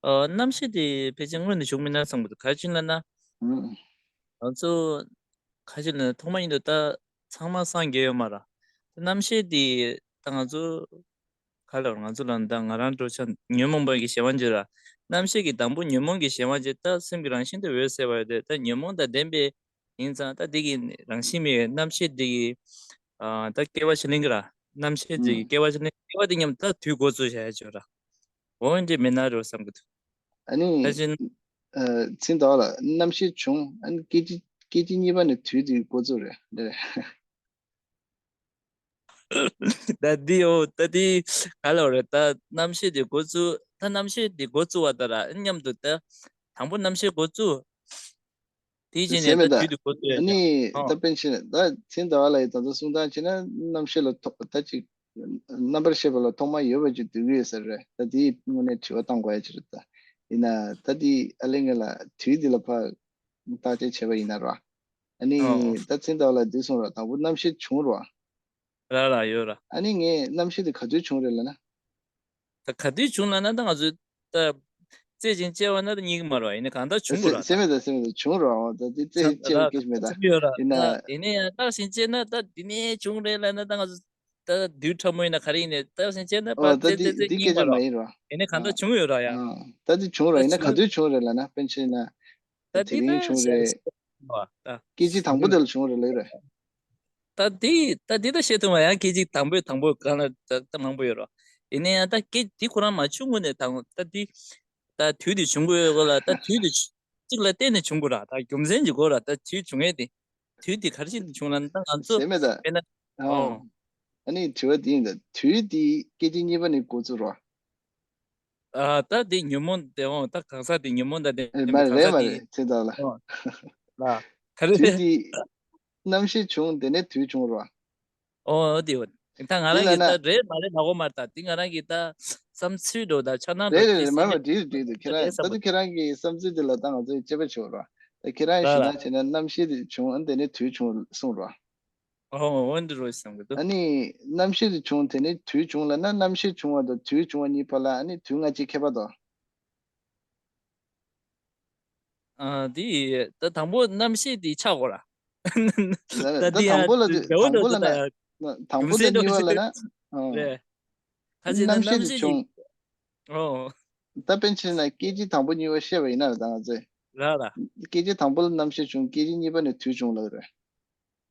ཨ་རྣམ་ཤེས་དེ་ཕལ་ཆེར་སྔོན་ནས་བྱུང་མིན་ན་བསམ་གི་འདུག་ག་རེ་བྱས་ན་ན། ཨང་། ང་ཚོ་ག་རེ་བྱས་ན་ཐོག་མ་ཉིད་དུ་ད་ཚང་མ་སངས་རྒྱས་ཡོད་མ་རེད། རྣམ་ཤེས་དེ་ད་ང་ཚོ་ག་ལ་བ་ང་ཚོ་ལ་ད་ང་རང་འགྲོ་ཆ་ཉོན་མོངས་པ་གི་གཞན་དབང་བྱས་ར། རྣམ་ཤེས་ཀྱི་དང་པོ་ཉོན་མོངས་ཀྱི་གཞན་དབང་བྱས། ད་སེམས་ཀྱི་རང་བཞིན་དུ་འོད་གསལ་བ་ཡོད་དེ། ད་ཉོན་མོངས་དང་ལྡན་པའི་ཡིན་ཙང་ད་འདི་གི་རང་བཞིན་མེད་པའི་རྣམ་ཤེས་འདི་གི་ཨ་ད་སྐྱེ་བ་ཕྱི་ལེན་གི་ར། རྣམ་ཤེས་འདི་གི་ཨུམ། སྐྱེ་བ་ཕྱི་ལེན། སྐྱེ་བ་འདི་མཉམ་ད་དུས་འགོ་བཙུགས་བྱ་ཡ་བྱོས་ར། འོ་འདི་མེད་ན་རེད་བསམ་གི་འདུག་ཨ་ནི། ད་ཅི། ཨ་ཚིག་འདི་ལ་རྣམ་ཤེས་བྱུང་། ཨ་ནི་སྐད་ཅིག་སྐད་ཅིག་གཉིས་པ་ནས་དུས་འདི་འགོ་བཙུགས་རེད། འདི་རེད། ད་འདི་ཡོ་ད་འདི་ག་ལ་རེད། ད་རྣམ་ཤེས་དེ་འགོ་བཙུགས། ད་རྣམ་ཤེས་དེ་འགོ་བཙུགས་པ་ད་ར་མཉམ་དུ་ད་དང་པོ་རྣམ་ཤེས་འགོ་བཙུགས། དེའི་རྗེས་ནས་ད་དུས་དེ་འགོ་བཙུགས་ཡ་ཅིག་ཨ་ནི་ད་པཎ་ཆེན་ད་ཚེ་འདི་བ་ལ་ཡི་ད་ཚོ་གསུང་སྟངས་བྱས་ན་རྣམ་ཤེས་ལ་ཐོག་ད་ཅིག་རྣམ་པར་ཤེས་པ་ལ་ཐོག་མ་ཡོད་པ་ཅིག་འདོད་ཀྱི་ཡོད་ས་རེད། ད་དེའི་དངོས་གནས་དྲི་བ་བཏང་དགོས་ཡ་ཅིག་རེད། ད་ཡིན་ན་ད་དེ་ཨ་ལེ་ངེད་ལ་དུས་འདི་ལ་ཕར་བརྟག་དཔྱད་བྱས་པ་ཡིན་ན་ར། ཨ་ནི་ཨོ་ད་ཚེ་འདི་བ་ལ་འདི་གསུང་ར་དང་པོ་རྣམ་ཤེས་བྱུང་ར། ར་ར་ཡོད་ར། ཨ་ནི་ངས་རྣམ་ཤེས་དེ་ག་དུས་བྱུང་རེད་ལབ་ན། ད་ག་དུས་བྱུང་ལབ་ན་ད་ང་ཚོས་ད་རྩེ་ཅིང་བཅད་པ་ན་ད་རྙེད་ཀྱི་མ་རེད་བ། ཡིན་ནའི་གང་ལྟར་བྱུང་དགོས་ར་ད། སེམས་མེད་ད་སེམས་མེད་ད་བྱུང་ར་བ་ད་དེ་རྩེ་ཅིང་བཅད་པའི་སྐད་ཆ་མེད་ད། སེམས་ཡོད་ར་ཡིན་ན། ད་ཡིན་ནའི་ཡང་བརྟག་ཅིང་དཔྱད་ན་ད་འདི་ནས་བྱུང་རེད་ལབ་ན་ད་ང་ཚོ་ད་དུས་ཕྲ་མོ་ཡིན་ན་ག་རེ་ཡིན་ནའི་བརྟག་ཅིང་དཔྱད་ན་ཨོ་ད་རྩེ་རྩེ་དེ་རྩེ་འདི་རྙེད་སྐད་མ་ཆ་ར་མ་བ། ཡིན་ར། ཡིན་ནའི་གང་ལྟར་བྱུང་ཡོད་ར་ཡ། ཨ་ད་དེ་བྱུང་ར་ད་ཡིན་ན་ག་དུས་བྱུང་རེད་ལབ་ན་པཎ་ཆེན་ན། ད་དེ་དེ་རིང་ད་བྱུང་རེད། བཤད་བ་ད། སྐད་ཅིག་དང་པོ་དེ་ལ་བྱུང་རེད་ལབ་རེད། ད་དེ་ད་དེ་ད་བཤད་ཐུབ་མ་ཡང་སྐད་ཅིག་དང་པོའི་དང་པོ་གང་ལ་ད་ད་མང་པོ་ཡོད་རོ། ཡིན་ན་ཡང་ད་སྐད་དེ་ཁོ་རང་མ་བྱུང་གོང་ནས་དང་ད་དེ་ད་དུས་དེ་བྱུང་གི་ཡོད་གོ་ལ། ད་དུས་དེ་གཅིག་ལ་བརྟེན་ནས་བྱུང་གོ་ར། ད་རྒྱུ་མཚན་གྱི་གོ་ར། ད་དུས་བྱུང་ཡས་དེ་དུས་དེ་ག་རེ་བྱས་ནས་བྱུང་ལ་ད་ང་ཚོ་ཟེར་མེད་ད། དཔེར་ན་ཨོ། ཨོ། ཨ་ནི་དྲི་བ་དེ་ཡིན་ད། དུས་དེ་སྐད་ཅིག་གཉིས་པ་ནས་འགོ་བཙུགས་རོ། ཨ་ད་དེ་ཉོན་མོངས་དེ་འོང་ད་གང་ཟག་དེ་ཉོན་མོངས་ད་དེ་ཨེ་མ་གང་རེད་ཟག་མ་དེ་རེད་ཚེ་དག་ལ། ཨོ་ལ་ག་རེ་དུས་རེད། དེ་རྣམ་ཤེས་བྱུང་དེ་ནས་དུས་བྱུང་རོ། ཨོ་དེ་འོ་ད་ང་རང་གི་ད་རེད་མ་རེད་ལ་གོ་མ་རེད། ད་དེ་ང་རང་གི་ད་བསམ་ཚུལ་འགྲོ་ད་ཆ་ན་རེད་རེད་རེད་མ་མ་འགྲིག་འགྲིག་འདུག་ཁྱེད་རང་ད་དུ་ཁྱེད་རང་གི་བསམ་ཚུལ་དེ་ལ་ད་ང་ཚོས་དཔྱད་པ་བྱེད་རོ། ད་ཁྱེད་རང་ཞིག་ན་བྱས་ན་རྣམ་ཤེས་དེ་བྱུང་ཨ་དེ་ནས་དུས་བྱུང་གསུངས་རོ། ཨོ་འོན་ཏེ་རོ་བསམ་གི་འདུག་ཨ་ནི་རྣམ་ཤེས་དེ་བྱུང་དེ་ནས་དུས་བྱུང་ལ་ན་རྣམ་ཤེས་བྱུང་བ་དང་དུས་བྱུང་བ་གཉིས་བར་ལ་ཨ་ནི་དུས་སྔ་ཕྱི་ཁྱད་པར་དང་། ཨ་དེ་ད་དང་པོ་རྣམ་ཤེས་དེ་ཆགས་གོ་ར། ད་ད་དེ་དང་ཡང་པོ་ལ་དེ་འདྲ་བོ་དང་པོ་འདྲ་ལ་ན་ད་དང་པོ་དང་གཉིས་པ་ལ་ན་རེད། ཁ་ཅིག་ན་རྣམ་ཤེས་རྣམ་ཤེས་ཀྱི་ཨོ་ད་པཎ་ཆེན་ན་སྐད་ཅིག་དང་པོ་གཉིས་པ་བཤད་པ་ཡིན་ན་ད་ང་ཚོས་ར་ར། སྐད་ཅིག་དང་པོ་ལ་རྣམ་ཤེས་བྱུང་སྐད་ཅིག་གཉིས་པ་ནས་དུས་བྱུང་ལབ་རེད།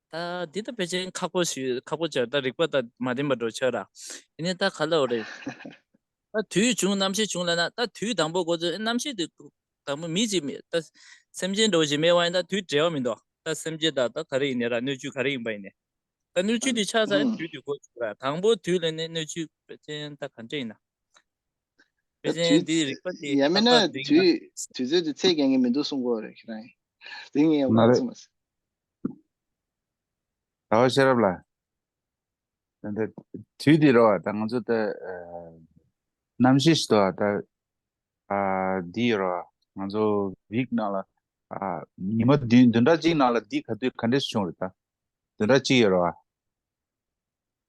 ད་འདི་ད་ཕལ་ཆེར་ཁག་པོ་ཞིག་ཁག་པོ་ཆགས་ད་རིག་པ་ད་མ་ལྡན་པ་འགྲོ་ཆགས་ར། ཡིན་ནའི་ད་ག་ལ་འོ་རེད། ད་དུས་བྱུང་རྣམ་ཤེས་བྱུང་ལ་ན་ད་དུས་དང་པོ་འགོ་ཚུགས་རྣམ་ཤེས་དེ་དང་པོ་མི་གཅིག་མི་ད་སེམས་ཅན་འགྲོ་བཞིན་མེད་པ་ཡིན་ད་དུས་འབྲེལ་བ་མི་འདུག་ད་སེམས་ཅན་ད་ད་ག་རེ་ཡིན་ནའི་ར་སྣོད་བཅུད་ག་རེ་ཡིན་པ་ཡིན་ནའི་ད་སྣོད་བཅུད་དེ་ཆགས་ཚར་ཡིན་དུས་དེ་འགོ་ཚུགས་ར། དང་པོ་དུས་ལ་ནི་སྣོད་བཅུད་ཕལ་ཆེར་ད་ག་འདྲ་ཡིན་ན། ད་དུས་ཡང་མིན་ན་དུས་དུས་ཚོད་དུ་ཚད་འགན་གི་མི་འདུག་གསུང་གོ་རེད་ཁྱེད་རང་། དེ་ངས་མ་མ་རེད། ཚོད་མ་ཟེར། ད་བ་ཤེས་རབ་ལ། ད་ད་དུས་དེ་རོ་ད་ང་ཚོ་ད་རྣམ་ཤེས་ཤིག་ཏོ་ད་འདི་ཡོད་རོ། ང་ཚོ་བིག་ནང་ལ་ཉི་མ་བདུན་བདུན་ཕྲག་གཅིག་ནང་ལ་འདི་ག་དུས་ག་འདྲས་བྱུང་རེད་ད། བདུན་ཕྲག་གཅིག་ཡོད་རོ།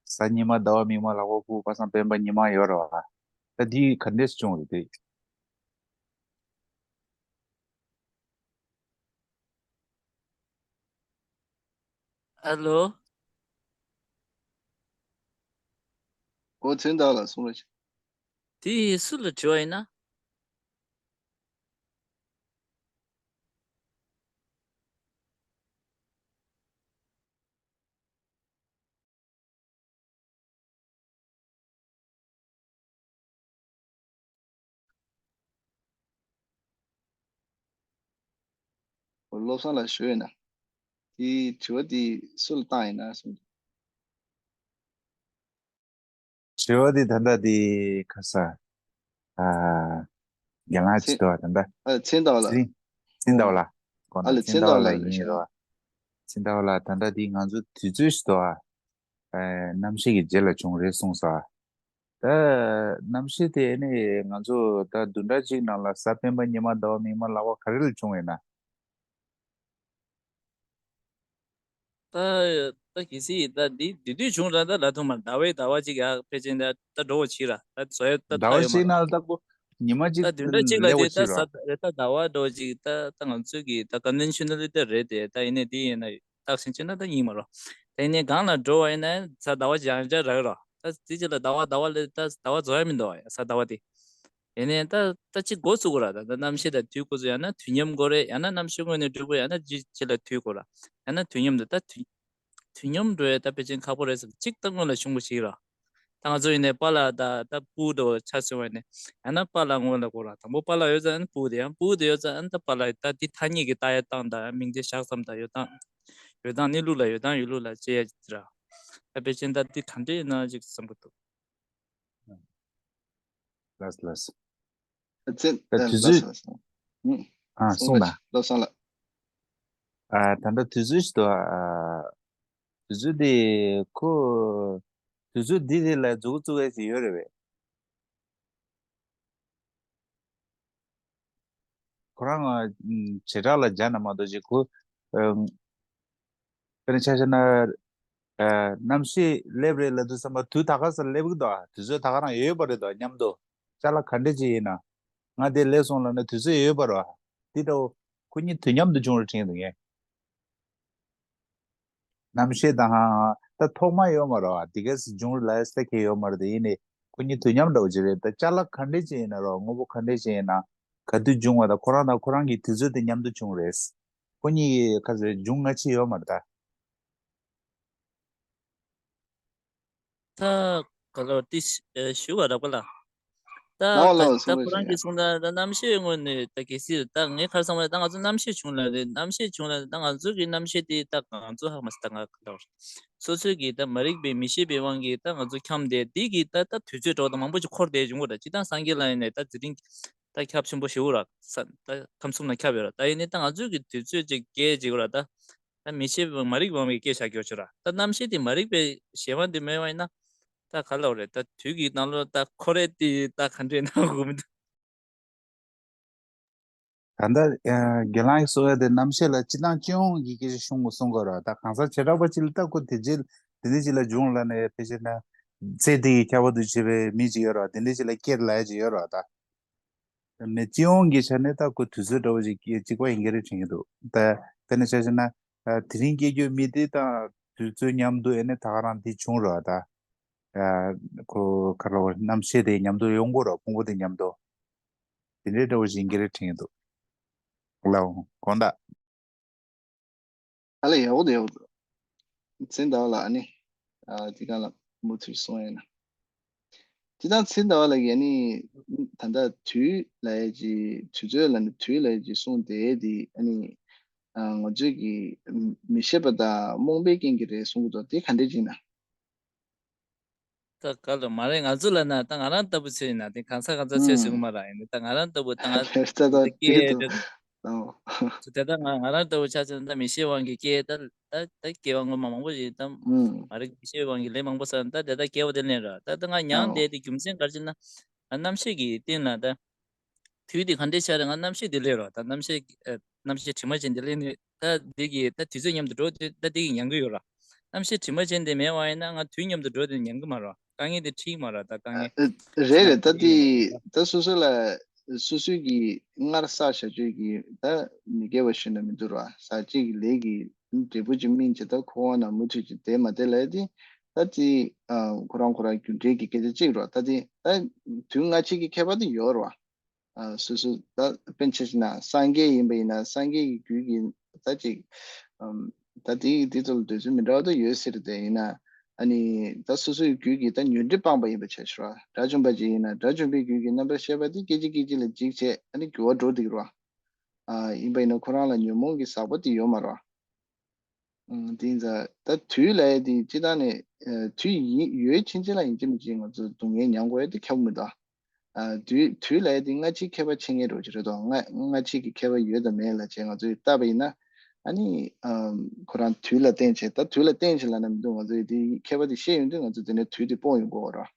གཟའ་ཉི་མ་ཟླ་བ་མིག་དམར་ལྷག་པ་ཕུག་པ་སངས་སྤེན་པ་ཉི་མ་ཡོད་རེད་བ། ད་འདི་ག་འདྲས་བྱུང་རེད་དེ། ཨ་ལོ། ཨོ་ཚེ་འདག་ལ་གསུང་རོགས་བྱེད། དེ་སུ་ལ་དྲི་བ་ཡིན་ན། བློ་བཟང་ལགས་ཞུ་ཡིན་ན། དེ་དྲི་བ་དེ་སུ་ལ་བཏང་ཡིན་ན་གསུངས། དྲི་བ་འདི་ད་ལྟ་འདི་ཁ་ས། ཨ། རྒན་ལགས་ཅིག་འདུག་ད་ལྟ། ཨ་ཚེ་འདག་ལ། ཚེ་འདག་ལ། གོ་ན་ཨ་ལ་ཚེ་འདག་ལ་ཡིན་རོ། ཚེ་འདག་ལ་ད་ལྟ་འདི་ང་ཚོ་དུས་ཚོད་ཞིག་འདུག་ཨ། རྣམ་ཤེས་ཀྱི་རྗེས་ལ་བྱུང་རེད་གསུངས་སོ། ད་རྣམ་ཤེས་དེ་ནི་ང་ཚོ་ད་བདུན་ཕྲག་གཅིག་ནང་ལ་གཟའ་སྤེན་པ་ཉི་མ་ཟླ་བ་མིག་དམར་ལྷག་པ་ག་རེ་ལ་བྱུང་ཡོད་ན། ད་ད་གལ་སྲིད་ད་འདི་འདི་དུས་བྱུང་ར་ད་ལ་ཐུག་མ་ཟླ་བའི་ཟླ་བ་གཅིག་ཡག་ཕལ་ཆེར་ད་ད་འགྲོ་བ་ཕྱིན་ར་ད་བཟོ་ཡ་ད་ད་ཟླ་བ་ཡོད་མ་གཅིག་ར། ནང་ལ་ད་ཁོ་ཉི་མ་གཅིག་ད་བདུན་ཕྲག་གཅིག་ལ་སླེབས་དེ་པ་ད་ཕྱིན་ར། གཟའ་ད་ཟླ་བ་འགྲོ་གཅིག་ད་ད་ང་ཚོའི་གི་ད་ཀོན་ཝེན་ཤ་ནལ་ལི་ད་རེད་དེ་ད་ཡིན་ནའི་འདི་ཡིན་ན་བརྟག་ཕྱིན་ཕྱིན་ན་ད་ཡིན་མ་རོ། ད་ཡིན་ནའི་སྒང་ལ་འགྲོ་བ་ཡིན་ན་གཟའ་ཟླ་བ་གཅིག་ཡང་བསྐྱར་རག་རོ། ད་དེ་གཅིག་ལ་ཟླ་བ་ཟླ་བ་ལ་ད་ཟླ་བ་རྫོགས་ཡ་མི་འདུག་ཡ་གཟའ་ཟླ་བ་དེ། ཡིན་ནའི་ད་ད་ཅི་འགོ་ཚུགས་དགོས་ར། ད་ད་རྣམ་ཤེས་དང་དུས་འགོ་ཚུགས་ཡང་ན་དུས་མཉམ་འགོ་རེད། ཡང་ན་རྣམ་ཤེས་སྔོན་ནས་གྲུབ་དགོས། ཡང་ན་ཅི་ཅི་ལ་དུས་འགོ་ར། ཡང་ན་དུས་མཉམ་དུ་ད་དུས་དུས་མཉམ་འགྲོ་ཡ་ད་ཕལ་ཆེར་ཁག་པོ་རེད་ཟེར། གཅིག་ད་སྔོན་ལ་བྱུང་དགོས་ཞིག་ར། ད་ང་ཚོ་ཡིན་ནའི་པཱ་ལགས་ད་ད་སྤུ་གུ་འདྲ་བོ་ཆ་མཚོན་པ་ཡིན་ནའི་ཡང་ན་པཱ་ལགས་སྔོན་ལ་འགོ་ར། དང་པོ་པཱ་ལགས་ཡོད་ཙང་ཨ་ནི་སྤུ་གུ་དེ་ཡང་སྤུ་གུ་དེ་ཡོད་ཙང་ཨ་ནི་ད་པཱ་ལགས་ད་འདི་ཐ་སྙད་ཀྱི་ལྟ་ཡ་སྟངས་དང་མིང་དེ་བཞག་ཙམ་དང་ཡོད་སྟངས་ཡོད་སྟངས་གནས་ལུགས་ལ་ཡོད་སྟངས་ཡོད་ལུགས་ལ་བྱེད་ཡ་ཅིག་ར། ད་དཔེ་ཅན་ད་འདི་ག་འདྲས་ཡིན་ན་ཅིག་བསམ་གི་འདུག་ལགས་ལགས། ཚེ་ད་དུས་ཚོད་ཨ་གསུངས་ལ། བློ་བཟང་ལགས། ཨ་ད་ལྟ་དུས་ཚོད་ཞིག་འདུག་ཨ་དུས་ཚོད་དེ་ཁོ་དུས་ཚོད་འདི་རེད་ལ་མཛུབ་གུ་བཙུགས་ཡས་ཞིག་ཡོད་རེད་བས། ཁོ་རང་བྱེ་བྲག་ལ་སྦྱར་ན་མ་གཏོགས་ཅིག་ཁོ་དཔེར་ན་ཆ་བཞག་ན་གནམ་གཤིས་སླེབས་རེད་ལབ་དུས་ཙམ་པ་དུས་ད་ག་སར་སླེབས་ཀྱི་འདུག་དུས་ཚོད་ད་ག་རང་ཡོད་པ་རེད་འདུག་མཉམ་དུ་ཅ་ལག་ག་འདྲས་ཅིག་ཡིན་ན་ང་དེ་སླེབས་སོང་ལབ་ན་དུས་ཚོད་ཡོད་པ་རེད། དེ་ལྟ་བུ་ཁོ་གཉིས་དུས་མཉམ་དུ་བྱུང་རེད་དྲན་གྱི་འདུག་ངས། གནམ་གཤིས་དང་ད་ཐོག་མ་ཡོད་མ་རེད་བ། དེ་གས་སུ་འབྱུང་རུ་ལ་ས་ཁེ་ཡོད་མ་རེད། དེ་ཡིན་ནི་ཁོ་གཉིས་དུས་མཉམ་འདྲ་བོ་ཅིག་རེད། ད་ཅ་ལག་ག་འདྲས་ཅིག་ཡིན་ན་རོ་དངོས་པོ་ག་འདྲས་ཅིག་ཡིན་ན་ག་དུས་འབྱུང་བ་དང་ཁོ་རང་དང་ཁོ་རང་གི་དུས་ཚོད་དེ་མཉམ་དུ་བྱུང་རེད། ཁོ་གཉིས་ཀྱི་ཁ་ཟེར་འབྱུང་སྔ་ཕྱི་ཡོད་མ་རེད་ད། ད་ག་ལོ་ཏི་ཞུ་བ་རག་པ་ལ། ད་ལའོ་ལའོ་ད་གསུང་རོགས་ཁོ་རང་གིས་གསུངས་ད་ད་གནམ་གཤིས་ངོས་ནས་ད་གལ་སྲིད་ད་ངས་ཁར་སང་བ་ད་ང་ཚོ་གནམ་གཤིས་བྱུང་ལ་རེད། གནམ་གཤིས་བྱུང་ལ་ད་ང་ཚོ་གི་གནམ་གཤིས་དེ་ད་ང་ཚོ་ཧ་མ་སི་ད་ང་ག་ལོ་སོ་སོའི་གི་ད་མ་རིག་པའི་མི་ཤེས་པའི་དབང་གིས་ད་ང་ཚོ་འཁྱམས་ཏེ་དེ་གི་ད་ད་དུས་ཚོད་འགྲོ་ད་མང་པོ་ཅིག་འཁོར་བསྡད་བྱུང་གོ་ད་ཅི་ད་སངས་རྒྱས་ལ་ཡིན་ནས་ད་དེ་རིང་ད་ཁྱབ་ཆེན་པོ་ཞེ་པོ་ར་ས་ད་ཁམས་གསུམ་ལ་ཁྱབ་ཡོད་ར། ད་ཡིན་ནས་ད་ང་ཚོའི་གི་དུས་ཚོད་ཅིག་སྐད་ཅིག་ར་ད། ད་མི་ཤེས་པ་མ་རིག་པ་མི་སྐད་ཆ་སྐྱོ་ཆོ་ར། ད་གནམ་གཤིས་དེ་མ་རིག་པའི་གཞན་དབང་དེ་མེད་པ་ཡིན་ན། ད་ག་ལ་བ་རེད། ད་དུས་ཀྱི་ནང་ལོགས་ད་ཁོ་རེ་དེ་ད་ག་འདྲས་ན་གོ་མི་འདུག་ད་ལྟ་རྒན་ལགས་ཀྱིས་གསུངས་ཡ་དེ་གནམ་གཤིས་ལ་སྤྱི་བཏང་སྤྱི་ཡོངས་ཀྱི་སྐད་ཆ་གསུང་གོ་གསུང་གོ་ར། ད་གང་ཟག་བྱེ་བྲག་པ་ཅིག་ལ་ད་ཁོ་དེ་རྗེས་དེ་འདྲས་ཅིག་ལ་འབྱུང་ལ་ནས་ཕལ་ཆེར་ན་ཚེ་འདི་ཡི་ཁྱད་པར་དུ་བྱེད་པའི་མི་ཅིག་ཡོད་ར། དེ་འདྲས་ཅིག་ལ་སྐྱེ་ལ་ཡ་ཅིག་ཡོད་ར་ད། མི་སྤྱི་ཡོངས་ཀྱི་ཆ་ནས་ད་ཁོ་དུས་ཚོད་འདྲ་བོ་ཞིག་གཅིག་པ་ཡིན་གྱི་རེད་དྲན་གྱི་འདུག་ད་དཔེར་ན་ཆ་བཞག་ན་དེ་རིང་སྐྱེ་རྒྱུའི་མི་དེ་དང་དུས་ཚོད་མཉམ་དུ་ཨེ་ནས་ད་ག་རང་དེ་བྱུང་རོགས་ད། ཁོ་ག་རེ་གནམ་གཤིས་དེ་མཉམ་དུ་ཡོང་དགོས་རོགས་ཕུང་པོ་དེ་མཉམ་དུ་དེ་འདྲའི་འདྲ་བོ་ཞིག་ཡིན་གྱི་རེད་དྲན་གྱི་འདུག་ལའོ་དགོངས་དག་ཨ་ལས་ཡག་པོ་འདུག་ཡག་པོ་འདུག་ཚེ་ཟླ་བ་ལགས་ཨ་ནི། ཨ་དེ་ག་ལ་མུ་མཐུད་གསུང་ཡ་ཡིན་ན། དེ་དང་ཚེ་ཟླ་བ་ལགས་ཀྱིས་ཨ་ནི། ད་ལྟ་དུས་ལ་ཡ་ཅི་དུས་ཚོད་ལ་ནི་དུས་ལ་ཡ་ཅི་གསུངས་ཏེ་དེ་ཨ་ནི། ཨ་ང་ཚོས་ཀྱི་མི་ཤེས་པ་དང་རྨོངས་པའི་རྐྱེན་གྱིས་རེད་གསུང་གི་འདུག་དེ་ག་འདྲས་ཅིག་ན། ད་ག་ལ་མ་རེད། ང་ཚོ་ལ་ན་ད་ང་རང་ལྟ་བུ་ཚོས་ན་དེ་གང་ས་གང་ས་ཚོས་ཟེར་གི་མ་རེད། ཡིན་ན་ད་ང་རང་ལྟ་བུ་ད་ང་ད་ད་ད་སྐད་དེ་ད་ཨོ། ཚོ་དེ་ད་ང་ང་རང་ལྟ་བུ་ཆ་ཚང་ད་མི་ཤེས་དབང་གིས་སྐད་ད་ད་ད་སྐད་དབང་གི་མ་མང་པོ་ཞིག་ད་ཨུམ། མ་རེད། མི་ཤེས་དབང་གིས་ལས་མང་པོ་ས་ད་དེ་ད་སྐད་བ་དེ་ལེན་ར། ད་ད་ང་མྱང་ཨོ། དེ་དེ་རྒྱུ་མཚན་ག་རེ་ཟེར་ན་ང་གནམ་གཤིས་ཀྱི་སྟེང་ན་ད། དུས་དེ་ག་འདྲས་ཆགས་རེད། ང་གནམ་གཤིས་དེ་སླེབས་རོགས་ད་གནམ་གཤིས་ཨ། གནམ་གཤིས་དྲི་མ་ཅན་དེ་སླེབས་ནས་ད་དེ་གི་ད་དུས་ཚོད་མཉམ་དུ་འགྲོ་དུས་ད་དེ་གི་ཉན་གི་ཡོད་ར། གནམ་གཤིས་དྲི་མ་ཅན་དེ་མེད་པ་ཡིན་ན་ང་དུས་མཉམ་དུ་འགྲོ་དུས་ཉན་གི་མ་རོགས། དཀའ་ངལ་དེ་འཕྲད་ཀྱི་མ་རོགས་ད་དཀའ་ངལ། རེད་རེད། ད་དེ་ད་སོ་སོ་ལ་སོ་སོའི་གི་སྔར་བསགས་བྱ་སྤྱོད་ཀྱི་ད་མི་དགེ་བ་ཞུས་ན་མི་འདུག་ར། ཟག་བཅས་ཀྱི་ལས་ཀྱི་འབྲས་བུ་ཅིག་སྨིན་བྱས་ད་འཁོར་བ་ན་མུ་མཐུད་ཅིག་བསྡད་མ་བསྡད་ལ་དེ་ད་དེ་ཁོ་རང་ཁོ་རང་རྒྱུ་འབྲས་ཀྱི་སྐད་ཆ་གཅིག་རོ། ད་དེ་ད་དུས་སྔ་ཕྱི་གི་ཁྱད་པར་དེ་ཡོད་ར། ཨ་སོ་སོ་ད་དཔེར་ན་ཆ་བཞག་ན་སངས་རྒྱས་ཡིན་པ་ཡིན་ན་སངས་རྒྱས་ཀྱི་རྒྱུད་ཀྱི་ད་ཅིག་ཨམ་ད་དེ་དེ་ཚོ་ལ་འདོད་ཚུལ་མི་འདྲ་བ་ད་ཡོད་ཟེར་དེ་ཡིན་ན་ཨ་ནི་ད་སོ་སོའི་རྒྱུད་ཀྱི་ད་ཉོན་སྒྲིབ་སྤངས་པ་ཡིན་པ་བྱས་ཤོག་དགྲ་བཅོམ་པ་ཅིག་ཡིན་ན་དགྲ་བཅོམ་པའི་རྒྱུད་ཀྱི་རྣམ་པར་ཤེས་པ་དེ་སྐད་ཅིག་སྐད་ཅིག་ལ་འཇིག་བྱས་ཨ་ནི་འགྱུར་བ་འགྲོ་བསྡད་ཀྱི་རེད་བ། ཨ་ཡིན་པ་ཡིན་ན་ཁོ་རང་ལ་ཉོན་མོངས་ཀྱི་ཟག་པ་དེ་ཡོད་མ་རེད་བ། ཨང་། དེ་ཡིན་ཙང་ད་དུས་ལབ་ཡ་དེ་སྤྱིར་བཏང་ནས་ཨ་དུས་ཡིན་ཡོད་ཕྱིན་ཆད་ལ་ཡིན་གཅིག་མིན་གཅིག་ང་ཚོ་སྡུག་བསྔལ་མྱང་དགོས་ཡ་དེ་ཁྱབ་མི་འདུག་ཨ་དུས་དུས་ལབ་ཡ་དེ་སྔ་ཕྱིའི་ཁྱད་པར་ཕྱེ་མཁན་འདྲ་བོ་ཅིག་རེད་དོ། སྔ་སྔ་ཕྱི་གི་ཁྱད་པར་ཡོད་དམ་མེད་ལབ་བྱས་ང་ཚོས་བལྟས་པ་ཡིན་ན་ཨ་ནི་ཨམ་ཁོ་རང་དུས་ལ་བརྟེན་བྱས་ད་དུས་ལ་བརྟེན་བྱས་ལབ་ན་མི་འདུག་ང་ཚོས་དེ་ཁྱད་པར་དེ་ཤེས་ཡོང་དུས་ང་ཚོ་དེ་ནས་དུས་དེ་སྤོང་ཡོང་དགོས་པ་རེད།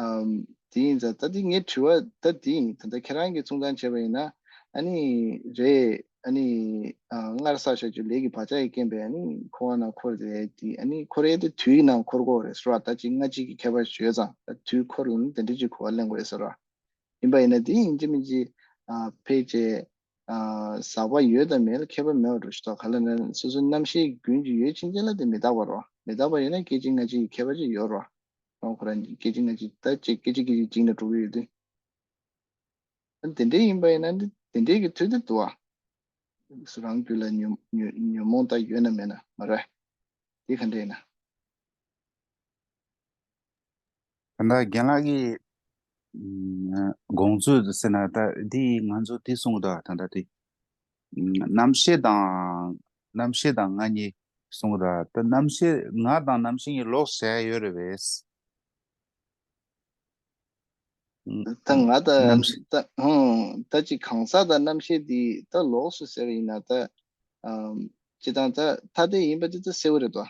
ཨམ། དེ་ཡིན་ཙང་ད་དེ་ངའི་དྲི་བ་ད་དེ་ཡིན། ད་ལྟ་ཁྱེད་རང་གིས་ཚོང་བཏང་བྱས་པ་ཡིན་ན་ཨ་ནི་རེད་ཨ་ནི་ཨ་སྔར་བསགས་བྱ་རྒྱུ་ལས་ཀྱི་བག་ཆགས་ཀྱི་རྐྱེན་པས་ཨ་ནི་འཁོར་བ་ན་འཁོར་རེད་དེ་ཨ་ནི་འཁོར་ཡས་དེ་དུས་ཀྱི་ནང་འཁོར་དགོས་རེད་ཟེར་བ། ད་ཅིག་སྔ་ཕྱི་གི་ཁྱད་པར་ཡོད་ཙང་ད་དུས་འཁོར་ལ་ནི་དེ་འདྲ་ཅིག་གོ་བ་ལེན་དགོས་རེད་ཟེར་བ། ཡིན་པ་ཡིན་ན་དེ་ཡིན་གཅིག་མིན་གཅིག་ཨ་ཕལ་ཆེར་ཨ་ཟག་པ་ཡོད་དང་མེད་ལ་ཁྱད་པར་མེད་པ་འདྲ་ཞིག་འདུག་ག་ལ་ན་སོ་སོའི་རྣམ་ཤེས་རྒྱུན་གྱི་ཡོད་ཕྱིན་ཆད་ལ་དེ་མི་རྟག་པ་རེད་བ། མི་རྟག་པ་ཡོད་ན་སྐད་ཅིག་སྔ་ཕྱི་གི་ཁྱད་པར་ཅིག་ཡོད་རེད་བ། རང་ཁོ་རང་གི་སྐད་ཅིག་སྔ་ཕྱི་ད་ཅིག་སྐད་ཅིག་སྐད་ཅིག་འཇིག་ནས་འགྲོ་གི་ཡོད་དུས། ཨ་དེ་འདྲའི་ཡིན་པ་ཡིན་ན་འདི་དེ་འདྲའི་གི་དུས་དེ་འདུག་ཨ། སུ་རང་རྒྱུད་ལ་ཉོན་ཉོན་ཉོན་མོངས་ད་ཡོད་ན་མེད་ན་མ་རེད། དེ་ག་འདྲ་ཡིན་ན། ད་ལྟ་རྒན་ལགས་ཀྱིས་ཨ་དགོངས་ཚུལ་ཟེར་ན་ད་འདི་ང་ཚོ་འདི་གསུང་གི་འདུག་ད་ལྟ་དེ་ཨ་རྣམ་ཤེས་དང་རྣམ་ཤེས་དང་ང་གཉིས་ གསུང་གི་ར། ད་རྣམ་ཤེས་ང་དང་རྣམ་ཤེས་གཉིས་ལོགས་བྱས་ཡོད་རེད་པས། ཨ། ད་ང་ད་རྣམ་ཤེས། ད་ཧུང་ད་ཅིག་གང་ཟག་དང་རྣམ་ཤེས་དེ་ད་ལོགས་སུ་ཟེར་བ་ཡིན་ན་ད་ཨམ་སྤྱིར་བཏང་ད་ཐ་དད་ཡིན་པ་དེ་ད་གསལ་བོ་རེད་དོ།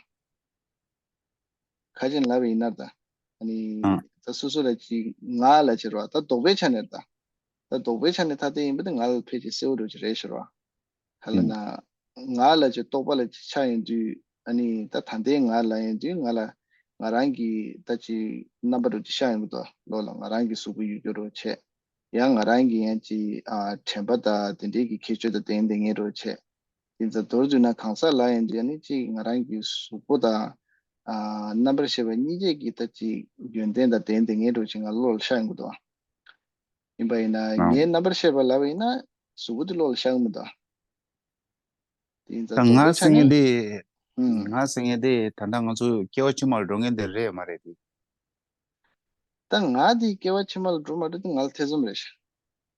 ཁ་ཅིག་ལབ་པ་ཡིན་ན་ད་ཨ་ནི་ཨ། ད་སོ་སོ་ལ་ཅིག་ང་ལ་ཅིག་རོ། ད་ལྡོག་པའི་ཆ་ནས་ད་ད་ལྡོག་པའི་ཆ་ནས་ཐ་དད་ཡིན་པ་དེ་ང་ལ་ཕལ་ཆེར་གསལ་བོ་འདྲ་ཅིག་རེད་ཤག་རོ། ག་ལབ་ན། ང་ལ་ཅིག་རྟོག་པ་ལ་ཅིག་ཆགས་ཡོང་དུས་ཨ་ནི་ད་ད་ལྟའི་ང་ལབ་ཡོང་དུས་ང་ལ་ང་རང་གི་ད་ཅིག་རྣམ་པ་འདྲ་ཅིག་ཤར་ཡོང་གི་འདུག་ལོགས་ལ་ང་རང་གི་གཟུགས་པོ་ཡོད་རྒྱུ་འདྲ་བྱས། ཡང་ང་རང་གི་ཡང་ཅིག་ཨ་དྲན་པ་དང་དེ་འདྲའི་གི་ཁྱད་ཆོས་དང་ལྡན་ལྡན་ངེས་འདྲ་བྱས། དེ་ཚོ་མདོར་བསྡུས་ན་གང་ཟག་ལབ་ཡོང་དུས་ཨ་ནི་ཅིག་ང་རང་གི་གཟུགས་པོ་དང་ཨ་རྣམ་པར་ཤེས་པ་གཉིས་ཆ་གི་ད་ཅིག་ཡོན་ཏན་དང་ལྡན་ལྡན་ངེས་འདྲ་ཅིག་ང་ལོགས་ལ་ཤར་ཡོང་གི་འདུག་ཡིན་པ་ཡིན་ན་ངའི་རྣམ་པར་ཤེས་པ་ལབ་པ་ཡིན་ན་གཟུགས་པོ་དེ་ལོགས་ལ་ཤར་གི་མི་འདུག་དེ་ཡིན་ཙང་ད་ལྡོག་ང་པའི་ཆ་ཟེར་མཁན་ནས། དེ། ཨུམ། ང་ཟེར་མཁན་དེ་ད་ལྟ་ང་ཚོ་སྐྱེ་བ་ཕྱི་མ་ལ་འགྲོ་མཁན་དེ་རེད་མ་རེད་དེ། ད་ང་དེ་སྐྱེ་བ་ཕྱི་མ་ལ་འགྲོ་མ་འགྲོ་དེ་ང་ལ་ཐེ་ཚོམ་རེད་ཤག་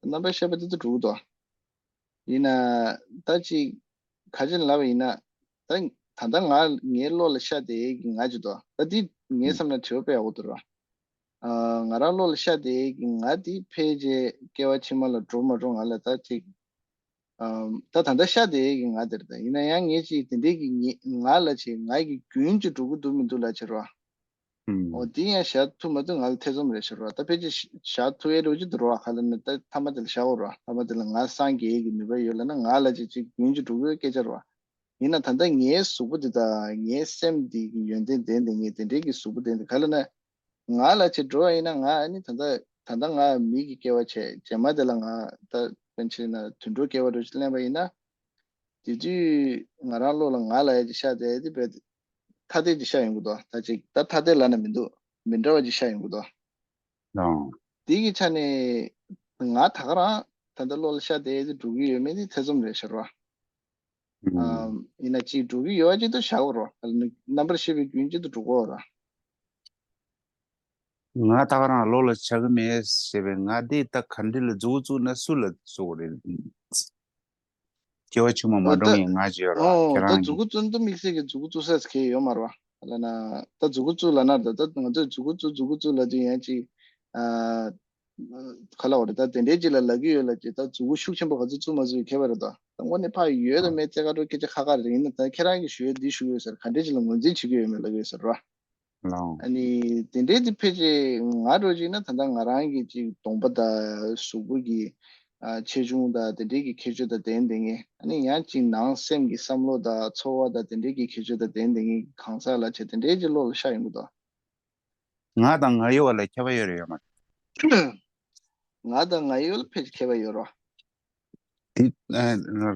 རྣམ་པར་ཤེས་པ་དེ་ད་འགྲོ་གི་འདུག་ཡིན་ན་ད་ཅིག་ག་ཅི་ལབ་པ་ཡིན་ན་ད་ད་ལྟ་ང་ངའི་བློ་ལ་ཤར་བསྡད་ཀྱི་ང་ཅིག་འདུག་ད་དེ་ངའི་བསམ་ན་དྲི་བ་དཔེ་ཡག་པོ་འདུག་ར། ཨ། ང་རང་བློ་ལ་ཤར་བསྡད་ཀྱི་ང་དེ་ཕལ་ཆེར་སྐྱེ་བ་ཕྱི་མ་ལ་འགྲོ་མ་འགྲོ་ང་ལ་ད་ཅིག་ཨམ། ད་ད་ལྟ་ཤར་བསྡད་ཀྱི་ང་དེ་རེད། ད་ཡིན་ན་ཡང་ངས་ཅིག་དེ་འདྲའི་གི་ངས་ང་ལ་ཅིག་ང་གི་རྒྱུན་ཅིག་འགྲོ་གི་འདུག་མི་འདུག་ལབ་བྱས་རོ། ཨུམ། འོ་དེ་ཡང་བཞག་ཐུབ་མ་ཐུབ་ང་ལ་ཐེ་ཚོམ་རེད་ཤག་རོ། ད་ཕལ་ཆེར་བཞག་ཐུབ་ཡས་འདྲ་བོ་ཅིག་འདུག་རོ། ག་ལབ་ན་ད་མཐའ་མ་དེ་ལ་བཞག་འོ་རོ། མཐའ་མ་དེ་ལ་ང་སངས་རྒྱས་ཀྱི་ནུས་པ་ཡོད་ལབ་ན་ང་ལ་ཅིག་ཅིག་རྒྱུན་ཅིག་འགྲོ་གི་སྐད་ཆ་རོ། ཡིན་ན་ད་ལྟ་ངའི་གཟུགས་པོ་འདི་དང་ངའི་སེམས་འདི་གི་ཡོན་ཏན་ལྡན་ཏེ་ངས་དེ་འདྲའི་གི་གཟུགས་པོ་ལྡན་ཏེ་ག་ལབ་ན། ང་ལ་ཅིག་འགྲོ་བ་ཡིན་ན་ང་ཨ་ནི་ད་ལྟ་ད་ལྟ་ང་མི་གི་སྐྱེ་བ་བྱས་རྗེས་མ་དེ་ལ་ང་ད་དཔེར་ན་ཆ་བཞག་ན་དུད་འགྲོ་སྐྱེ་བ་འདྲ་ཞིག་ལེན་པ་ཡིན་ན། དེ་དུས་ང་རང་བློ་ལ་ང་ལབ་ཡ་ཅིག་ཤར་བསྡད་དེ་བས་ཐ་དད་ཅིག་ཤར་ཡོང་གི་འདུག་ད་ཅིག་ད་ཐ་དད་ལབ་ན་མི་འདུག་མི་འདྲ་བ་ཅིག་ཤར་ཡོང་གི་འདུག་ཨང་། དེ་གི་ཆ་ནས་ང་ད་ག་རང་ད་ལྟ་བློ་ལ་ཤར་བསྡད་དེ་འགྲོ་གི་ཡོད་མེད་དེ་ཐེ་ཚོམ་རེད་ཤག་རོ། ཨ། ཡིན་ན་གཅིག་འགྲོ་གི་ཡོད་པ་ཅིག་ཏུ་བཞག་དགོས་རོ། རྣམ་པར་ཤེས་པའི་རྒྱུན་གཅིག་ཏུ་འགྲོ་དགོས་རོ། ང་ད་ག་རང་བློ་ལ་ཆགས་ཀྱི་མེད་ཞེས་པའི་ང་འདི་ད་ག་འདྲ་ལ་མཛུབ་གུ་བཙུགས་ན་སུ་ལ་བཙུགས་རེད། སྐྱེ་བ་ཕྱི་མ་མ་འགྲོ་ངས་ང་བརྗོད་རོ་ཁྱེད་རང་གི། ད་མཛུབ་གུ་བཙུགས་ན་ད་དམིགས་བསལ་གྱི་མཛུབ་གུ་བཙུགས་ས་གལ་ཡོད་མ་རེད་བ། ལ་ན་ད་མཛུབ་གུ་བཙུགས་ལ་ན་ད་ད་ང་ཚོས་མཛུབ་གུ་བཙུགས་མཛུབ་གུ་བཙུགས་ལ་དུས་ཡང་ཅིག་ཨ། ག་ལ་བ་རེད། ད་དེ་འདྲའི་ཅིག་ལ་ལབ་ཀྱི་ཡོད་ལ་ཅིག་ད་མཛུབ་གུ་ཤུགས་ཆེན་པོ་ག་ཚོད་བཙུགས་མ་བཙུགས་ཡི་ཁྱད་པར་རེད་ད། ད་དངོས་གནས་ཕར་ཡོད་དང་མེད་རྩེ་ག་འགྲོ་སྐད་ཆ་ཁག་ཁག་རེད། ཡིན་ན་ད་ཁྱེད་རང་གིས་ཞུ་ཡས་འདི་ཞུ་གི་ཡོད་ཟེར་ག་འདྲའི་ཅིག་ལ་ངོས་འཛིན་བྱེད་ཀྱི་ཡོད་མེད་ལབ་ཀྱི་ཡོད་ཟེར་རོ། ལའོ། ཨ་ནི་དེ་འདྲའི་དེ་ཕལ་ཆེར་ང་འདྲ་ཅིག་ན་ད་ལྟ་ང་རང་གི་ཅིག་གདོང་པ་དང་གཟུགས་པོ་གི་ཨ་ཆེ་ཆུང་དང་དེ་འདྲའི་གི་ཁྱད་ཆོས་དང་ལྡན་ལྡན་ངེས། ཨ་ནི་ཡང་ཅིག་ནང་སེམས་ཀྱི་བསམ་བློ་དང་ཚོར་བ་དང་དེ་འདྲའི་གི་ཁྱད་ཆོས་དང་ལྡན་ལྡན་ངེས་གང་ཟག་ལ་བྱས་དེ་འདྲའི་ཅིག་བློ་ལ་ཤར་ཡོང་གི་འདུག་ང་དང་ང་ཡོད་པ་ལ་ཁྱད་པར་ཡོད་རེད་ཡོད་མ་རེད། ང་དང་ང་ཡོད་ལ་ཕལ་ཆེར་ཁྱད་པར་ཡོད་རོ། དེ་ཨ་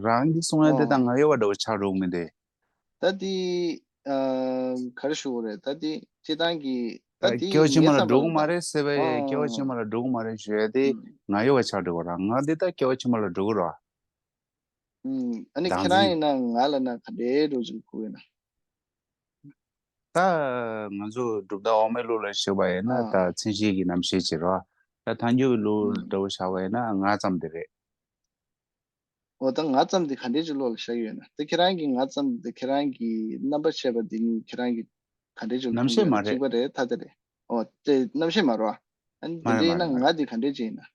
རང་གིས་གསུང་ཡ་དེ་ཨོ། དང་ང་ཡོད་པ་འདྲ་བོ་ཆགས་འགྲོ་གི་མི་འདུག་ད་དེ་ཨ་ག་རེ་ཞུ་དགོས་རེད། ད་དེ་སྤྱིར་བཏང་གི་ད་ད་དེ་སྐྱེ་བ་ཕྱི་མ་ངའི་ལ་བསམ་འགྲོ་གི་མ་པ་རེད་ཟེར་བ་ཡི་སྐྱེ་བ་ཕྱི་མ་ལ་འགྲོ་གི་མ་རེད་ཞུ་ཡ་དེ་ཨོ། ང་ཡོད་པ་ཆགས་འགྲོ་གི་ར། ང་འདི་ད་སྐྱེ་བ་ཕྱི་མ་ལ་འགྲོ་གི་ར། ཨ་ནི་ཁྱེད་རང་ཡིན་ན་ང་ལ་ན་ག་འདྲའི་འགྲོ་བཞིན་ཁུག་ཡོད་ན། ད་ང་ཚོ་གྲུབ་མཐའ་འོག་མའི་ལུགས་ལ་བཞག་པ་ཡིན་ན་ཨ། ད་མཚན་གཞི་གི་རྣམ་ཤེས་ཅིག་རེད་བ། ད་ཐལ་འགྱུར་གྱི་ལུགས་ཨུམ། འདྲ་བོ་བཞག་པ་ཡིན་ན་ང་ཙམ་དེ་རེད། འོ་ད་ང་ཙམ་དེ་ག་འདྲའི་ཅིག་བློ་ལ་ཤར་ཡོད་ན། ད་ཁྱེད་རང་གི་ང་ཙམ་དེ་ཁྱེད་རང་གི་རྣམ་པར་ཤེས་པ་དེ་ནི་ཁྱེད་རང་གི་ག་འདྲའི་ཅིག་རྣམ་ཤེས་མ་རེད། གཅིག་པ་རེད་ཐ་དད་རེད། འོ་དེ་རྣམ་ཤེས་མ་རེད་བ། ཨ་ནི་དེ་འདྲ་ཡིན་ན་ང་དེ་ག་འདྲས་ཅིག་ཡིན་ན།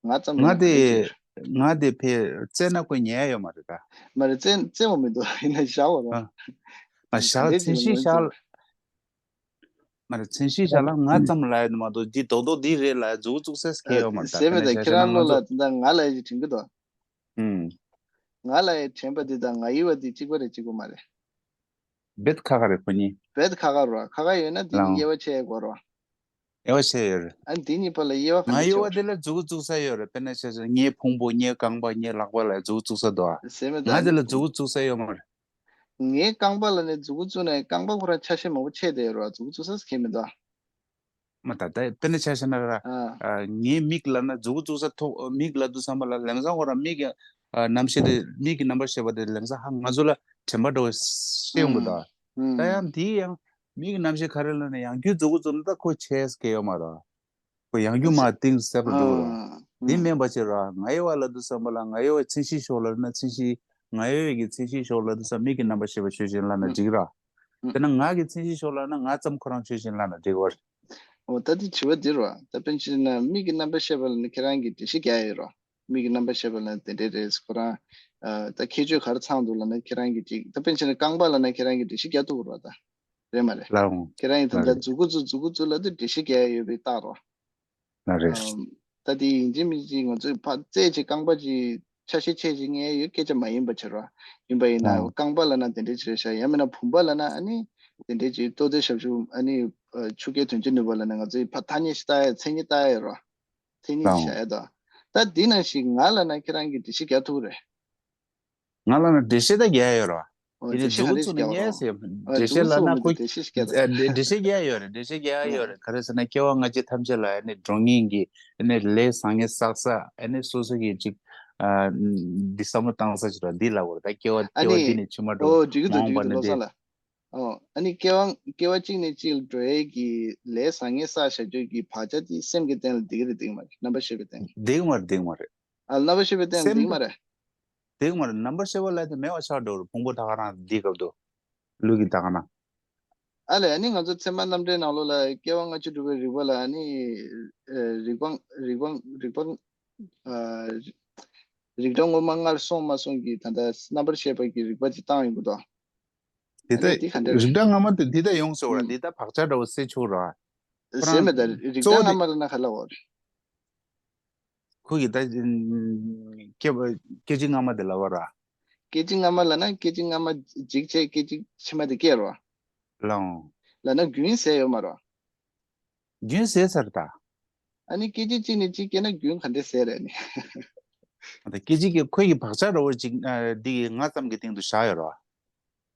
ང་ཙམ་ལ་ང་ཡིན་ན་ག་འདྲས་ཅིག་ཡོད། དེ་ང་དེ་ཕེ་བཙལ་ན་ཁོ་ཉལ་ཡོད་མ་རེད་ད། མ་རེད་བཙལ་བཙལ་བ་མི་འདུག་ཡིན་ན་བཞག་པ་རོ། ཨ། ཨ་བཞག་ག་འདྲས་ཅིག་མཚན་གཞི་ལ་བཞག་ངོས་འཛིན། མ་རེད་མཚན་གཞི་བཞག་ལ་ང་ཙམ་ལ་ཡོད་མ་གཏོགས་འདི་རྡོག་རྡོག་འདི་རེད་ལ་མཛུབ་གུ་བཙུགས་སའི་ཁེ་ཡོད་མ་རེད་ད། ཟེར་མེད་ད་ཁྱེད་རང་བློ་ལ་དེ་འདྲ་ང་ལ་ཡོད་ཅིག་དྲན་གི་འདུག་ཨུམ། ང་ལ་ཡོད་དྲན་པ་འདི་དང་ང་ཡི་བ་འདི་གཅིག་པ་རེད་གཅིག་པ་མ་རེད། རྦད་ཁག་ཁག་རེད་ཁོ་གཉིས། རྦད་ཁག་ཁག་རོ། ཁག་ཁག་ཡོད་ན་འདི་གཉིས་དབྱེ་བ་ཕྱེ་ཡ་དགོས་རོ། དབྱེ་བ་ཕྱེ་ཡོད་རེད། ཨ་འདི་གཉིས་བར་ལ་དབྱེ་བ་ག་འདྲ་ཕྱེ་བ་རེད། ང་ཡོད་པ་དེ་ལ་མཛུབ་གུ་བཙུགས་ས་ཡོད་རེད། དཔེར་ན་ཆ་བཞག་ངའི་ཕུང་པོ་ངའི་རྐང་པ་ངའི་ལག་པ་ལ་མཛུབ་གུ་བཙུགས་ས་འདུག་ཨ། ཟེར་མེད་ད་ང་དེ་ལ་མཛུབ་གུ་བཙུགས་ས་ཡོད་མ་རེད། ངའི་རྐང་པ་ལ་ནི་མཛུབ་གུ་བཙུགས་ན་རྐང་པ་ཁོ་རང་ཆ་ཤས་མང་པོ་ཕྱེ་བསྡད་ཡོད་རེད་བ། མཛུབ་གུ་བཙུགས་ས་ཁེལ་མི་འདུག་ཨ། མ་ད་ལྟ་དཔེར་ན་ཆ་བཞག་ན་ར། ཨ། ངའི་མིག་ལ་ན་མཛུབ་གུ་བཙུགས་ས་ཐོག་མིག་ལ་དུས་ཙམ་པ་ལ་ལམ་སང་ཁོ་རང་མིག་གི་རྣམ་ཤེས་དེ་མིག་གི་རྣམ་པར་ཤེས་པ་དེ་ལམ་སང་ཧ་ང་ཚོ་ལ་དྲན་པ་འདྲ་བོ་ཤེས་ཡོང་གི་འདུག་ད་ཡང་དེའི་ཡང་མིག་གི་རྣམ་ཤེས་ག་རེ་ལབ་ན་ཡང་རྒྱུ་མཛུབ་གུ་བཙུགས་ན་ད་ཁོ་ཆས་སྐྱེ་ཡོད་མ་རེད། ཁོ་ཡང་རྒྱུ་མ་གཏིང་ཟབ་རུ་འགྲོ་གི་རེད། དེ་མིན་པ་ཅིག་ར་ང་ཡི་བ་ལ་དུས་ཙམ་པ་ལ་ང་ཡི་བ་མཚན་གཞི་ཤོག་ལ་ན་མཚན་གཞི་ ང་ཡོད་ཀྱི་མཚན་གཞིའི་ཕྱོགས་ལབ་དུས་ཙམ་མིག་གི་རྣམ་པར་ཤེས་པ་ཆོས་ཅན་ལབ་ན་འགྲིག་ར། ཨུ། དེ་ན་ང་གི་མཚན་གཞིའི་ཕྱོགས་ལབ་ན་ང་ཙམ་ཁོ་རང་ཆོས་ཅན་ལབ་ན་འགྲིག་བར། འོ་ད་དེ་དྲི་བ་འདི་ར། ད་དཔེར་ན་ཆ་བཞག་ན་མིག་གི་རྣམ་པར་ཤེས་པ་ལབ་ན་ཁྱེད་རང་གིས་འགྲེལ་བཤད་རྒྱག་ཡོད་ར། མིག་གི་རྣམ་པར་ཤེས་པ་ལབ་ན་དེ་འདྲས་རེད། ཁོ་རང་ཨ་ད་ཁྱད་ཆོས་ག་རེ་ཚང་འདུག་ལབ་ན་ཁྱེད་རང་གིས་ཅིག་ད་དཔེར་ན་ཆ་བཞག་ན་རྐང་པ་ལབ་ན་ཁྱེད་རང་གིས་འགྲེལ་བཤད་རྒྱག་ཐུབ་ར་ད། རེད་མ་རེད། ལགས་འོང་། ཁྱེད་རང་གིས་ད་ལྟ་མཛུ་གུ་བཙུགས་མཛུ་གུ་བཙུགས་ལབ་དུས་འགྲེལ་བཤད་རྒྱག་ཡོད་པའི་རྟགས་ར། ལགས་རེད། ཨམ། ད་དེ་ཡིན་གཅིག་མིན་གཅིག་ང་ཚོས་ཕར་རྩད་ཅིག་རྐང་པ་ཅིག་ཆ་ཤས་ཆེ་ཅིག་རྙེད་ཡོད་སྐད་ཆ་མ་ཡིན་པ་བྱེད་རོགས། ཡིན་པ་ཡིན་ན་ཨང་། རྐང་པ་ལབ་ན་དེ་འདྲའི་ཅིག་རེད་ཤག་ཡང་མིན་ན་བུམ་པ་ལབ་ན་ཨ་ནི་དེ་འདྲའི་ཅིག་ལྟོ་ལྡིར་ཞབས་ཞུ་ཨ་ནི་ཨ་ཆུ་རྐྱལ་དོན་གཅོད་ནུས་པ་ལབ་ན་ང་ཚོས་ཕར་ཐ་སྙད་ཞིག་བཏགས་ཡ་མཚན་ཉིད་བཏགས་ཡ་རོགས། མཚན་ཉིད་ཅིག་ཨང་། བཞག་ཡ་དང་། ད་འདི་ནང་བཞིན་ང་ལབ་ན་ཁྱེད་རང་གིས་འགྲེལ་བཤད་རྒྱག་ཐུབ་རེད། ང་ལ་ན་འགྲེལ་བཤད་ད་རྒྱག་ཡོད་ར། ཨོ་དེ་ནི་འགྲེལ་བཤད་ག་འདྲ་ཞིག་རྒྱག་པ་ར། མཛུ་གུ་བཙུགས་ནས་ཨ་མཛུ་གུ་བཙུགས་མི་འདུག་འགྲེལ་བཤད་ལབ་ན་ཁོ་འགྲེལ་བཤད་རྒྱག་ཨ་འགྲེལ་བཤད་རྒྱག་ཡོད་རེད། འགྲེལ་བཤད་རྒྱག་ཡོད་རེད། ག་རེ་ཟེར་ན་སྐྱེ་བ་སྔ་ཕྱི་ཐམས་ཅད་ལ་ཨ་ནི་འགྲོ་ངེས་ཀྱི་ཨ་ནི་ལས་བཟང་ངན་བསགས་ས་ཨ་ནི་སོ་སོ་གི་ཅིག་ཨ་འདི་བསམ་བློ་བཏང་ས་ཞིག་ར་འདི་ལབ་དགོས་རེད། ད་སྐྱེ་བ་ཨ་སྐྱེ་བ་ནི་འདི་ནས་ཕྱི་མ་འགྲོ་ཨོ་འགྲིག་གི་འདུག་མ་འོངས་པ་འགྲིག་གི་འདུག་ནི་བློ་བཟང་འདི་ལགས། ཨོ་ཨ་ནི་སྐྱེ་བ་སྐྱེ་བ་གཅིག་ནས་གཅིག་ལ་འགྲོ་ཡས་ཀྱི་ལས་བཟང་ངན་བསགས་བཞག་རྒྱུ་གི་བག་ཆགས་དེ་སེམས་ཀྱི་སྟེང་ལ་འདི་ག་རེད། འདི་ག་མ་རེད། རྣམ་པར་ཤེས་པའི་སྟེང་། འདི་ག་མ་རེད། འདི་ག་མ་རེད། ཨ་རྣམ་པར་ཤེས་པའི་སྟེང་སེམས་འདི་མ་རེད། དེ་མར་རྣམ་པར་ཤེས་པ་ལབ་དེ་མེད་པ་ཆགས་འགྲོ་རུ་ཕུང་པོ་ད་ག་རང་འདི་སྐབས་དུ་ལུས་ཀྱི་ད་ག་ན། ཨ་ལས་ཨ་ནི་ང་ཚོ་ཚད་མ་རྣམ་འགྲེལ་ནང་ལོགས་ལ་སྐྱེ་བ་སྔ་ཕྱི་སྒྲུབ་པའི་རིགས་པ་ལ་ཨ་ནི་ཨ་རིགས་སྤང་རིགས་སྤང་རིགས་སྤང་ཨ་རིགས་འདྲ་ངོ་མ་སྔར་སོང་མ་སོང་གི་ད་ལྟ་རྣམ་པར་ཤེས་པ་གི་རིགས་པ་ཅིག་བཏང་ཡོང་གི་འདུག་དེ་ཨ་ནི་ད་འདི་ག་འདྲ་རེད། རིགས་འདྲ་སྔ་མ་དེ་འདི་ད་ཡོངས་སུ་བ་ཨུམ། འདི་ད་བག་ཆགས་འདྲ་བོ་སེལ་ཆོག་ར། ཁོ་ཟེར་རང་མེད་ད་རིགས་གཙོ་འདྲ་བོ་སྔ་དེ་མ་ལ་ན་ག་ལ་འོ་རེད། ཁོ་གིས་ད་སྐད་སྐད་ཅིག་སྔ་མ་དེ་ལབ་པ་ར། སྐད་ཅིག་སྔ་མ་ལབ་ན་སྐད་ཅིག་སྔ་མ་འཇིག་བྱས་སྐད་ཅིག་ཕྱི་མ་དེ་སྐྱེ་རོ། ལའང་། ལབ་ན་རྒྱུན་ཟེར་ཡོད་མ་རོ། རྒྱུན་ཟེར་ཚར་ད། ཨ་ནི་སྐད་ཅིག་གཅིག་ནས་གཅིག་སྐྱེ་ན་རྒྱུན་ག་འདྲས་ཟེར་རེད་ནི། ད་སྐད་ཅིག་གི་ཁོ་ཡི་བག་ཆགས་འདྲ་བོ་ཅིག་འདི་གི་ང་ཙམ་གྱི་སྟེང་དུ་བཞག་ཡོད་རོ།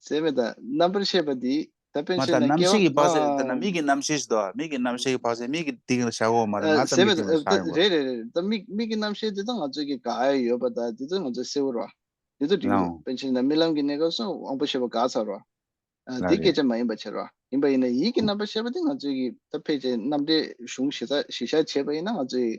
ཟེར་མེད་ད་རྣམ་པར་ཤེས་པ་འདི་ད་དཔེ་མ་ད་བཤད་ན་རྣམ་ཤེས་ཀྱི་བག་ཆགས་ད་ན་མིག་གི་རྣམ་ཤེས་ཤིག་དོ། མིག་གི་རྣམ་ཤེས་ཀྱི་བག་ཆགས་མིག་གི་སྟེང་ལ་བཞག་གོ་མ་རེད། ང་ཙམ་གྱི་སྟེང་ལ་བཞག་ཡོད་མ་རེད། རེད་རེད་རེད། ད་མིག་མིག་གི་རྣམ་ཤེས་དེ་ད་ང་ཚོས་ཀྱི་དགག་ཡ་ཡོད་པ་ད་དེ་ཚོ་ང་ཚོས་གསལ་བོ་རོ། དེ་ཚོ་འགྲིག་གི་འདུག་དཔེ་བཤད་ན་རྨི་ལམ་གྱི་གནས་སྐབས་སུ་དབང་པོ་ཤེས་པ་དགག་ཚར་རོ། ཨ་འདི་སྐད་ཆ་མ་ཡིན་པ་བྱེད་རོགས། ཡིན་པ་ཡིན་ན་ཡིད་ཀྱི་རྣམ་པར་ཤེས་པ་དེ་ང་ཚོས་ཀྱི་ད་ཕལ་ཆེར་རྣམ་འགྲེལ་གཞུང་གཞི་རྩ་གཞི་བཞག་བྱས་པ་ཡིན་ན་ང་ཚོས་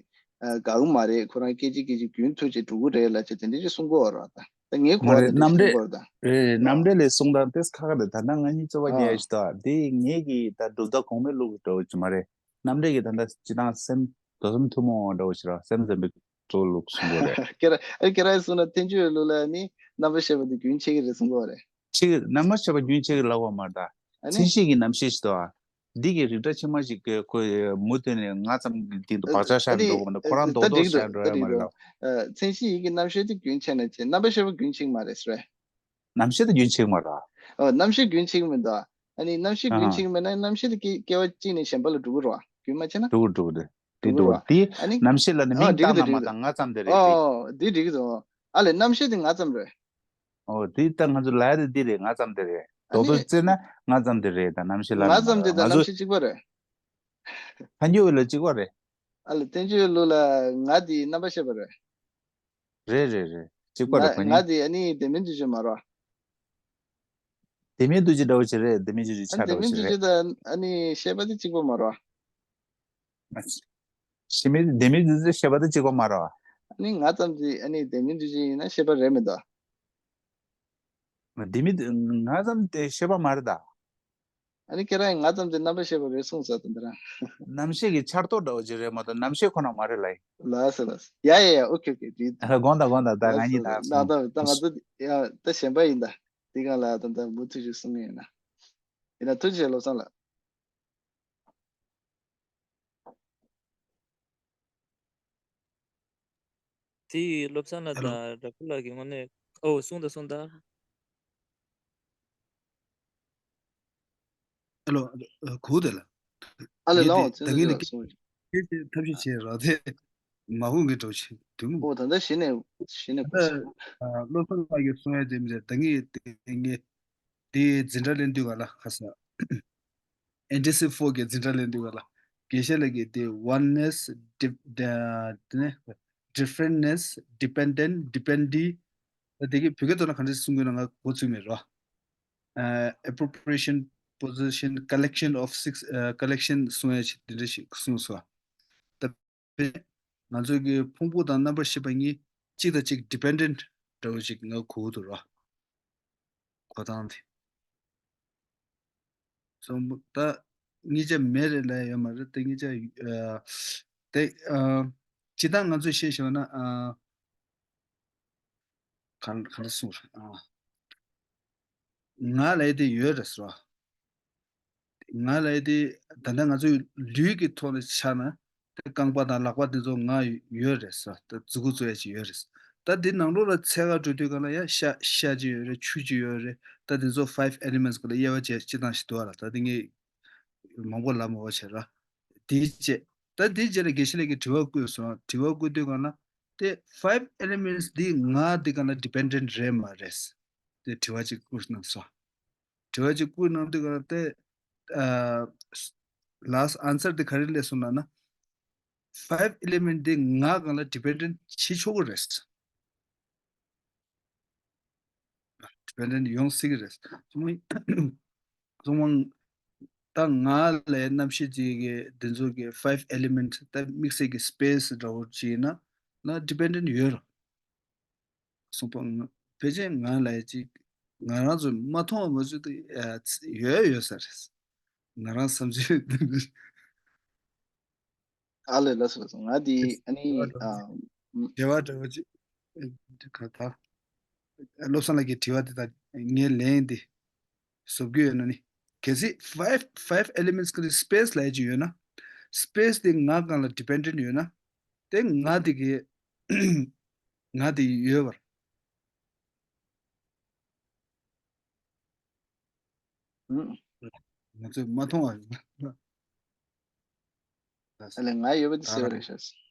ཨ་དགག་གི་མ་རེད། ཁོ་རང་སྐད་ཅིག་སྐད་ཅིག་རྒྱུན་མཐུད་ཅིག་འགྲོ་གི་རེད་ལབ་བྱས་དེ་འདྲ་ཅིག་གསུང་གི་ཡོད་རོགས། ད་ད་ངའི་གོ་མ་བ་རེད། དེ་འདྲ་རྣམ་ཅིག་གསུང་འགྲེལ་གི་ཡོད་རེད་ད། རེད་རེད། རྣམ་ཨ་འགྲེལ་ལས་གསུང་སྟངས་དེ་ཁག་ཁག་རེད། ད་ལྟ་ང་གཉིས་རྩོད་པ་ཉལ་ཨ་ཡ་ཞིག་ད་དེ་ངེད་ཀྱི་ད་སྒྲུབ་ཐབས་གོང་མའི་ལུགས་ཀྱི་འདྲ་བོ་ཅིག་མ་རེད། རྣམ་འགྲེལ་གྱི་ད་ལྟ་སྤྱི་བཏང་སེམས་རྡོ་གསུམ་ཐུན་མོང་བ་འདྲ་བོ་ཞིག་ར་སེམས་ཙམ་པའི་གཙོ་བོ་ལུགས་གསུང་གི་ཡོད་རེད། ཁྱེད་རང་ཨ་ཁྱེད་རང་གསུང་ན་ཐལ་འགྱུར་ལུགས་ལ་ནི་རྣམ་པར་ཤེས་པ་དེ་རྒྱུན་ཆད་ཀྱི་རེད་གསུང་གི་ཡོད་རེད། ཆེ་རྣམ་པར་ཤེས་པ་རྒྱུན་ཆད་ཀྱི་ལབ་པ་མ་རེད་ད། ཨ་ནི། མཚན་གཞི་གི་རྣམ་ཤེས་ཤིག་འདུག་ཨ། འདི་གི་རིགས་འདྲ་ཕྱི་མ་ཞིག་གི་ཁོ་མུ་མཐུད་ནས་ང་ཙམ་གྱི་སྟེང་དུ་བག་ཆགས་ཤར་འགྲོ་གི་མ་རེད། ཁོ་རང་རྡོག་རྡོག་ཤར་འགྲོ་ཡ་མ་རེད་ལ། མཚན་གཞི་ཡིད་ཀྱི་རྣམ་ཤེས་དེ་རྒྱུན་ཆད་ན་ཆེ། རྣམ་པར་ཤེས་པ་རྒྱུན་ཆད་མ་རེད་ཟེར་བས། རྣམ་ཤེས་དེ་རྒྱུན་ཆད་མ་རེད། ཨོ་རྣམ་ཤེས་རྒྱུན་ཆད་མི་འདུག་ཨ་ནི་རྣམ་ཤེས་རྒྱུན་ཆད་མེད་ན་རྣམ་ཤེས་དེ་སྐྱེ་སྐྱེ་བ་གཅིག་ནས་གཞན་པ་ལ་འགྲོ་གི་རེད་བ། རྒྱུན་མ་ཆད་ན། འགྲོ་གི་འགྲོ་གི་རེད། དེ་འགྲོ་གི་རེད་བ། དེ་ཨ་ནི། རྣམ་ཤེས་ལ་ནི་མིང་བཏགས་ན་མ་བཏགས་ང་ཙམ་དེ་རེད་དེ། ཨོ་དེ་འགྲིག་གི་འདུག་ཨ་ལས་རྣམ་ཤེས་དེ་ང་ཙམ་རེད། ཨོ་དེ་ལྟ་ང་ཚོ་ལ་ཡ་དེ་འདི་རེད། ང་ཙམ་དེ་རེད། ཨ་རྡོག་རྡོག་ནི། བརྩིས་ན་ང་ཙམ་དེ་རེད། ད་རྣམ་ཤེས་ལ་ང་ནི་ཙམ་དེ་ད་ང་རྣམ་ཚོ་ཤེས་གཅིག་པ་རེད། ཐལ་འགྱུར་ལ་གཅིག་པ་རེད། ཨ་ལ་ཐལ་འགྱུར་ལུགས་ལ་ང་དེ་རྣམ་པར་ཤེས་པ་རེད། རེད་རེད་རེད། གཅིག་པ་རེད་ང་ཁོ་ང་གཉིས། དེ་ཨ་ནི་བདེན་མེད་འདུ་བྱེད་མ་རེད། བདེན་མེད་འདུ་བྱེད་འདྲ་བོ་ཞིག་རེད། བདེན་མེད་འདུ་བྱེད་ཨ་ཆ་འདྲ་བོ་བདེན་མེད་ཞིག་འདུ་རེད། བྱེད་དང་ཨ་ནི་ཤེས་པ་དེ་གཅིག་པ་མ་རེད། ཤེས་མེད་བདེན་མེད་འདུ་བྱེད་ཤེས་པ་དེ་གཅིག་པ་མ་རེད། ཨ་ནི་ང་ཙམ་གྱིས་ཨ་ནི་བདེན་མེད་འདུ་བྱེད་ཡིན་ན་ཤེས་པ་རེད་མི་འདུག་བདེན་མེད་ང་ཙམ་དེ་ཤེས་པ་མ་རེད་ད། ཨ་ནི་ཁྱེད་རང་ང་ཙམ་དེ་རྣམ་པར་ཤེས་པ་རེད་གསུངས་ས་དང་འདི་རང་། རྣམ་ཤེས་ཀྱི་འཆར་གཏོད་འདྲ་བོ་ཅིག་རེད་མ་གཏོགས་རྣམ་ཤེས་ཁོ་ན་མ་རེད་ལ། ལགས་སོ་ལགས་སོ། ཡ་ཡ་ཡ་ཨོ་ཁེ་ཨོ་ཁེ་རེད། ཨ་དགོངས་དག་དགོངས་དག་ད་ང་གཉིས་ད་ལགས་སོ་ལགས་སོ། ད་ང་ཚོ་ཡ་ད་གཞན་པ་ཡིན་ད། འདི་གང་ལ་ད་ད་མུ་མཐུད་ཅིག་གསུང་ངེས་ཡིན་ན། ཡིན་ན་ཐུགས་རྗེ་ཆེ་བློ་བཟང་ལགས། དེ་ཡིས་བློ་བཟང་ལགས་ཧེ་ལོ། དང་ར་ཕུ་ལགས་ཀྱི་ངོས་ནས་ཨོ་གསུངས་དང་གསུངས་དང་། ཨ་ལོ། གུ་དེ་ལ། ཨ་ལེ་ངས་དེ་ལའོ་ད་ཚེ་ངས་ཚེ་ལ་ནི་སྐད་གསུངས། སྐད་ཆ་ཐབས་ཤེས་བྱས་རོགས་དེ། མ་འོངས་ཀྱི་འགྲོ་ཆེ་དུས་མོ། ཨོ་ད་ལྟ་གཞི་ནས་གཞི་ནས་ད་གོ་ཆེ། ཨ་བློ་བཟང་ལགས་ཀྱིས་གསུང་ཡ་དེ་མི་རེད། ད་ངས་དེ་ངས་དེ་འཛིན་གྲྭ་ལེན་དུས་ག་ལ་ཁ་ས། ཨེན་ཊི་སི་ཕོར་གྱི་འཛིན་གྲྭ་ལེན་དུས་ག་ལ། དགེ་བཤེས་ལགས་ཀྱིས་དེ་oneness dif- དེ་ནས་differentness dependent dependee། ད་དེ་གི་བོད་སྐད་ཐོག་ན་ག་འདྲ་གསུང་དགོས་ན་ང་གོ་ཚུལ་མེད་རོ། ཨ་appropriation possession collection of six ཨ་collection གསུང་ཡ་ཞིག་དེ་འདྲ་ཞིག་གསུངས་སོ། ད་ང་ཚོ་གི་ཕུང་པོ་དང་རྣམ་པར་ཤེས་པ་གཉིས་གཅིག་དང་གཅིག་dependent འདྲ་བོ་ཅིག་ང་གོ་གི་འདུག་ར། གོ་སྟངས་དེ། གསུམ་པ་ད་གཉིས་ཆ་མེད་རེད་ལབ་ཡོད་མ་རེད། ད་གཉིས་ཆ་ཨ། དེ་ཨ། སྤྱིར་བཏང་ང་ཚོས་བཤད་ཤེས་ན་ཨ། གང་གང་འདྲ་གསུངས་རེད་ཨ། ང་ལབ་ཡས་དེ་ཡོད་རེད་ཟེར་བ། ང་ལབ་ཡས་དེ་ད་ལྟ་ང་ཚོའི་ལུས་ཀྱི་ཐོག་ནས་ཆ་ན་དེ་རྐང་པ་དང་ལག་པ་དེ་ཚོ་ང་ཡོད་རེད་ཟེར་བ། ད་མཛུབ་གུ་བཙུགས་ཡས་ཅིག་ཡོད་རེད་ཟེར། ད་དེ་ནང་ལོགས་ལ་འཚོལ་ག་འགྲོ་དུས་གང་ལ་ཡ་ཤ་ཤ་ཅིག་ཡོད་རེད། ཆུ་ཅིག་ཡོད་རེད། ད་དེ་ཚོ་five elements་ག་ལ་དབྱེ་བ་བྱས་སྤྱིར་བཏང་ཞིག་འདུག་ཨ་ལ། ད་དེ་ངས་མང་པོ་ལབ་མ་བྱས་ར། དེའི་རྗེས་ད་དེའི་རྗེས་ལ་དགེ་བཤེས་ལགས་ཀྱིས་དྲི་བ་བཀོད་སོང་། དྲི་བ་བཀོད་དུས་གང་ལ་དེ་five elements་འདི་ང་འདི་གང་ལ་dependent་རེད་མ་རེད། དེ་དྲི་བ་ཅིག་བཀོད་གནང་སོང་། དྲི་བ་ཅིག་བཀོད་གནང་དུས་ག་ལ་དེ་ཨ། last answer་དེ་ག་རེ་སླེབས་སོང་ལབ་ན། five element་དེ་ང་གང་ལ་dependent་བྱེད་ཆོག་གི་རེད། dependent་ཡོང་སྲིད་ཀྱི་རེད། གསུངས་པ་ད་ང་ལས་རྣམ་ཤེས་ཅིག་གི་འདི་ཚོ་གི་five element་ད་དམིགས་བསལ་གྱི་space་འདྲ་བོ་ཅིག་ཡིན་ན་ན་dependent་ཡོད་རེད། གསུངས་པ་ང་ཕལ་ཆེར་ང་ལ་ཅིག་ང་རང་ཚོ་མ་མཐོང་བ་མ་བཟོས་ཏེ་ཡོད་ཡོད་ས་རེད། ང་རང་བསམ་ཚུལ་ཨ་ལས་ལ་སོ་སོ་ང་དེ་ཨ་ནི་ཨ། དྲི་བ་འདྲ་བོ་ཅིག་ག་ད་བློ་བཟང་ལགས་ཀྱི་དྲི་བ་དེ་དང་ངའི་ལན་དེ་བཟོ་གི་ཡོད་ན་ནི། གལ་སྲིད་five five elements་གི་space་ལབ་ཅིག་ཡོད་ན། space་དེ་ང་གང་ལ་dependent་ཡོད་ན། དེ་ང་དེ་གི་ང་དེ་ཡོད་པར། ང་ཚོས་མ་མཐོང་བ་རེད། ཨ་ལས་ང་ཡོད་པ་དེ་གསལ་བ་རེད་ཤག་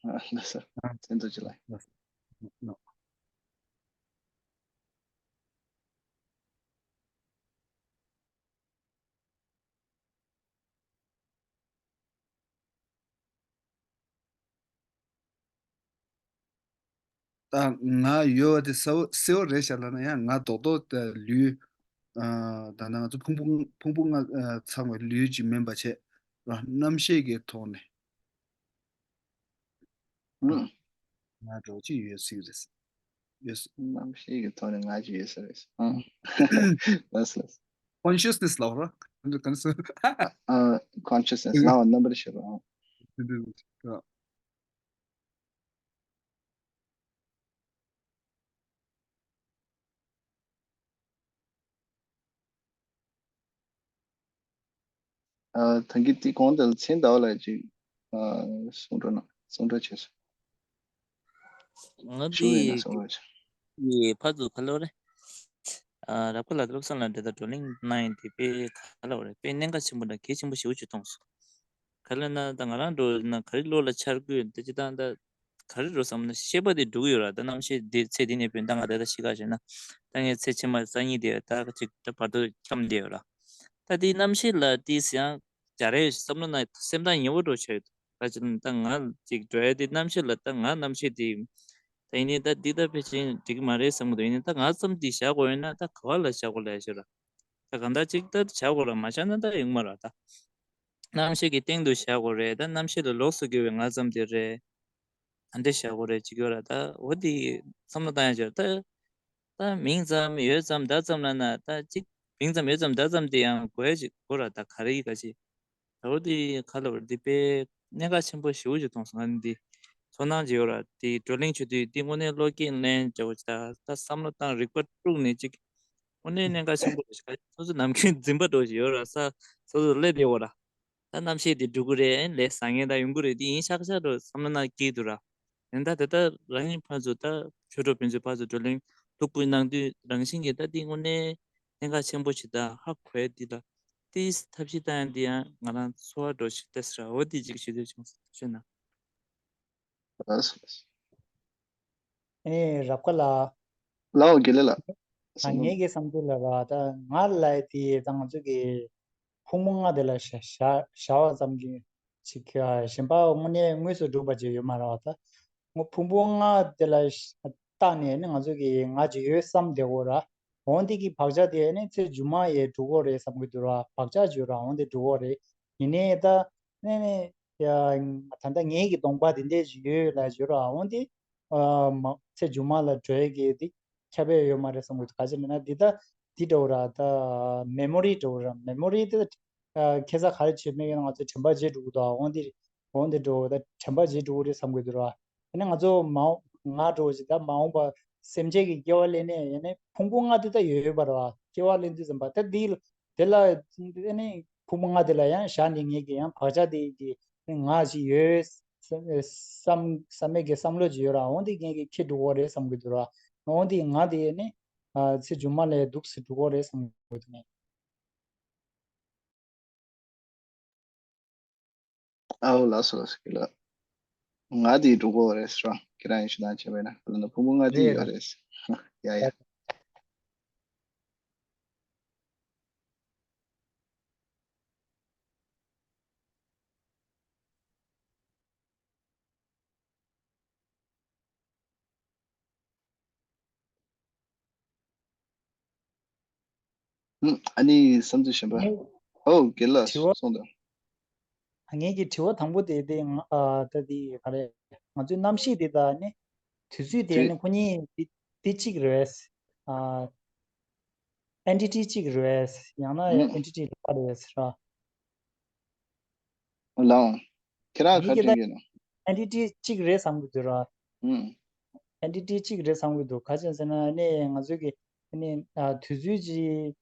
ལགས་སོ། ཨ། མཚན་ཐོག་ཅི་ལ། ད་ང་ཡོད་པ་དེ་གསལ་པོ་གསལ་པོ་རེད་ཤག་ལབ་ན་ཡང་ང་རྡོག་རྡོག་ད་ལུས། ཨ། ད་ནང་ང་ཚོ་ཕུང་པོ་ཕུང་པོ་ལྔ་ཨ། ཚང་བའི་ལུས་ཅིག་མིན་པ་བྱས་ར། རྣམ་ཤེས་ཀྱི་ཐོག་ནས་ཨ། ང་འདྲ་བོ་ཅིག་ཡོད་སྲིད་རེད། ཡོད་སྲིད། རྣམ་ཤེས་ཀྱི་ཐོག་ནས་ང་ཅིག་ཡོད་ས་རེད། ཨ། ལགས་སོ་ལགས་སོ། consciousness་ལབ་ར། ག་ཚོད་ག་ཚོད། ཨ། consciousness་ལ་རྣམ་པར་ཤེས་པ། ཨ། དེ་འདྲ་རེད། ཨ། ད་གིན་དེ་གོང་དེ་ལ་མཚན་ཟླ་བ་ལགས་ཀྱིས་ཨ། གསུང་རོགས་གནང་། གསུང་རོགས་བྱས་སོང་། ང་ཞུ་ཡིན་ན་འདི་གསུང་རོགས་བྱས། ཡི་ཕར་ཚུར་ག་ལབ་རེད། ཨ། རབ་དཀར་ལགས་བློ་བཟང་ལགས་འདྲ་ད་བགྲོ་གླེང་གནང་ཡིན་དེ་དཔེ་ག་ལབ་རེད། དཔེ་གནད་འགག་ཆེན་པོ་དང་གལ་ཆེན་པོ་ཞེ་པོ་ཅིག་མཐོང་སོང་། ག་ལབ་ན་ད་ང་རང་འགྲོ་ན་ག་རེ་བློ་ལ་འཆར་གི་ཡོད་ད་ཅི་ད་ད། ག་རེ་རེད་བསམ་ན་ཤེས་པ་དེ་འགྲོ་གི་ཡོད་ར། ད་རྣམ་ཤེས་དེ་ཚེ་འདི་ནས་བུད་ད་ང་ད་ལྟ་ཤི་ཁ་བྱས་ན་ད་ངའི་ཚེ་ཕྱི་མ་སང་ཉིན་དེ་ད་ག་ཅིག་ད་བར་དོ་འཁྱམས་བསྡད་ཡོད་ར། ད་དེའི་རྣམ་ཤེས་ལ་དེ་ཡང་སྦྱར་ཡས་བསམ་བློ་ན་སེམས་ཐག་ཉེ་བོ་འགྲོ་ཆགས་ཡོད། ད་ཅི་ད་ང་ཅིག་འགྲོ་ཡས་དེ་རྣམ་ཤེས་ལ་ད་ང་རྣམ་ཤེས་དེ་ད་ཡིན་ནའི་ད་འདི་ད་ཕལ་ཆེར་འགྲིག་གི་མ་རེད་བསམ་གི་འདུག་ཡིན་ནའི་ད་ང་ཙམ་དེ་བཞག་དགོས་ཡོད་ན་ད་ག་བ་ལ་བཞག་དགོས་ལབ་ཡ་ཞིག་ར། ད་གང་ལྟར་ཅིག་ད་བྱ་དགོས་ར། མ་བྱ་ན་ད་ཡོང་མ་ར་ད། རྣམ་ཤེས་ཀྱི་སྟེང་དུ་བཞག་དགོས་རེད། ད་རྣམ་ཤེས་ལ་ལོགས་སུ་གྱུར་པའི་ང་ཙམ་དེ་རེད། ད་འདྲ་བཞག་དགོས་རེད་ཅིག་ཡོད་ར། ད་འོ་དེ་བསམ་བློ་བཏང་ཡ་ཅིག་ད་ད་མིང་ཙམ་ཡོད་ཙམ་ད་ཙམ་ལབ་ན་ད་ཅིག་མིང་ཙམ་ཡོད་ཙམ་ད་ཙམ་དེ་ཡང་དགོས་ཡ་ཅིག་དགོས་ར། ད་ག་རེ་ཡིན་ག་ཅིག་ད་འོ་དེ་ག་ལབ་ར། དེ་དཔེ་གནད་འགག་ཆེན་པོ་ཞེ་པོ་ཅིག་མཐོང་སོང་། ང་ནི་འདི་ཚོར་སྣང་ཅིག་ཡོད་ར། དེ་བགྲོ་གླེང་བྱེད་དུས་དེ་དངོས་གནས་བློ་སྐྱེད་ལེན་བྱ་བ་ཅིག་ད་ད་བསམ་བློ་བཏང་རིག་པ་དཀྲུགས་ནས་ཅིག་དངོས་གནས་གནད་འགག་ཆེན་པོ་རེད་ཤག་སོ་སོ་ནམ་རྒྱུན་འཛིན་པ་འདྲ་ཞིག་ཡོད་ར། ས་སོ་སོ་སླེབས་བསྡད་ཡོད་ར། ད་རྣམ་ཤེས་དེ་འགྲོ་གི་རེད། ལས་བཟང་ངན་ད་ཡོང་གི་རེད། དེ་ཡིན་ཤག་ཤག་འགྲོ་བསམ་བློ་ན་སྐྱེས་འདུག་ར། ཡིན་ད་དེ་ལྟར་རང་ཉིད་ཕར་ཚུར་ད་ཆོས་གྲོགས་ཕན་ཚུན་ཕར་ཚུར་བགྲོ་གླེང་ལྷུག་པོ་གནང་དུས་རང་བཞིན་གྱིས་ད་དེ་དངོས་གནས་གནད་འགག་ཆེན་པོ་ཞིག་ད་ཧ་གོ་ཡ་དེ་ལ་དེ་ཐབས་ཤེས་བཏང་ཡ་དེ་ཡང་ང་རང་ཚོར་བ་འདྲ་ཞིག་སླེབས་སོང་ར། འོ་དེ་ཅིག་ཞུ་འདོད་བྱུང་སོང་། ཞུས་ན། ལགས་སོ། ཨེ་རབ་དཀར་ལགས། ལའོ་དགེ་ལེགས་ལགས། ད་ངེད་ཀྱི་བསམ་ཚུལ་ལ་ར་ད་ང་ལ་དེ་ད་ང་ཚོ་གི་ཕུང་པོ་ལྔ་དེ་ལ་བཞག་བཞག་བཞག་པ་ཙམ་གྱིས་ཅིག་གཞན་པ་དངོས་གནས་དངོས་སུ་གྲུབ་པ་ཅིག་ཡོད་མ་རེད་བ། ད་ངོ་ཕུང་པོ་ལྔ་དེ་ལ་བརྟགས་ནས་ནི་ང་ཚོ་གི་ང་ཅིག་ཡོད་བསམ་བསྡད་ཡོད་ར། འོ་འདི་གི་བག་ཆགས་དེ་ནི་ཚེ་མཇུག་མ་ཡས་འགྲོ་གི་རེད་བསམ་གྱི་འདུག་ར། བག་ཆགས་ཅིག་ཡོད་ར། འོ་འདི་འགྲོ་གི་རེད། ཡིན་ནའི་ད་ནི་ནི་ཡ་ད་ལྟ་ངེད་ཀྱི་གདོང་པ་དེ་འདྲས་ཅིག་ཡོད་ལབ་ཡོད་ར། འོ་འདི་ཨ་མ་ཚེ་མཇུག་མ་ལ་འགྲོ་ཡས་ཀྱི་དེ་ ཁྱབ་ཡས་ཡོད་མ་རེད་བསམ་གྱི་འདུག་ག་ཅི་ལབ་ན་འདི་ད་འདི་འདྲ་བོ་ར། ད་མེ་མོ་རི་འདྲ་བོ་ར། མེ་མོ་རི་དེ་ཁ་སང་ག་རེ་བྱས་མེད་ན་ང་ཚོ་དྲན་པ་བརྗེད་འགྲོ་གི་འདུག་འོ་འདི་འོ་འདི་འདྲ་བོ་ད་དྲན་པ་བརྗེད་འགྲོ་གི་རེད་བསམ་གྱི་འདུག་ར། ཡང་ན་ང་ཚོ་མ་འོངས་ང་འདྲ་བོ་ཞིག་ད་མ་འོངས་པ་སེམས་ཅན་གྱི་སྐྱེ་བ་ལེན་ནས་ཡང་ན་ཕུང་པོ་ལྔ་དེ་ད་ཡོད་ཡོད་པ་ར། སྐྱེ་བ་ལེན་དུས་ཙམ་པ་ད་འདི་དེ་ལ་ཨ་ནི་ཕུང་པོ་ལྔ་དེ་ལ་ཡང་བཞག་ནས་ངེད་ཀྱི་ཡང་བག་ཆགས་དེ་གི་ང་ཞིག་ཡོད་བསམ་བསམ་མེད་ཀྱི་བསམ་བློ་ཅིག་ཡོད་ར། འོ་འདི་ངེད་ཀྱི་ཁྱེར་འགྲོ་གི་རེད་བསམ་གྱི་འདུག་ར། འོ་འདི་ང་དེ་ནི་ཚེ་མཇུག་མ་ལ་འདུག་སེ་འགྲོ་གི་རེད་བསམ་གྱི་འདུག་ངས། ཨའོ་ལགས་སོ་ལགས་སོ། ཁྱེད་ལ་ང་དེ་འགྲོ་གི་རེད་ཟེར་ར། ཁྱེད་རང་ཡིན་ཞུ་དང་བྱས་པས་ན་ལ་ན་ཕུང་པོ་ལྔ་དེ་རེད་ཡོད་ར། རེད། ཡ་ཡ། ཨ་ནི་བསམ་ཚུལ་གཞན་པ། ངས་ཨོ་དགེ་ལགས་དྲི་བ་གསུངས་དང་། ངེད་ཀྱི་དྲི་བ་དང་པོ་དེ་དེ་ང་ཨ་ད་དེ་ག་རེ། ང་ཚོའི་རྣམ་ཤེས་དེ་དག་ནི་དུས་ཚོད་དེ་དུས་ནི་ཁོ་གཉིས་དེ་དེ་གཅིག་རེད། ཨ་ཨེན་ཊི་ཊི་གཅིག་རེད། ཡང་ན་ཡང་ཨེན་ཊི་ཊི་ལ་རེད་ར། ལའོ། ཁྱེད་རང་ག་ངེད་ཀྱི་དྲན་གྱི་ཡོད་ན། ཨེན་ཊི་ཊི་གཅིག་རེད་བསམ་གྱི་འདུག་ར། ཨུམ། ཨེན་ཊི་ཊི་གཅིག་རེད་བསམ་གྱི་འདུག་ག་ཅི་ཟེར་ན་ནི་ང་ཚོའི་གི་ནི་ཨ་དུས་ཚོད་ཅིག་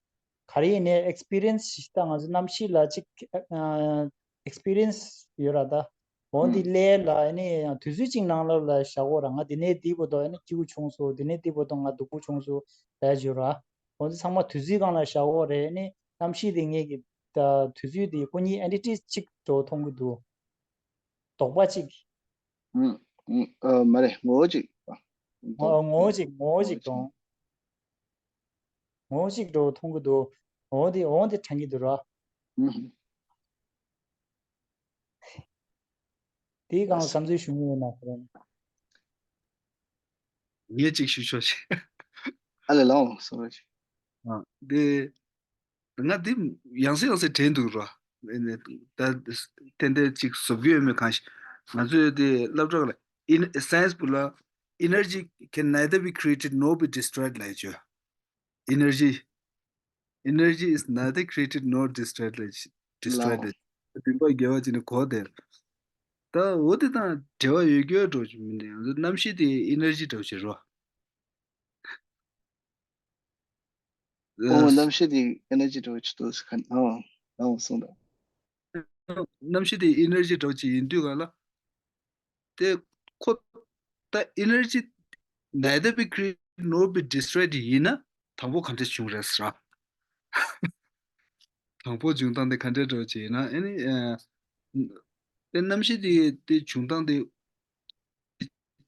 ག་རེ་ཡིན་ནའི་ཨེག་སི་པི་རི་ཡན་སི་ཞིག་ད་ང་ཚོ་རྣམ་ཤེས་ལ་ཅིག་ཨ་ཨེག་སི་པི་རི་ཡན་སི་ཡོད་ར་ད། འོ་འདི་ཨུམ། ལས་ལ་ནི་དུས་ཚོད་ཅིག་ནང་ལོགས་ལ་བཞག་གོ་ར། ང་འདི་ནས་འདི་བར་དུ་ནི་སྐྱིད་པོ་བྱུང་སོང་། འདི་ནས་འདི་བར་དུ་ང་སྡུག་པོ་བྱུང་སོང་ལས་བརྗོད་ར། འོ་འདི་ཚང་མ་དུས་ཚོད་སྒང་ལ་བཞག་གོ་རེད། ནི་རྣམ་ཤེས་དེ་ངེད་ཀྱི་ད་དུས་ཚོད་དེ་ཁོ་གཉིས་ཨེན་ཊི་ཊི་གཅིག་འདྲ་བོ་མཐོང་གི་འདུག་དོགས་པ་གཅིག་ཨུམ། ཨུམ། ཨ་མ་རེད། ངོ་བོ་གཅིག་ངོ་ངོ་བོ་གཅིག་ངོ་བོ་གཅིག་མཐོང་། ངོ་བོ་གཅིག་འདྲ་བོ་མཐོང་གི་འདུག་འོ་དེ་འོ་དེ་དྲན་གྱི་འདུག་ར། ཨུམ། དེའི་སྒང་བསམ་ཚུལ་ཞུ་མྱོང་ཡོད་ན་ཁོ་རང་། ངས་གཅིག་ཞུ་ཆོག་ཤེ། ཨ་ལས་ལའོ་སོ་ར་ཤེ། ཨ་དེ། ང་འདི་ཡང་སེ་ཡང་སེ་དྲན་འདུག་ར། ད་ཏན་ཏན་ཅིག་བཟོ་གི་ཡོད་མེད་གང་ཤེས། ང་ཚོས་དེ་སློབ་གྲྭ་ལ་ཨིན་སའེན་སི་བུ་ལ་Energy can neither be created nor be destroyed ལབ་ཡོད། Energy, energy is neither created nor destroyed ལབ་destroyed ལབ་བདུན་པ་རྒྱལ་བ་ཅིག་ནས་གོ་དེ། ད་འོ་དེ་དང་འབྲེལ་བ་ཡོད་རྒྱུ་འགྲོ་ཆུ་མི་འདུག་ཡང་རྣམ་ཤེས་དེ་ཨེ་ནར་ཇི་འདྲ་བོ་ཞིག་རོ། ཨོ་རྣམ་ཤེས་དེ་ཨེ་ནར་ཇི་འདྲ་བོ་ཞིག་འདུག་ཟེར་མཁན། ཨོ་ཨོ་གསུངས་དང་། རྣམ་ཤེས་དེ་ཨེ་ནར་ཇི་འདྲ་བོ་ཅིག་ཡིན་དུས་ག་ལ། དེ་ཁོ་ད་ཨེ་ནར་ཇི་neither be created nor be destroyed ཡིན་ན་དང་པོ་ག་འདྲས་བྱུང་རེད་ཟེར། དང་པོ་བྱུང་སྟངས་དེ་ག་འདྲས་འདྲ་བོ་ཅིག་ཡིན་ན་ཨེ་ནི། དེ་རྣམ་ཤེས་དེ་དེ་བྱུང་སྟངས་དེ།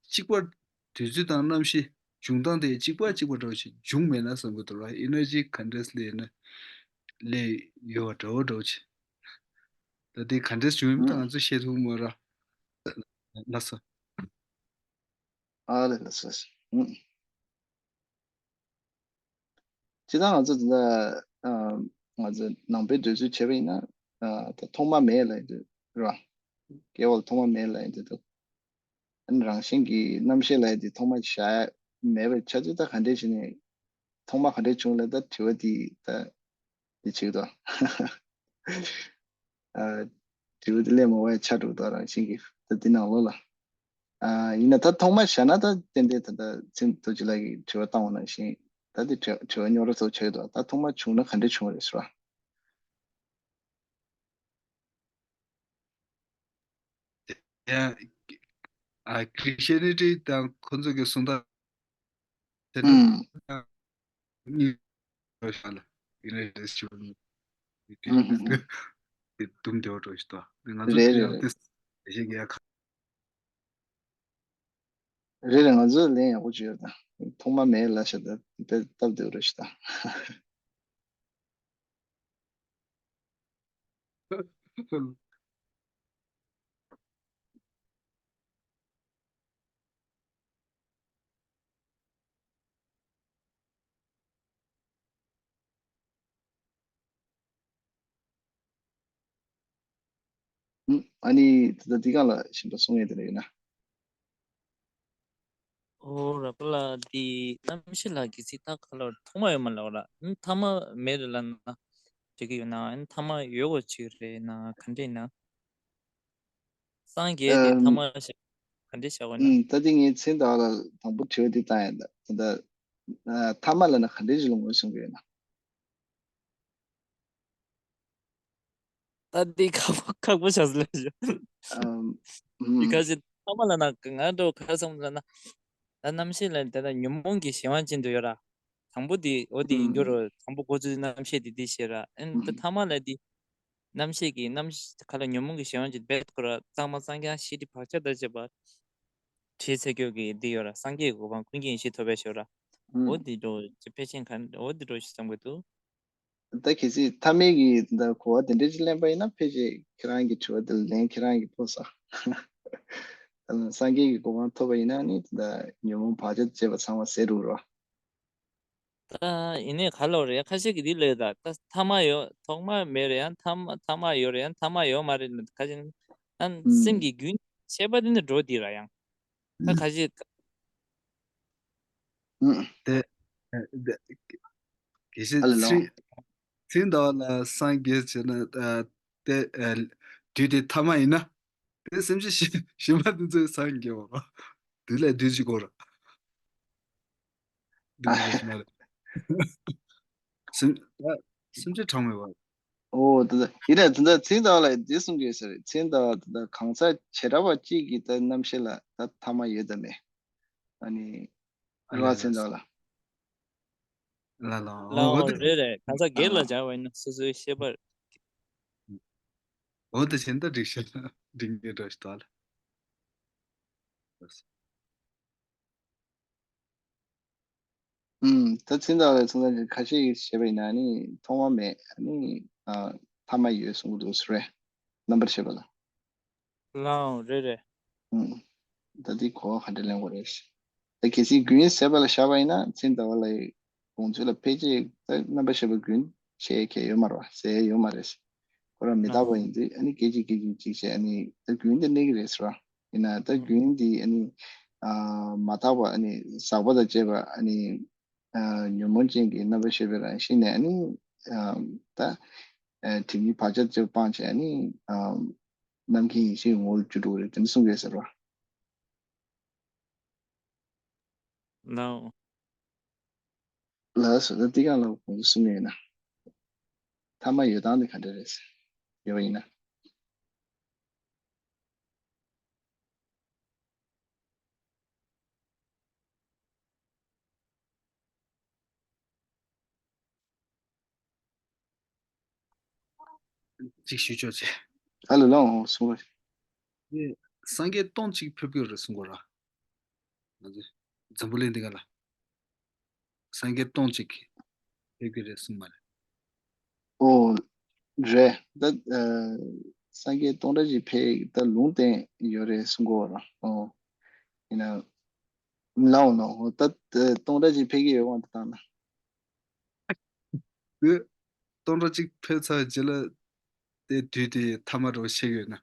གཅིག་པ། དུས་ཚོད་དང་རྣམ་ཤེས་བྱུང་སྟངས་དེ་གཅིག་པ་གཅིག་པ་འདྲ་བོ་ཞིག་བྱུང་མེད་ན་བསམ་གྱི་འདུག་ར། ཨེ་ནར་ཇི་ག་འདྲས་སླེབས་ན་སླེབས་ཡོད་པ་འདྲ་བོ་འདྲ་བོ་ཅིག་ད་དེ་ག་འདྲས་བྱུང་ཡིན་ད་ང་ཚོ་ཤེས་ཐུབ་མོད་ར། ལགས་སོ། ཨ་ལས་ལགས་སོ། སྤྱིར་བཏང་ང་ཚོ་འདི་འདྲ་ང་ཚོ་ནང་པའི་འདོད་ཚུལ་བྱས་པ་ཡིན་ན་ད་ཐོག་མ་མེད་ལབ་ཡིན་དུས་ར། སྐྱེ་བ་ལ་ཐོག་མ་མེད་ལབ་ཡིན་དུས་ད། རང་བཞིན་གྱི་རྣམ་ཤེས་ལབ་ཡ་དེ་ཐོག་མ་བཞག་མེད་པའི་ཆ་ཚུལ་ད་ག་འདྲས་བྱས་ནས་ཐོག་མ་ག་འདྲས་བྱུང་ལབ་ད་དྲི་བ་དེ་ད་དེ་བྱེད་ཀྱི་འདུག་ཨ། དྲི་བ་དེ་སླེབས་མ་བའི་ཆ་འགྲོ་འདུག་རང་བཞིན་གྱི་ད་དེ་ནང་ལོགས་ལ། ཨ། ཡིན་ན་ད་ཐོག་མ་བཞག་ན་ད་ཏན་ཏན་ད་ད་ཚེ་རིང་རྡོ་རྗེ་ལགས་ཀྱིས་དྲི་བ་བཏང་བ་ནང་བཞིན་ད་དེ་དྲི་དྲི་བ་རྙོག་དྲ་ཚོ་ཆགས་ཀྱི་འདུག་ད་ཐོག་མ་བྱུང་ན་ག་འདྲས་བྱུང་བ་རེད་ཟེར་བ། ཡང་ཨ་ཁྲི་སི་ཊི་ཡ་ནི་ཊི་དང་ཁོ་ཚོ་གི་གསུང་སྟངས་དེ་ལ་ཨུམ། གཉིས་ཤར་ལ་ཡུ་ནའི་ཊེཌ་སི་ཊེཊ་ཨུམ། དེ་དུམ་བདེ་བ་འགྲོ་ཞིག་ཏོ། ང་ཚོ་རེད་རེད་ཡང་རེད། དེ་ཞིག་ཡ་ཁ། རེད་རེད། ང་ཚོས་ལན་ཡག་པོ་བྱོས་ཡོད་ད། ཐོག་མ་མེད་ལ་ཤ་ད་དེ་སྟབས་བདེ་བོ་རེད་ཤ་ད། ཨ་ནི་ད་ལྟ་འདི་གང་ལ་ཞིབ་ཕྲ་གསུང་ཡས་དེ་འདྲ་ཡོད་ན། ཨོ་ར་པ་ལ་དེ་རྣམ་ཤེས་ལ་གི་ཚིག་ཐག་ཁ་ལོར་ཐོག་མ་ཡོད་མ་ལོག་ར། ཨ་ཐ་མ་མེད་རེད་ལ་ན་འགྲིག་གི་ཡོད་ན། ཨ་ཐ་མ་ཡོད་གོ་ཅིག་རེད་ན་ག་འདྲས་ན། སངས་རྒྱས་དེ་ཐ་མ་ཞིག་ག་འདྲས་བྱ་བ་ན། ད་དེ་ངས་མཚན་དག་ལ་དང་པོ་དྲི་བ་དེ་བཏང་ཡ་ད་ད་ཐ་མ་ལ་ན་ག་འདྲས་ཞིག་ལ་ངོས་བཟུང་གི་ཡོད་ན། ད་འདི་ཁག་པོ་ཁག་པོ་ཆགས་སོང་ལབ་ཞུ། ཨམ། ཨམ། འདི་ཁ་ཤས་ཐ་མ་ལ་ན་ང་འགྲོ་ཁ་སང་ལ་ན། ད་རྣམ་ཤེས་ལ་ད་ལྟ་ཉོན་མོངས་ཀྱི་གཞན་དབང་ཅན་དུ་ཡོད་ར། དང་པོ་འདི་འོ་འདི་ཡིན་རྒྱུ་རོ། དང་པོ་འགོ་ཚུགས་རྣམ་ཤེས་འདི་འདི་ཞེས་ར། ཨན་ད་ཐ་མ་ལ་འདི། རྣམ་ཤེས་ཀྱི་རྣམ་ཤེས་ཁ་ལ་ཉོན་མོངས་ཀྱི་གཞན་དབང་ཅན་བེད་ཁོ་ར་གཙང་མ་གཙང་རྐྱང་ཤེས་སྒྲིབ་བག་ཆགས་དང་བཅས་པ། བྲིས་ཚེ་སྐྱོ་གི་འདི་ཡོད་ར། སངས་རྒྱས་ཀྱི་གོ་འཕང་ཀུན་མཁྱེན་ཡེ་ཤེས་ཐོབ་པའི་ཞོར་ར། འོ་འདི་འགྲོ་ཅི་ཕལ་ཆེན་ག་འོ་འདི་འགྲོ་ཞིག་བསམ་གི་འདུག་ད་གལ་སྲིད་ཐ་མའི་གི་ད་གོ་བ་དེ་འདྲ་ཅིག་ལེན་པ་ཡིན་ན་ཕལ་ཆེར་ཁྱེད་རང་གི་དྲི་བ་དེ་ལ་ལན་ཁྱེད་རང་གི་ཕོ་ས། སངས་རྒྱས་ཀྱི་གོ་འཕང་ཐོབ་པ་ཡིན་ན་ནི་ད་ཉོན་མོངས་བག་ཆགས་བཅས་པ་ཚང་མ་ཟད་འགྲོ་གི་རེད་བ། ད་ཡིན་ནའི་ག་ལོ་རེད། ཁ་ཤས་ཀྱི་འདི་ལས་ད་ད་ཐ་མ་ཡོད་ཐོག་མ་མེད་རེད་ཡང་ཐ་མ་ཐ་མ་ཡོད་རེད་ཡང་ཐ་མ་ཡོད་མ་རེད་ལ་ཁ་ཤས་ཨ་སེམས་ཀྱི་རྒྱུན་ཆད་པ་དེ་ནི་འགྲོ་འདི་ར་ཡང་ད་ཁ་ཤས། ཨུ། དེ། དེ། གལ་སྲིད་ཨ་ལ་ལོ། ཚིག་ཚིག་འདི་ལ་སངས་རྒྱས་བྱས་ན་ཨ་དེ་ཨ་དུས་དེ་ཐ་མ་ཡིན་ན། དེ་སེམས་ཅན་ཞི་ཞི་མ་དེ་ཚོའི་སངས་རྒྱས་པ་རེད། དུས་ལས་དུས་གཅིག་གོ་ར། དུས་གཅིག་གོ་ཞི་མ་རེད། སེམས་ཨ་སེམས་ཅན་གྲངས་མེད་པ། ཨོ་ད་ད་ཡིན་ན་ད་ད་ཚིག་འདི་ལ་དེ་གསུང་གི་ཡོད་ས་རེད། ཚིག་འདི་ད་ད་གང་ཟག་བྱེ་བྲག་པ་གཅིག་གི་ད་རྣམ་ཤེས་ལ་ད་ཐ་མ་ཡོད་དམ་མེད། ཨ་ནི། ཨ་རེ་ལ་ལ་ཚེ་འདོགས་ལ། ལ་ལ་ལའོ་འོ་དེ་རེད་རེད། གང་ཟག་སྒེར་ལ་ཨ་སྦྱར་བ་ཡིན་ན་སོ་སོའི་ཤེས་པར། འོ་དེ་བཞིན་དུ་འགྲིག་ཤེས་ལ་འགྲིག་ངེས་འདྲ་ཞིག་འདུག་ལ། ཨུམ། ད་ཚེ་འདོགས་ལ་ཚོང་ས་ཁ་ཤས་ཤེས་པ་ཡིན་ན་ནི་ཐོག་མ་མེད་ནི་ཨ་ཐ་མ་ཡོད་གསུང་གི་འདུག་ཟེར་བས། རྣམ་པར་ཤེས་པ་ལ། ལའོ་རེད་རེད། ཨུམ། ད་འདི་གོ་བ་ག་འདྲ་ལེན་དགོས་རེད། ད་གལ་སྲིད་རྒྱུན་ཟད་པ་ལ་བཞག་པ་ཡིན་ན་ཚེ་འདོགས་ལ་དགོངས་ཚུལ་ལ་ཕལ་ཆེར་ད་རྣམ་པར་ཤེས་པ་རྒྱུན་ཆད་མཁན་ཡོད་མ་རེད་བ། ཟད་ཡོད་མ་རེད། ཁོ་རང་མི་རྟག་པ་ཡིན་དུས་ཨ་ནི་སྐད་ཅིག་སྐད་ཅིག་ཅིག་བྱས་ཨ་ནི་ད་རྒྱུན་དེ་གནས་ཀྱི་རེད་ཟེར་བ། ཡིན་ན་ད་རྒྱུན་འདི་ཨ་ནི་ཨ་མ་དག་པ་ཨ་ནི་ཟག་པ་དང་བཅས་པ་ཨ་ནི་ཨ་ཉོན་མོངས་ཅན་གྱི་རྣམ་པར་ཤེས་པའི་རང་བཞིན་ནས་ཨ་ནི་ཨ་ད་ཨ་དེ་ཉིད་བག་ཆགས་ཚོ་སྤངས་བྱས་ཨ་ནི་ཨ་རྣམ་མཁྱེན་ཡེ་ཤེས་ངོ་བོར་གྱུར་འགྲོ་གི་རེད་དེ་འདྲ་གསུང་གི་ཡོད་ཟེར་བ། ལའོ། ལགས་སོ། ད་འདི་གང་ལ་ཁོང་ཚོ་གསུང་ཡོད་ན། ཐ་མ་ཡོད་སྟངས་དེ་ག་འདྲ་རེད་ཟེར། ཡོད་པ་ཡིན་ན། ཅིག་ཞུ་ཆོག་ཅེས། ཨ་ལོ་ལོ་གསུང་རོགས། ཨེ། སངས་རྒྱས་སྟོང་གཅིག་ཕེབས་ཀྱི་རེད་གསུང་གོ་ར། ང་ཚོ་འཛམ་བུ་གླིང་འདི་ག་ལ། སངས་རྒྱས་སྟོང་གཅིག་ཕེབས་ཀྱི་རེད་གསུང་མ་རེད། ཨོ། རེད་ད། ཨ་སངས་རྒྱས་སྟོང་ཕྲག་གཅིག་ཕེབས་ད་ལུང་བསྟན་ཡོད་རེད་གསུང་གོ་ར། ཨོ། ཡིན་ན། ལའོ་ནོ་ད་སྟོང་ཕྲག་གཅིག་ཕེབས་ཀྱི་ཡོད་དབང་དུ་བཏང་ན། དེ་སྟོང་ཕྲག་གཅིག་ཕེབས་ཚར་རྗེས་ལ་དེ་དུས་དེ་ཐ་མ་འགྲོ་ཤེས་ཡོད་ན།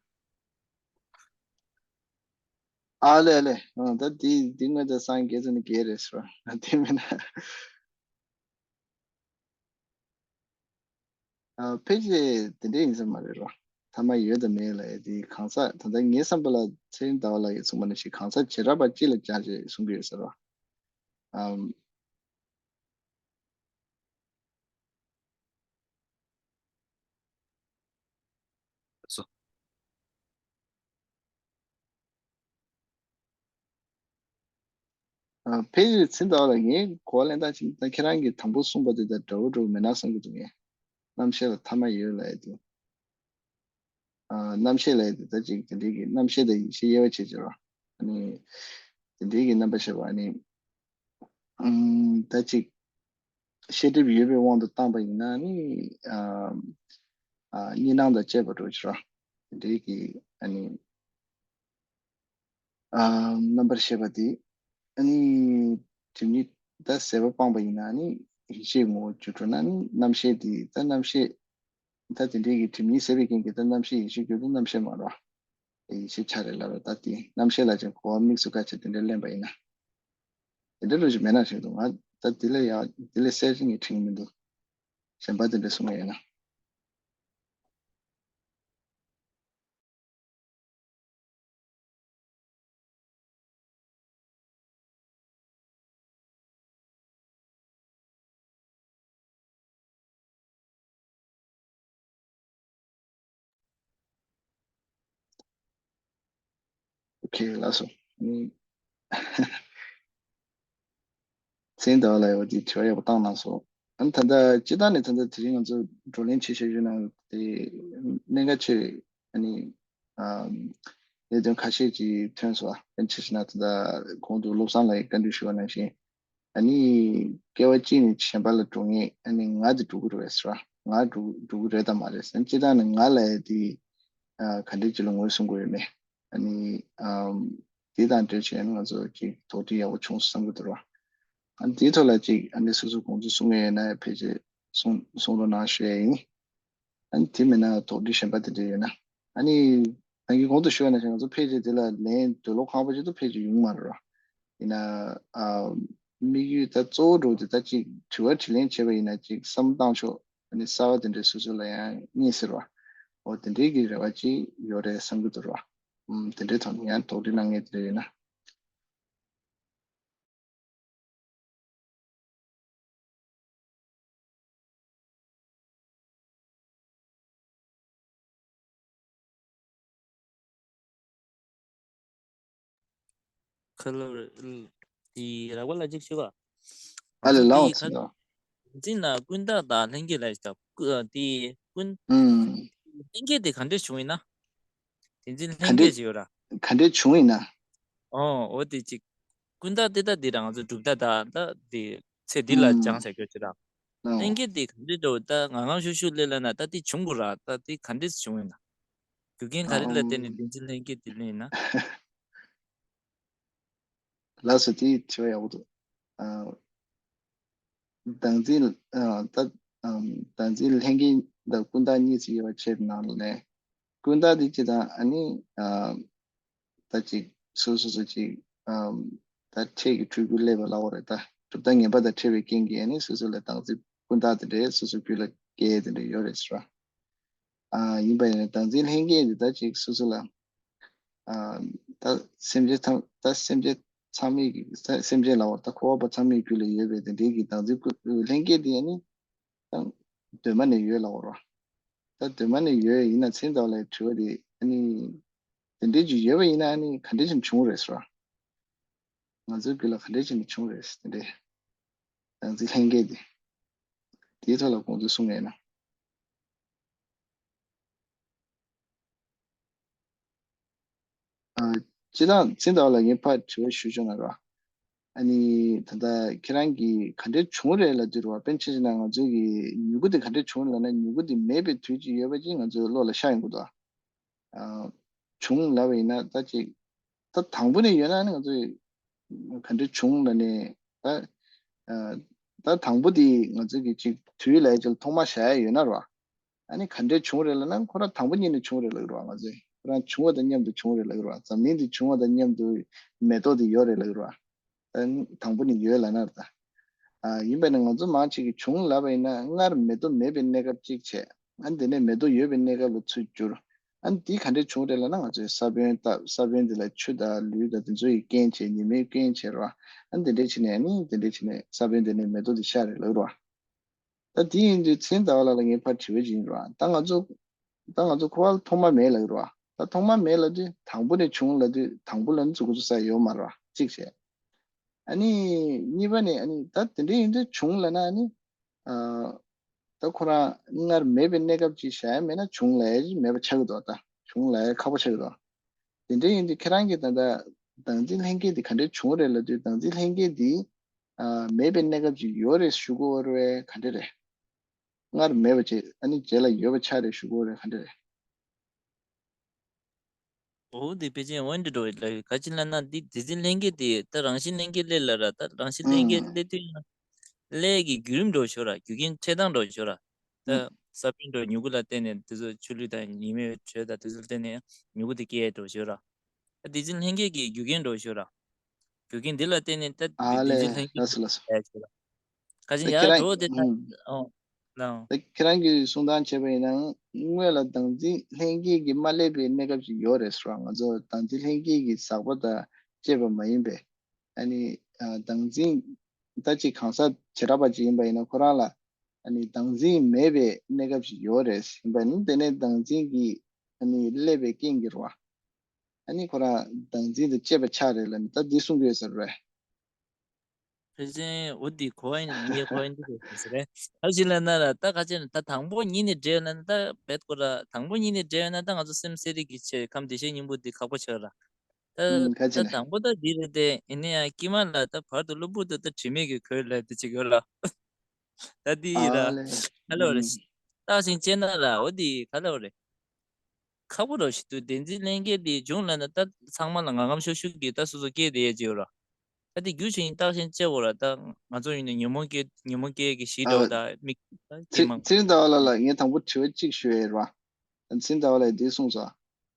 ཨ་ལེ་ཨ་ལེ། ཨ་ད་དེ་དེ་ངོས་ད་སངས་རྒྱས་ཚོ་ནི་རྒྱས་རེད་ཟེར་བ་དེ་མིན་ན། ཨ་ཕལ་ཆེར་དེ་འདྲ་ཡིན་ས་མ་རེད་རོ། ཐ་མ་ཡོད་དང་མེད་ལ་ཡ་དེ་གང་ཟག་ད་ལྟ་ངའི་བསམ་པ་ལ་ཚེ་རིང་ཟླ་བ་ལགས་ཀྱིས་གསུངས་པ་ནང་བཞིན་གང་ཟག་བྱེ་བྲག་པ་གཅིག་ལ་སྦྱར་བྱས་གསུང་གི་ཡོད་ཟེར་རོ། ཨམ། སོ། ཨ་ཕལ་ཆེར་ཚེ་འདི་ལ་ངའི་གོ་བ་ལེན་སྟངས་ཅིག་ད་ཁྱེད་རང་གིས་དང་པོ་གསུངས་པ་དེ་དང་འདྲ་བོ་འདྲ་བོ་མེད་ན་བསམ་གྱི་འདུག་ངས། རྣམ་ཤེས་ལ་ཐ་མ་ཡོད་ལབ་ཡ་དེ། ཨ་རྣམ་ཤེས་ལབ་ཡ་དེ་ད་ཅིག་དེ་འདྲའི་གི་རྣམ་ཤེས་དང་ཡིད་ཤེས་དབྱེ་བ་ཕྱེ་བྱས་རོ། ཨ་ནི། དེ་འདྲའི་གི་རྣམ་པར་ཤེས་པ་ཨ་ནི། ཨམ་ད་ཅིག་ཤེས་སྒྲིབ་ཡོད་པའི་དབང་དུ་བཏང་པ་ཡིན་ན་ནི། ཨ་ཨ་གཉིས་སྣང་དང་བཅས་པ་འགྲོ་ཕྱིར་རོ། དེ་འདྲའི་གི་ཨ་ནི། ཨ་རྣམ་པར་ཤེས་པ་དེ་ཨ་ནི་སྒྲིབ་གཉིས་ད་ཟད་པ་སྤངས་པ་ཡིན་ན་ནི་ཡིད་ཤེས་ངོ་བོར་གྱུར་འགྲོ་ན་ནི་རྣམ་ཤེས་དེ་ད་རྣམ་ཤེས་ད་དེ་འདྲའི་གི་སྒྲིབ་གཉིས་ཟད་པའི་རྐྱེན་གྱིས་ད་རྣམ་ཤེས་ཡིད་ཤེས་གྱུར་ཏེ་རྣམ་ཤེས་མ་རེད་བ། ཡིད་ཤེས་ཆ་རེད་ལབ་ར། ད་དེ་རྣམ་ཤེས་ལ་ཅང་གོ་བ་དམིགས་སུ་བཀར་བྱས་དེ་འདྲ་ལེན་པ་ཡིན་ན། དེ་འདྲ་རུ་ཞིག་མེད་ན་ཞིག་འདུག་ང་ད་དེ་ལས་ཡག་དེ་ལས་གསལ་ཞིག་ངས་དྲན་གྱི་མི་འདུག་གཞན་པ་དེ་འདྲ་གསུང་ཡ་ཡིན་ན། ཨོ་ཁེ། ལགས་སོ། ཨ་ནི། མཚན་ཟླ་བ་ལགས་ཡོད་དེ་དྲི་བ་ཡག་པོ་བཏང་གནང་སོང་། ཨ་ནི་ད་ལྟ་སྤྱིར་བཏང་ནས་ད་ལྟ་དེ་རིང་ང་ཚོ་བགྲོ་གླེང་བྱེད་བཞིན་ཡོད་ན་དེ་གནད་འགག་ཆེ། ཨ་ནི། ཨམ། ལས་དོན་ཁ་ཤས་ཅིག་ཐོན་སོང་། དཔེར་ན་ཆ་བཞག་ན་ད་ལྟ་གོང་དུ་བློ་བཟང་ལགས་ཀྱིས་བཀའ་འདྲི་ཞུས་པ་ནང་བཞིན། ཨ་ནི་སྐྱེ་བ་གཅིག་ནས་གཞན་པ་ལ་འགྲོ་མཁན་ཨ་ནི་ང་དེ་འགྲོ་གི་རེད་ཟེར་བ། ང་འགྲོ་འགྲོ་གི་རེད་དམ་མ་རེད་ཟེར། སྤྱིར་བཏང་ནས་ང་ལ་དེ་ཨ་ག་འདྲས་ཅིག་ལ་ངོས་བཟུང་དགོས་ཡོད་མེད། ཨ་ནི་ཨམ། དེ་དང་འབྲེལ་བྱས་ནས་ང་ཚོ་ཅིག་དོགས་འདྲི་ཡག་པོ་བྱུང་སོང་བསམ་གྱི་འདུག་ར། ཨ་ནི་དེའི་ཐོག་ལ་ཅིག་ཨ་ནི་སོ་སོ་དགོངས་ཚུལ་གསུང་མཁན་ཡོད་ན་ཕལ་ཆེར་གསུང་གསུང་རོགས་གནང་ཞུ་ཡ་ཡིན། ཨ་ནི་དེ་མིན་ན་དོགས་འདྲི་གཞན་པ་དེ་འདྲ་ཡོད་ན། ཨ་ནི་ད་གིན་གོང་དུ་ཞུས་པ་ནང་བཞིན་ང་ཚོ་ཕལ་ཆེར་དེ་ལ་ལན་འདོད་བློ་ཁེངས་པོ་ཅིག་ཏུ་ཕལ་ཆེར་ཡོང་མ་རེད་བ། ཡིན་ན་ཨ་དམིགས་ཡུལ་ད་གཙོ་བོ་འདྲ་བོ་དེ་ད་ཅིག་དྲི་བ་དྲིས་ལན་བྱས་པ་ཡིན་ན་ཅིག་བསམ་བློ་བཏང་ཕྱོགས་ཨ་ནི་གསར་བ་དེ་འདྲའི་སོ་སོ་ལ་ཡང་རྙེད་སྲིད་རེད་བ། འོ་དེ་འདྲའི་གི་རེ་བ་ཅིག་ཡོད་རེད་བསམ་གྱི་འདུག་རེད་བ། ཨུམ། དེ་འདྲའི་ཐོག་ནས་ཡང་དོགས་འདྲི་གནང་མཁན་དེ་འདྲ་ཡོད་ན། ཁ་ལོ་རེ། དེ་རགས་པ་ལ་གཅིག་ཞུ་ག་ཨ་ལས་ལའོ་ང་ཚོ་ཚིག་དེ་ག་ལ། འཛིན་ལ་ཀུན་བརྟགས་དང་ལྷན་སྐྱེས་ལ་ཞིག་དང་ཀུ་དེ་ཀུན། ཨུམ། ལྷན་སྐྱེས་དེ་ག་འདྲས་བྱུང་ཡིན་ན། དེ་འཛིན་ག་ལྷན་འདྲས་སྐྱེས་ཞིག་ཡོད་ར། ག་འདྲས་བྱུང་ཡིན་ན། ཨོ་འོ་དེ་གཅིག་ཀུན་བརྟགས་དེ་ད་དེ་ར་ང་ཚོ་གྲུབ་མཐའ་དང་ད་དེ་ཚེ་འདི་ལ་ཨུམ། སྦྱངས་བྱ་རྒྱུ་ཅི་ར། ཨོ། ལྷན་སྐྱེས་དེ་ག་འདྲས་འགྲོ་ད་ང་རང་ཤུ་ཤུ་ལས་ལ་ན་ད་དེ་བྱུང་དགོས་ར་ད་དེ་ག་འདྲས་བྱུང་ཡིན་ན། རྒྱུ་རྐྱེན་ག་རེ་ལ་བརྟེན་ནས་ཨུམ། དེ་འཛིན་ལྷན་སྐྱེས་དེ་ལེན་ཡིན་ན། ལགས་སོ། དེའི་དྲི་བ་ཡག་པོ་འདུག་ཨ། བདག་འཛིན། ཨ། ད། ཨམ། བདག་འཛིན་ལྷན་སྐྱེས་དང་ཀུན་བརྟགས་གཉིས་སུ་དབྱེ་བ་ཕྱེ་བའི་ནང་ལས། ཀུན་བརྟགས་འདི་སྤྱིར་བཏང་ཨ་ནི། ཨ། ད་ཅིག་སོ་སོ་སོ་ཅིག་ཨམ། ད་འཕྲལ་གྱི་འཁྲུལ་རྒྱུ་སླེབས་པ་ལབ་དགོས་རེད་ད། གྲུབ་མཐའ་ངན་པ་དང་འཕྲད་པའི་རྐྱེན་གྱིས་ཨ་ནི་སོ་སོ་ལ་བདག་འཛིན་ཀུན་བརྟགས་དེ་འདྲའི་སོ་སོ་རྒྱུད་ལ་སྐྱེ་དེ་འདྲ་ཡོད་རེད་ཟེར་བ། ཨ། ཡིན་པ་ཡིན་ན་བདག་འཛིན་ལྷན་སྐྱེས་འདི་ད་ཅིག་སོ་སོ་ལ། ཨ། ད་སེམས་ཅན་ཚང་ད་སེམས་ཅན་ཚང་མའི་གི་ད་སེམས་ཅན་ལབ་དགོས་རེད་ད། འཁོར་བ་པོ་ཚང་མའི་རྒྱུད་ལ་ཡོད་པའི་དེ་འདྲའི་གི་བདག་འཛིན་ཀུན་ལྷན་སྐྱེས་འདི་ཨ་ནི། ད་གདོད་མ་ནས་ཡོད་ལབ་དགོས་རེད་བ། ད་གདོད་མ་ནས་ཡོད་ཡིན་ན་མཚན་ཟླ་བ་ལགས་དྲི་བ་དེ་ཨ་ནི། དེ་འདྲའི་ཅིག་ཡོད་པ་ཡིན་ན་ཨ་ནི་ག་འདྲ་བྱས་ནས་བྱུང་རེད་ཟེར་བ། ང་ཚོའི་རྒྱུད་ལ་ག་འདྲ་བྱས་ནས་བྱུང་རེད་ཟེར་དེ་འདྲའི། བདག་འཛིན་ལྷན་སྐྱེས་དེ། དེའི་ཐོག་ལ་དགོངས་ཚུལ་གསུང་ཡས་ན། ཨ། སྤྱིར་བཏང་མཚན་ཟླ་བ་ལགས་ངས་ཕར་དྲི་བ་ཞུ་ཆོག་ན་ར། ཨ་ནི་ད་ལྟ་ཁྱེད་རང་གིས་ག་འདྲས་བྱུང་རེད་ལབ་དུས་ར་བ། དཔེར་ན་ཆ་བཞག་ན་ང་ཚོའི་གི་མྱུ་གུ་དེ་ག་འདྲས་བྱུང་ལབ་ན་མྱུ་གུ་དེ་མེད་པའི་དུས་ཅིག་ཡོད་པ་ཅིག་ང་ཚོའི་བློ་ལ་ཤར་ཡོང་གི་འདུག་ཨ། བྱུང་ལབ་པ་ཡིན་ན་ད་ཅིག་ད་དང་པོ་ནས་ཡོད་ན་ནི་ང་ཚོས་ག་འདྲ་བྱུང་ལབ་ནས་ད། ཨ། ད་དང་པོ་དེ་ང་ཚོས་ཀྱི་ཅིག་དུས་ལ་ཅིག་ཐོག་མ་བཞག་ཡ་ཡོད་ན་ར། ཨ་ནི་ག་འདྲས་བྱུང་རེད་ལབ་ན་ཁོ་རང་དང་པོ་ཉིད་ནས་བྱུང་རེད་ལབ་ཀྱི་ར། ང་ཚོས་ཁོ་རང་བྱུང་བ་དང་མཉམ་དུ་བྱུང་རེད་ལབ་ཀྱི་ར། འཛམ་གླིང་འདི་བྱུང་བ་དང་མཉམ་དུ་མེ་ཏོག་དེ་ཡོད་རེད་ལབ་ཀྱི་ར། ཨ་ནི་དང་པོ་ནས་ཡོད་ལབ་ན་ར་ད། ཨ། ཡིན་པ་ནི་ང་ཚོ་མང་ཆེ་གིས་བྱུང་ལབ་པ་ཡིན་ན་སྔར་མེ་ཏོག་མེད་པའི་གནས་སྐབས་གཅིག་བྱས། ཨ་ནི་དེ་ནས་མེ་ཏོག་ཡོད་པའི་གནས་སྐབས་ལ་ཚུར་བསྒྱུར། ཨ་ནི་དེ་ག་འདྲས་བྱུང་རེད་ལབ་ན་ང་ཚོས་ས་བོན་བཏབ། ས་བོན་དེ་ལ་ཆུ་དང་ལུད་དང་དེ་ཚོ་ཡིས་རྐྱེན་བྱས། ཉི་མས་རྐྱེན་བྱས་ར། ཨ་ནི་དེ་འདྲས་བྱས་ནས་ཨ་ནི་དེ་འདྲས་བྱས་ནས་ས་བོན་དེ་ནས་མེ་ཏོག་དེ་ཤར་རེད་ལབ་ར། ད་དེ་ཡིན་དུས་མཚན་ཟླ་བ་ལགས་ལ་ངས་ཕར་དྲི་བ་ཅིག་ཡིན་ར། ད་ང་ཚོ་ད་ང་ཚོ་ཁོ་བ་ཐོག་མ་མེད་ལབ་ར། ད་ཐོག་མ་མེད་ལབ་དུས་དང་པོ་ནས་བྱུང་ལབ་དུས་དང་པོ་ལ་ནི་ཚུགས་ཀྱི་ཚུགས་ས་ཡོད་མ་ར་གཅིག་བྱས། ཨ་ནི་གཉིས་པ་ནས་ཨ་ནི་ད་དེ་འདྲས་ཡིན་དུས་བྱུང་ལབ་ན་ཨ་ནི། ཨ། ད་ཁོ་རང་སྔར་མེད་པའི་གནས་སྐབས་ཅིག་བཞག་ཡ་མེད་ན་བྱུང་ལབ་ཡ་ཅིག་མེད་པ་ཆགས་ཀྱི་འདུག་ད་བྱུང་ལབ་ཡ་ཁག་པོ་ཆགས་ཀྱི་འདུག་དེ་འདྲ་ཡིན་དུས་ཁྱེད་རང་གིས་ད་ལྟ་བདག་འཛིན་ལྷན་སྐྱེས་འདི་ག་འདྲས་བྱུང་རེད་ལབ་དུས་བདག་འཛིན་ལྷན་སྐྱེས་འདི། ཨ། མེད་པའི་གནས་སྐབས་ཅིག་ཡོད་རེད་ཞུ་དགོས་རེད་ག་འདྲ་རེད། སྔར་མེད་པ་ཅིག་ཨ་ནི་རྗེས་ལ་ཡོད་པ་ཆགས་རེད་ཞུ་དགོས་རེད་ག་འདྲ་རེད། འོ་དེ་ཕལ་ཆེར་འོན་ཏེ་འགྲོ་ཡི་ལ་ག་ཅི་ལབ་ན་འདི་བདག་འཛིན་ལྷན་སྐྱེས་དེ་ད་རང་བཞིན་ལྷན་སྐྱེས་སླེབས་ལ་ར། ད་རང་བཞིན་ལྷན་སྐྱེས་ཨང་སླེབས་དུས་ན་སླེབས་ཀྱི་བརྒྱུད་རིམ་འགྲོ་ཤོག་ར། རྒྱུ་རྐྱེན་འཕྲད་སྟངས་འགྲོ་ཤོག་ར། ད་ཨང་ས་བོན་འགྲོ་མྱུ་གུ་ལ་བརྟེན་ནས་དེ་ཚོ་ཆུ་ལུད་དང་ཉི་མའི་དྲོད་དང་དེ་ཚོ་ལ་བརྟེན་ནས་མྱུ་གུ་དེ་སྐྱེས་འགྲོ་ཤོག་ར། ད་བདག་འཛིན་ལྷན་སྐྱེས་ཀྱི་རྒྱུ་རྐྱེན་འགྲོ་ཤོག་ར། རྒྱུ་རྐྱེན་འདི་ལ་བརྟེན་ནས་ད་འདི་ཨ་བདེན་ལེ། འཛིན་ལྷན་སྐྱེས་ལགས་སོ་ལགས་སོ། ཡ་ཆེ་ལ། ཁ་ཅིག་ད་ཡ་ཁྱེད་རང་འགྲོ་དེ་ད་ཨུམ། ཨོ། ལའོ། ད་ཁྱེད་རང་གིས་གསུང་སྟངས་བྱས་པ་ཡིན་ན་དངོས་ལ་བདག་འཛིན་ལྷན་སྐྱེས་ཀྱིས་མ་བསླད་པའི་གནས་སྐབས་ཤིག་ཡོད་རེད་ཟེར་བ། ང་ཚོ་བདག་འཛིན་ལྷན་སྐྱེས་ཀྱི་ཟག་པ་དང་བཅས་པ་མ་ཡིན་པས། ཨ་ནི་ཨ་བདག་འཛིན་ད་ཅིག་གང་ཟག་བྱེ་བྲག་པ་ཅིག་ཡིན་པ་ཡིན་ན་ཁོ་རང་ལ་ཨ་ནི་བདག་འཛིན་མེད་པའི་གནས་སྐབས་ཤིག་ཡོད་རེད། ཡིན་པ་ནི་དེ་ནས་བདག་འཛིན་གྱིས་ཨ་ནི་བསླད་པའི་རྐྱེན་གྱིས་རེད་བ། ཨ་ནི་ཁོ་རང་བདག་འཛིན་དང་བཅས་པ་ཆགས་རེད་ལབ་ནས་ད་འདི་གསུང་གི་ཡོད་ཟེར་བས། ཕལ་ཆེར་འོ་འདི་གོ་བ་ཡིན་ངས་གོ་བ་ཡིན་འདི་གོ་ཟེར་རེད། ཨ་ཅི་ལ་ན་ལ་ད་ག་ཅི་ན་ད་དང་པོ་ཉིད་ནས་འབྲེལ་ན་ད་བེད་ཀོ་ར། དང་པོ་ཉིད་ནས་འབྲེལ་ན་ད་ང་ཚོ་སེམས་གསལ་རིག་གི་ཆེད་ཁམས་བདེ་གཤེགས་སྙིང་པོ་འདི་ཁག་པོ་ཆགས་ར། ད་ཨུམ། ག་ཅི་ད་ན། དང་པོ་ད་འདི་རེད་དེ་ཡིན་ན་ཡང་དཀྱིལ་མ་ལ་ད་བར་དུ་གློ་བུར་དུ་ད་དྲི་མེད་ཀྱི་གོས་ལབ་དེ་ཅིག་ཡོད་ལ། ད་འདི་ཡིན་ར། ཨ་ལེ། ག་ལབ་རེད། ཨུམ། བརྟགས་ཤིང་དཔྱད་ན་ལ་འོ་འདི་ག་ལབ་རེད། ཁག་པོ་རོ་ཞིག་འདུག་བདེན་འཛིན་ལྷན་སྐྱེས་འདི་བྱུང་ལབ་ན་ད་ཚང་མ་ལ་ང་ངམ་ཤོ་ཤུ་གི་ད་སོ་སོ་སྐད་དེ་ཡས་ཅིག་ཡོད་ར། ད་དེ་རྒྱུ་ཆ་ཡིན་བརྟགས་ཤིང་དཔྱད་དགོས་ར། ད་ང་ཚོ་ཡིན་ན་ཉོན་མོངས་སྐྱེ་ཉོན་མོངས་སྐྱེ་གི་གཞི་འདྲ་བོ་ད་མིག་ད་སྐྱེ་ཚེ་མང་ཚེ་རིང་ཟླ་བ་ལགས་ལ་ངས་དང་པོ་དྲི་བ་གཅིག་ཞུ་ཡས་ར། ཚེ་རིང་ཟླ་བ་ལགས་འདི་གསུངས་སོང་།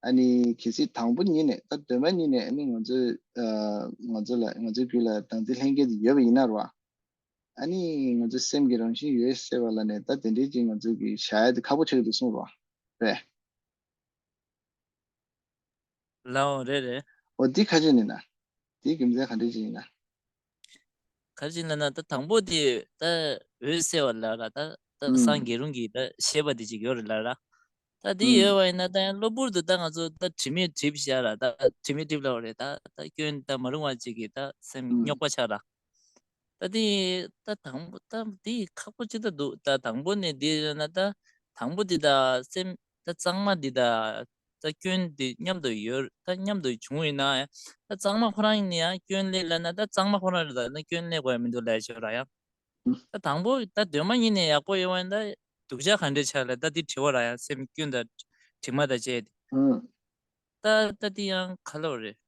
ཨ་ནི་གལ་སྲིད་དང་པོ་ཉིད་ནས་ད་གདོད་མ་ཉིད་ནས་ཨ་ནི་ང་ཚོའི་ཨ་ང་ཚོ་ལ་ང་ཚོའི་རྒྱུད་ལ་བདག་འཛིན་ལྷན་སྐྱེས་དེ་ཡོད་པ་ཡིན་ན་ར། ཨ་ནི་ང་ཚོའི་སེམས་ཀྱི་རང་བཞིན་ཡོད་ཟེར་བ་ལ་ནས་ད་དེ་འདྲའི་ཅིག་ང་ཚོ་གི་བཞག་ཡ་དེ་ཁག་པོ་ཆགས་ཀྱི་འདུག་གསུངས་རོགས། རེད། ལའོ་རེད་རེད། འོ་འདི་ཁ་ཆེ་ནི་ན། འདི་རྒྱུ་མཚན་ག་འདྲ་ཅིག་ཡིན་ན། ག་རེ་ཅིག་ལབ་ན་ད་དང་པོ་དེ་ད་འོད་གསལ་བ་ལ་ར་ད་ད་སངས་ཨུམ། རྒྱས་རུང་གི་ད་ཤེས་པ་དེ་ཅིག་ཡོད་རེད་ལ་ར། ད་དེ་ཡོད་ཨུམ། པ་ཡིན་ན་ད་ཡང་གློ་བུར་དུ་ད་ང་ཚོ་ད་དྲི་མས་བསྒྲིབས་བཞག་ར། ད་དྲི་མས་བསྒྲིབས་ལབ་པ་རེད། ད་ད་སྐྱོན་ད་མ་རུང་བ་ཅིག་གིས་ད་སེམས་ཨུམ། རྙོག་པ་ཆགས་ར། ད་དེ་ད་དང་པོ་ད་དེ་ཁག་པོ་ཅི་ད་འདུག་ད་དང་པོ་ནས་དེ་ཡོད་ན་ད་དང་པོ་དེ་ད་སེམས་ད་གཙང་མ་དེ་ད་ད་སྐྱོན་དེ་མཉམ་དུ་ཡོད། ད་མཉམ་དུ་བྱུང་ཡིན་ན་ཡང་ད་གཙང་མ་ཁོ་རང་ཡིན་ན་ཡང་སྐྱོན་ལས་ལབ་ན་ད་གཙང་མ་ཁོ་རང་རེད། ད་ན་སྐྱོན་ལས་དགོས་ཡ་མི་འདུག་ལབ་ཡ་ཆོག་ར་ཡང་། ད་དང་པོ་ད་གདོད་མ་ཉིད་ནས་ཡག་པོ་ཡོད་པ་ཡིན་ན་ད་སྡུག་ཅག་ག་འདྲས་ཆགས་ལ་ད་དེ་དྲི་བ་ར་ཡང་སེམས་སྐྱོན་དང་དྲི་མ་དང་བཅས་ཏེ། ཨུམ། ད་ད་དེ་ཡང་ག་ལབ་རེད།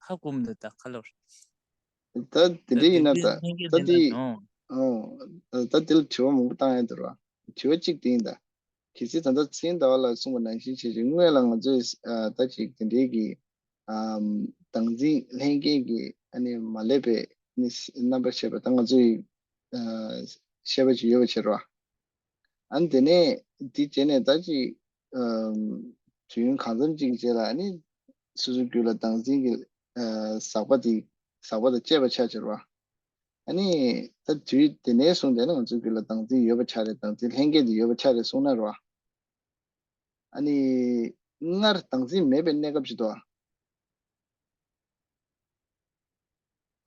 ཧ་གོ་མི་འདུག་ད་ག་ལབ་རེད། ད་དེ་ད་འདྲ་ཡིན་ན་ད་དེ་ད་ལྷན་སྐྱེས་ལྷན་དེ་ལ་ཨོ་ད་དེ་ལ་དྲི་བ་མང་པོ་བཏང་ཡ་འདུག་ར། དྲི་བ་གཅིག་དེ་ཡིན་ད། གལ་སྲིད་ད་ལྟ་ཚེ་རིང་ཟླ་བ་ལགས་གསུངས་པ་ནང་བཞིན་བྱས་ཅིག་སྔོན་ལ་ང་ཚོས་ཨ་ད་ཅིག་དེ་འདྲའི་གི་ཨམ་བདག་འཛིན་ལྷན་སྐྱེས་ཀྱི་ཨ་ནི་མ་བསླད་པའི་ནི་རྣམ་པར་ཤེས་པ་ད་ང་ཚོའི་ཨ་ཤེས་པ་ཅིག་ཡོད་པ་བྱེད་རོགས། ཨ་ནི་དེ་ནས་དེ་བྱས་ནས་ད་ཅིག་ཨམ་དུས་ཡུན་གང་འཚམ་ཅིག་གི་རྗེས་ལ་ཨ་ནི་སོ་སོའི་རྒྱུད་ལ་བདག་འཛིན་གྱི་ཨ་ཟག་པ་དེ་ཟག་པ་དང་བཅས་པ་ཆགས་བྱེད་རོགས། ཨ་ནི་ད་དུས་དེ་ནས་བཟུང་སྟེ་ན་ང་ཚོའི་རྒྱུད་ལ་བདག་འཛིན་ཡོད་པ་ཆགས་རེད། བདག་འཛིན་ལྷན་སྐྱེས་དེ་ཡོད་པ་ཆགས་རེད་གསུངས་ན་རོ། ཨ་ནི་སྔར་བདག་འཛིན་མེད་པའི་གནས་སྐབས་ཅིག་ཏོ།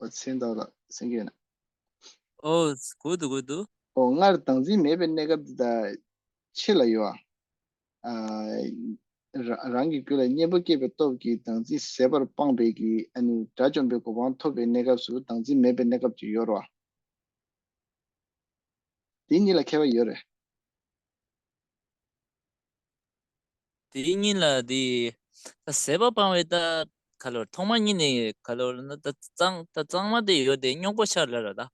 ཨོ་ཚེ་འདའ་ལ་སེང་གེ་ན། ཨོ་གོ་འདུག་གོ་འདུག་ཨོ་སྔར་བདག་འཛིན་མེད་པའི་གནས་སྐབས་དེ་དང་ཕྱི་ལ་ཡོད་ཨ། ར་རང་གི་རྒྱུད་ལ་གཉེན་པོ་སྐྱེས་པའི་སྟོབས་ཀྱིས་བདག་འཛིན་ཟད་པར་སྤངས་པའི་གི་ཨ་ནི་དགྲ་བཅོམ་པའི་གོ་འཕང་ཐོབ་པའི་གནས་སྐབས་སུ་བདག་འཛིན་མེད་པའི་གནས་སྐབས་ཅིག་ཡོད་རོ། དེ་གཉིས་ལ་ཁྱད་པར་ཡོད་རེད། དེ་གཉིས་ལ་དེ་ད་ཟད་པ་སྤངས་པའི་ད་ག་ལོར་ཐོག་མ་ཉིད་ནས་ག་ལོར་ན་ད་གཙང་ད་གཙང་མ་དེ་ཡོད་དེ་རྙོག་པོ་ཤར་ལ་ར་ད། ཨ་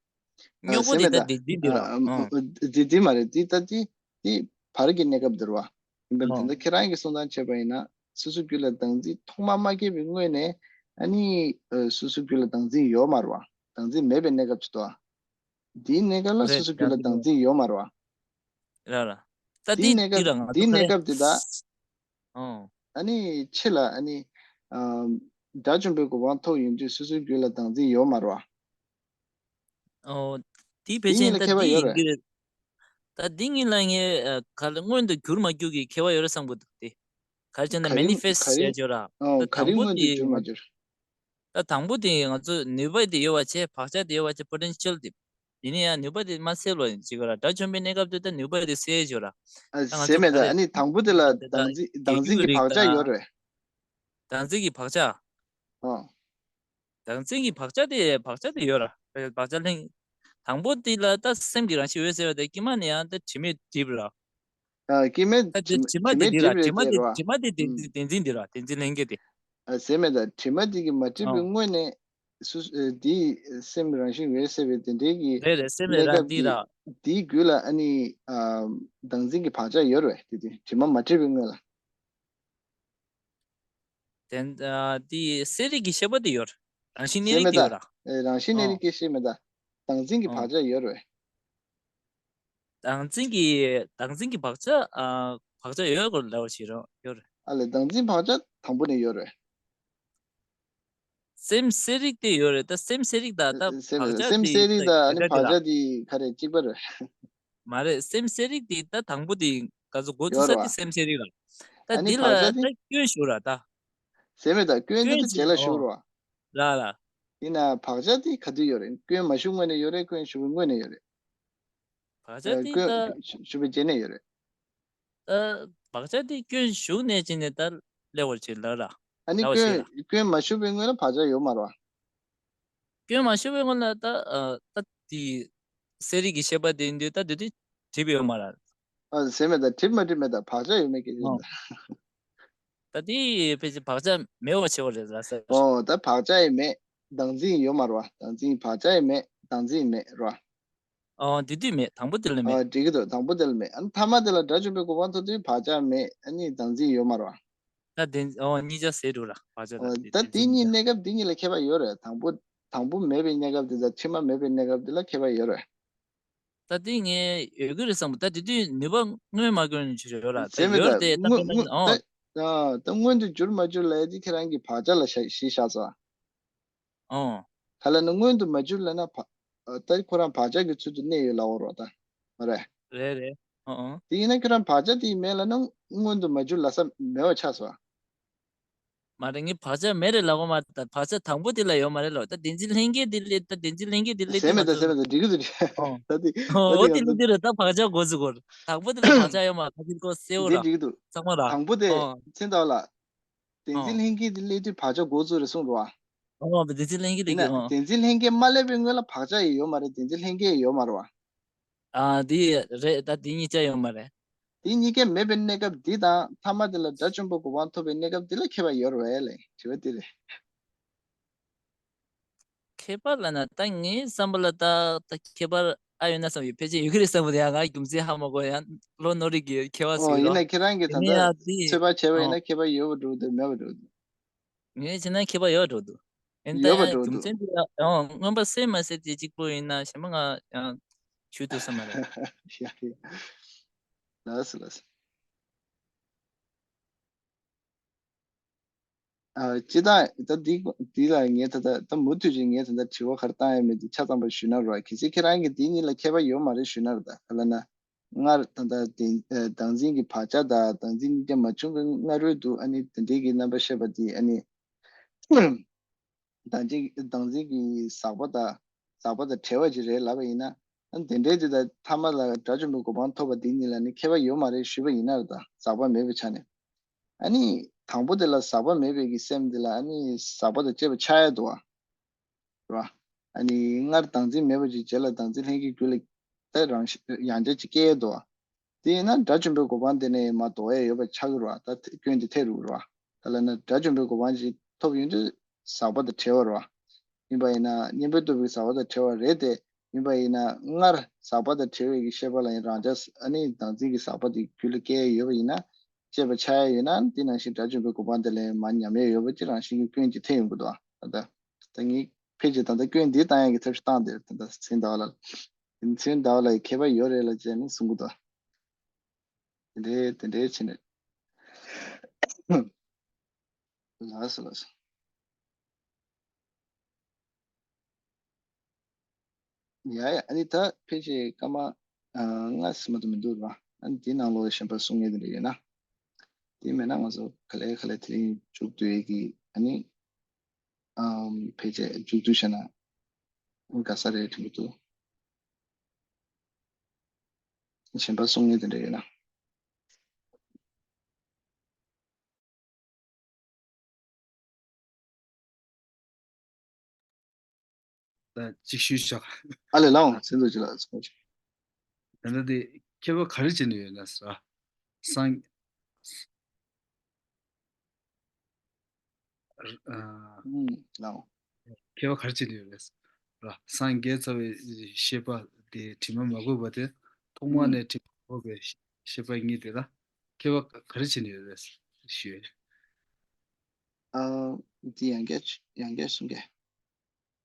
རྙོག་པོ་ཟེར་དེ་མེད་ད་ད། དེ་དེ་འདི་ར། ཨ་ཨང་། དེ་དེ་མ་རེད། དེ་ད་དེ་དེ་བར་གྱི་གནས་སྐབས་འདིར་བ། ཡིན་པ་དེ་ཨང་། འདྲ་ཁྱེད་རང་གི་གསུང་སྟངས་བྱས་པ་ཡིན་ན་སོ་སོ་རྒྱུད་ལ་བདག་འཛིན་ཐོག་མ་མ་སྐྱེས་པའི་སྔོན་ནས་ཨ་ནི་ཨ་སོ་སོ་རྒྱུད་ལ་བདག་འཛིན་ཡོད་མ་རེད་བ། བདག་འཛིན་མེད་པའི་གནས་སྐབས་ཅིག་ཏོ། དེའི་གནས་སྐབས་ལ་སོ་རེད་སོ་རྒྱུད་ལ་བདག་འཛིན་བདག་འཛིན་ཡོད་མ་རེད་བ། ར་ར། ད་དེའི་དེ་གནས་དེ་ར་སྐབས་ང་དེའི་ཚོ་ག་གནས་རེ། སྐབས་དེ་དག་ཨང་། ཨ་ནི་ཕྱི་ལ་ཨ་ནི་ཨམ་དགྲ་བཅོམ་པའི་གོ་འཕང་ཐོབ་ཡོང་དུས་སོ་སོའི་རྒྱུད་ལ་བདག་འཛིན་ཡོད་མ་རེད་བ། ཨོ། དེ་ཕལ་དེ་གཉིས་ཆེར་ལ་ད་ཁྱད་པར་དེ་ཡོད་ཡིན་རེད། གྱི་རེད། ད་དེ་གཉིས་ལ་ངས་ཨ་ག་ལ་མངོན་དུ་གྱུར་མ་གྱུར་གྱི་ཁྱད་པར་ཡོད་རེད་བསམ་གྱི་འདུག་དེ། ག་རེ་བྱས་ན་ག་རེ་མེ་ནི་ཕེ་སི་ག་ཊི་རེ་བྱས་ཡོད་ར། ཨོ་ད་ག་རེ་དང་པོ་མངོན་དུ་དེ་གྱུར་མ་གྱུར། ད་དང་པོ་དེ་ང་ཚོ་ནུས་པ་དེ་ཡོད་པ་བྱས། བག་ཆགས་དེ་ཡོད་པ་བྱས། པོ་ཊེན་ཤལ་དེ། ཡིན་ན་ཡང་ནུས་པ་དེ་མ་སད་ལོ་ཡིན་ཅིག་ར། དགྲ་བཅོམ་པའི་གནས་སྐབས་དེ་ད་ནུས་པ་དེ་སད་ཡོད་ར། ཨ་ད་ང་ཟེར་ཚོ་མེད་ད། ག་རེ་ཨ་ནི་དང་པོ་དེ་ལ་ད་བདག་འཛིན་བདག་འཛིན་གྱི་བག་ཆགས་ཡོད་རེད། བདག་འཛིན་གྱི་བག་ཆགས། ཨོ། བདག་འཛིན་གྱི་བག་ཆགས་དེ་བག་ཆགས་དེ་ཡོད་ར། བག་ཆགས་ལྷན། དང་པོ་དེ་ལ་ད་སེམས་ཀྱི་རང་བཞིན་འོད་གསལ་བ་དེ་དཀྱིལ་མ་ནས་ཡང་ད་དྲི་མས་བསྒྲིབས་ར། ཨ་དཀྱིལ་མ་ད་དེ་དྲི་མ་དྲི་དེ་མས་འདི་ར། བསྒྲིབས་དྲི་མ་ཡོད་དེ་ཟེར་རོ། དྲི་མ་དེ་བདེན་ཨ་བདེན་འཛིན་འདི་ར། བདེན་འཛིན་ལྷན་སྐྱེས་དེ། ཨ་ཟེར་མེད་ད། དྲི་མ་དེ་གིས་མ་བསྒྲིབས་པའི་ཨོ། སྔོན་ནས་སུ་ཨ་དེའི་སེམས་རང་བཞིན་འོད་གསལ་བའི་དེ་འདྲའི་གི་རེད་རེད། སེམས་གནས་རང་སྐབས་འདི་དེ་ར། དེའི་རྒྱུད་ལ་ཨ་ནི་ཨ་བདག་འཛིན་གྱི་བག་ཆགས་ཡོད་རེད། དེ་དེ་དྲི་མ་མ་བསྒྲིབས་པའི་སྔོན་ལ། དེ་ཨ་དེ་གསལ་རིག་གི་ཤེས་པ་དེ་ཡོད། རང་བཞིན་གནས་རིགས་དེ་ཡོད་ར། ཨེ། རང་བཞིན་གནས་རིགས་ཨོ། སྐད་ཤེས་མེད་ད། བདག་འཛིན་གྱི་ཨོ། བག་ཆགས་ཡོད་རེད། བདག་འཛིན་གྱི་བདག་འཛིན་གྱི་བག་ཆགས། ཨ། བག་ཆགས་ཡོད་སྐོར་ལབ་པ་ཞིག་རོ་ཡོད་རེད། ཨ་ལས། བདག་འཛིན་བག་ཆགས་དང་པོ་ནས་ཡོད་རེད། སེམས་གསལ་རིག་དེ་ཡོད་རེད། ད་སེམས་གསལ་རིག་དང་ད་སེམས་བག་ཆགས་སེམས་དེ་གསལ་རིག་ད་དང་ཨ་ནི་བག་ཆགས་དེ་ལ། བག་ཆགས་དེ་ག་རེ་གཅིག་པ་རེད། མ་རེད། སེམས་གསལ་རིག་དེ་ད་དང་པོ་དེ་ག་ཚོད་འགོ་ཚུགས་ཡོད་ས་རེད་དེ་བ། སེམས་གསལ་རིག་ར། ད་ཨ་ནི་འདི་ལ་བག་ཆགས་དེ་ད་སྐྱོན་ཞུགས་ར་ད། ཟེར་མེད་ད། སྐྱོན་དེ་སྐྱོན་ད་ཞིག་རྗེས་ལ་ཞུགས་ཨོ། རོ། ར་ར། ཡིན་ན་བག་ཆགས་དེ་ག་དུས་ཡོད་རེད། སྐྱོན་མ་ཞུགས་སྔོན་ནས་ཡོད་རེད། སྐྱོན་ཞུགས་པའི་སྔོན་ནས་ཡོད་རེད། བག་ཆགས་ཨ། དེ་སྐྱོན་ད། ཞུགས་པའི་རྗེས་ནས་ཡོད་རེད། ད་བག་ཆགས་དེ་སྐྱོན་ཞུགས་ནས་བྱས་ནས་ད་སླེབས་པ་ཞིག་ལབ་ར། ཨ་ནི་ལབ་པ་ཞིག་སྐྱོན་ར། སྐྱོན་མ་ཞུགས་པའི་སྔོན་ལ་བག་ཆགས་ཡོད་མ་རེད་བ། སྐྱོན་མ་ཞུགས་པའི་སྔོན་ལ་ད། ཨ། ད་དེ་གསལ་རིག་གི་ཤེས་པ་དེ་ཡིན་དུས་ད་དེ་དུས་གྲིབ་ཡོད་མ་རེད། ཨ། ཟེར་མེད་ད། གྲིབ་མ་གྲིབ་མེད་ད། བག་ཆགས་ཡོད་མེད་སྐད་ཆ་ཡིན་ཨོ། ད། ད་དེ་ཕལ་ཆེར་བག་ཆགས་མེད་པ་བྱེད་པ་རེད་ལ་ཟེར། ཨོ། ད་བག་ཆགས་ཡང་མེད། བདག་འཛིན་ཡོད་མ་རེད་བ། བདག་འཛིན། བག་ཆགས་ཡང་མེད། བདག་འཛིན་མེད་རེད་བ། ཨོ། དེ་དུས་མེད། དང་པོ་དེ་ལ་མེད། ཨ། འགྲིག་གི་འདུག། དང་པོ་དེ་ལ་མེད། ཨ། མཐའ་མ་དེ་ལ་དགྲ་བཅོམ་པའི་གོ་འཕང་ཐོབ་དུས་བག་ཆགས་མེད། ཨ་ནི་བདག་འཛིན་ཡོད་མ་རེད་བ། ད་དེ། ཨོ། གཉིས་ཆ་ཟེར་འགྲོ་ར། བག་ཆགས་ཨོ། དང་དེ་ད་དེ་གཉིས་གནས་སྐབས་དེ་གཉིས་ལ་ཁྱད་པར་ཡོད་རེད། དང་པོ། དང་པོ་མེད་པའི་གནས་སྐབས་དེ་དང་ཕྱི་མ་མེད་པའི་གནས་སྐབས་དེ་ལ་ཁྱད་པར་ཡོད་རེད། ད་དེ་ངས་ཡོད་ཀྱི་རེད་བསམ་པ། ད་དེ་དུས་ནུས་པ་མངོན་མ་མངོན་ཞིག་ཡོད་ར། ད་ཟེར་མེད་ཡོད་ད། རེད་དེ། ད་དངོས་དངོས་ཨོ། ད། ད་མངོན་དུ་གྱུར་མ་གྱུར་ལབ་ཡ་དེ་ཁྱེད་རང་གི་བག་ཆགས་ལ་བཞག་གཞི་བཞག་སོང་། ཨོ། ག་ལ་ན་མངོན་དུ་མ་གྱུར་ལབ་ན་བ། ད་ཁོ་རང་བག་ཆགས་ཀྱི་ཚུལ་དུ་གནས་ཡོད་ལབ་པ་རེད་ད། མ་རེད། རེད་རེད། ཨོ་ཨོ། དེ་ཡིན་ན་ཁྱོད་རང་བག་ཆགས་དེ་མེད་ལབ་ན་མངོན་དུ་མ་གྱུར་ལབ་ས་མེད་པ་ཆགས་སོང་། མ་རེད། ངས་བག་ཆགས་མེད་རེད་ལབ་པ་མ་རེད། ད་བག་ཆགས་དང་པོ་དེ་ལ་ཡོད་མ་རེད་ལབ། ད་བདེན་འཛིན་ལྷན་སྐྱེས་དེ་སླེབས། ད་བདེན་འཛིན་ལྷན་སྐྱེས་དེ་སླེབས་དུས་ཟེར་མེད་ད། ང་ཚོ། ཟེར་མེད་ད། འགྲིག་གི་འདུག། ཨོ། ད་དེ། ཨོ། ད་འོ་དེ་དེ་ང་ཚོ། སླེབས་དུས་རེད། ད་བག་ཆགས་འགོ་ཚུགས་གོ། དང་པོ་དེ་ལ་བག་ཆགས་ཡོད་མ་རེད། ད་དེ་ཁོ་གསལ་བོ་འདི་ར། འགྲིག་གི་འདུག། ཚང་མ་ར། དང་པོ་དེ། ཨོ། མཚན་ལྟ་བ་ལ། བདེན་འཛིན། ཨོ། ལྷན་སྐྱེས་དེ་སླེབས་དུས་བག་ཆགས་འགོ་ཚུགས་རེད་གསུངས་འདུག་བ། ཨོ། བདེན་འཛིན་ལྷན་སྐྱེས་དེ་ཡིན་ན་གི། ཨོ། བདེན་འཛིན་ལྷན་སྐྱེས་མ་སླེབས་པའི་སྔོན་ལ་བག་ཆགས་ཡོད་མ་རེད། བདེན་འཛིན་ལྷན་སྐྱེས་ཡོད་མ་རེད་བ། ཨ། དེ་རེད། ད་དེ་གཉིས་ཆ་ཡོད་མ་རེད། དེ་གཉིས་ཀ་མེད་པའི་གནས་སྐབས་འདི་དང་མཐའ་མ་དེ་ལ་དགྲ་བཅོམ་པའི་གོ་འཕང་ཐོབ་པའི་གནས་སྐབས་འདི་ལ་ཁྱད་པར་ཡོད་རེད་ལབ་དྲི་བ་འདི་རེད། ཁྱད་པར་ལབ་ན་ད་ངའི་བསམ་པ་ལ་ད་ད་ཁྱད་པར་ཨ་ཡོད་ན་བསམ་ཡོད། ཕལ་ཆེར་ཡོད་ཀྱི་རེད་བསམ་པ་དེ་ཡང་ང་རྒྱུ་མཚན་ཧ་མ་གོ། ཡང་བློ་རྣོ་རིག་གི་ཁྱད་པར་ཨོ། ཟེར་ཡིན་ཡོད། ན་ཁྱེད་རང་གིས་ད་དེ་ནས་ལྟ་ཡང་དེ། ཚོད་དཔག་བྱས་པ་ཡིན་ཨོ། ན་ཁྱད་པར་ཡོད་པ་འགྲོ་འདུག། མེད་པ་འགྲོ་འདུག། ངས་བྱས་ན་ཁྱད་པར་ཡོད་འགྲོ་འདུག། ཡིན་ད་ཡོད་པ་ཡང་འགྲོ་རྒྱུ་འདུག། མཚན་དེ་ཡང་ཨོ་མངོན་པ་གསལ་མ་གསལ་དེ་གཅིག་པོ་ཡིན་ན་གཞན་པ་ང་ཡང་ཞུ་ཐུབ་ས་མ་རེད། ཡ་ཡ། ལགས་སོ་ལགས་སོ། ཨ། སྤྱིར་བཏང་ད་འདི་འདི་ལ་ངས་ད་ལྟ་ད་མུ་མཐུད་ཀྱིས་ངས་ད་ལྟ་དྲི་བ་ག་རེ་བཏང་ཡོད་མེད་དེ་ཆ་ཚང་པ་ཞུས་ན་རོགས། གལ་སྲིད་ཁྱེད་རང་གིས་འདི་གཉིས་ལ་ཁྱད་པར་ཡོད་མ་རེད་ཞུས་ན་རོགས། ད་ག་ལ་ན། སྔར་ད་ལྟ་བདེན། ཨ། བདག་འཛིན་གྱི་བག་ཆགས་དང་བདག་འཛིན་གཉིས་ཀ་མ་བྱུང་བའི་སྔ་རོལ་དུ་ཨ་ནི་དེ་འདྲའི་གི་རྣམ་པ་བཤད་པ་དེ་ཨ་ནི། བདག་འཛིན་བདག་འཛིན་གྱི་ཟག་པ་དང་ཟག་པ་དང་བྲལ་བ་ཅིག་རེད་ལབ་པ་ཡིན་ན། ཨ། དེ་འདྲའི་དེ་དང་མཐའ་མ་ལ་དགྲ་བཅོམ་པའི་གོ་འཕང་ཐོབ་པ་འདི་གཉིས་ལ་ནི་ཁྱད་པར་ཡོད་མ་རེད་ཞུས་པ་ཡིན་ན་རེད། ད་ཟག་པ་མེད་པའི་ཆ་ནས། ཨ་ནི་དང་པོ་དེ་ལ་ཟག་པ་མེད་པའི་གི་སེམས་དེ་ལ་ཨ་ནི་ཟག་པ་དང་བཅས་པ་ཆགས་ཡ་འདུག་བ། རེད་བ། ཨ་ནི་སྔར་བདག་འཛིན་མེད་པ་ཅིག་རྗེས་ལ་བདག་འཛིན་ལྷན་སྐྱེས་རྒྱུད་ལ་ད་རང་ཡང་བསྐྱར་ཅིག་སྐྱེ་ཡ་འདུག་བ། དེ་ཡིན་ན་དགྲ་བཅོམ་པའི་གོ་འཕང་དེ་ནས་མར་ལྡོག་ཡ་ཡོད་པ་ཆགས་ཀྱི་རེད་བ། ད་སྐྱོན་དེ་ཐེབས་རུང་རེད་བ། ད་ལབ་ན་དགྲ་བཅོམ་པའི་གོ་འཕང་ཅིག་ཐོབ་ཡོང་དུས་ཟག་པ་དང་བྲལ་བ་རེད་བ། ཡིན་པ་ཡིན་ན་གཉེན་པོའི་སྟོབས་ཀྱིས་ཟག་པ་དང་བྲལ་བ་རེད་དེ། ཡིན་པ་ཡིན་ན་སྔར་ཟག་པ་དང་བྲལ་བའི་གི་ཤེས་པ་ལ་ཡང་རང་ཅག་ཨ་ནི་བདག་འཛིན་གྱི་ཟག་པ་དེ་རྒྱུད་ལ་སྐྱེ་ཡ་ཡོད་པ་ཡིན་ན། བཅས་པ་ཆགས་ཡ་ཡོད་ན་དེ་ནང་བཞིན་དགྲ་བཅོམ་པའི་གོ་འཕང་དེ་ལ་མར་ཉམས་ཡ་ཡོད་པ་ཅིག་རང་བཞིན་གྱི་སྐྱོན་གྱིས་ཐེབས་ཡོང་གི་འདུག་ཨ། ད་ལྟ་ད་ངས་ཕལ་ཆེར་ད་ལྟ་སྐྱོན་འདི་བཏང་ཡ་གི་ཐབས་ཤེས་བཏང་བསྡད་ཡོད། ད་ལྟ་མཚན་ཟླ་བ་ལ། མཚན་ཟླ་བ་ལ་ཡི་ཁྱད་པར་ཡོད་རེད་ལབ་བྱས་ནས་གསུང་གི་འདུག། དེ་འདྲའི་དེ་འདྲའི་བྱས་ནས། ལགས་སོ་ལགས་སོ། ཡ་ཡ། ཨ་ནི་ད་ཕལ་ཆེར་སྐར་མ་ལྔ་ཙམ་མ་གཏོགས་མི་འདུག་ར། ཨ་ནི་དེའི་ནང་ལོགས་གཞན་པ་གསུང་མཁན་དེ་འདྲ་ཡོད་ན། དེ་མེད་ན་ང་ཚོ་ག་ལེ་ག་ལེ་དེ་རིང་མཇུག་བསྡུ་ཡས་ཀྱི། ཨ་ནི་ཨམ་ཕལ་ཆེར་མཇུག་བསྡུ་བྱས་ན་དགའ་ས་རེད་དྲན་གྱི་འདུག། གཞན་པ་གསུང་མཁན་དེ་འདྲ་ཡོད་ན། ད་གཅིག་ཞུས་ཤག། ཨ་ལས། ལགས་འོང་། མཚན་ཚོགས་ཅིག་ལ་ཚོགས་ཅིག། ད་ལྟ་དེ་ཁྱད་པར་ག་རེ་བྱས་ནས་ཡོད་ན་ཟེར་བ། སངས། ཨ། ཨུམ། ལགས་འོང་། ཁྱད་པར་ག་རེ་བྱས་ནས་ཡོད་རེད་ཟེར་བ། སངས་རྒྱས་ཚར་བའི་ཤེས་པ་དེ་དྲི་མ་མ་གོས་པ་དེ། ཐོག་མ་ཨུམ། ནས་དྲི་མ་གོས་པའི་ཤེས་པ་གཉིས་དེ་ལ་ཁྱད་པར་ག་རེ་བྱས་ནས་ཡོད་རེད་ཞུས། ཨ། འདི་ཡང་བསྐྱར་ཡང་བསྐྱར་གསུང་གི།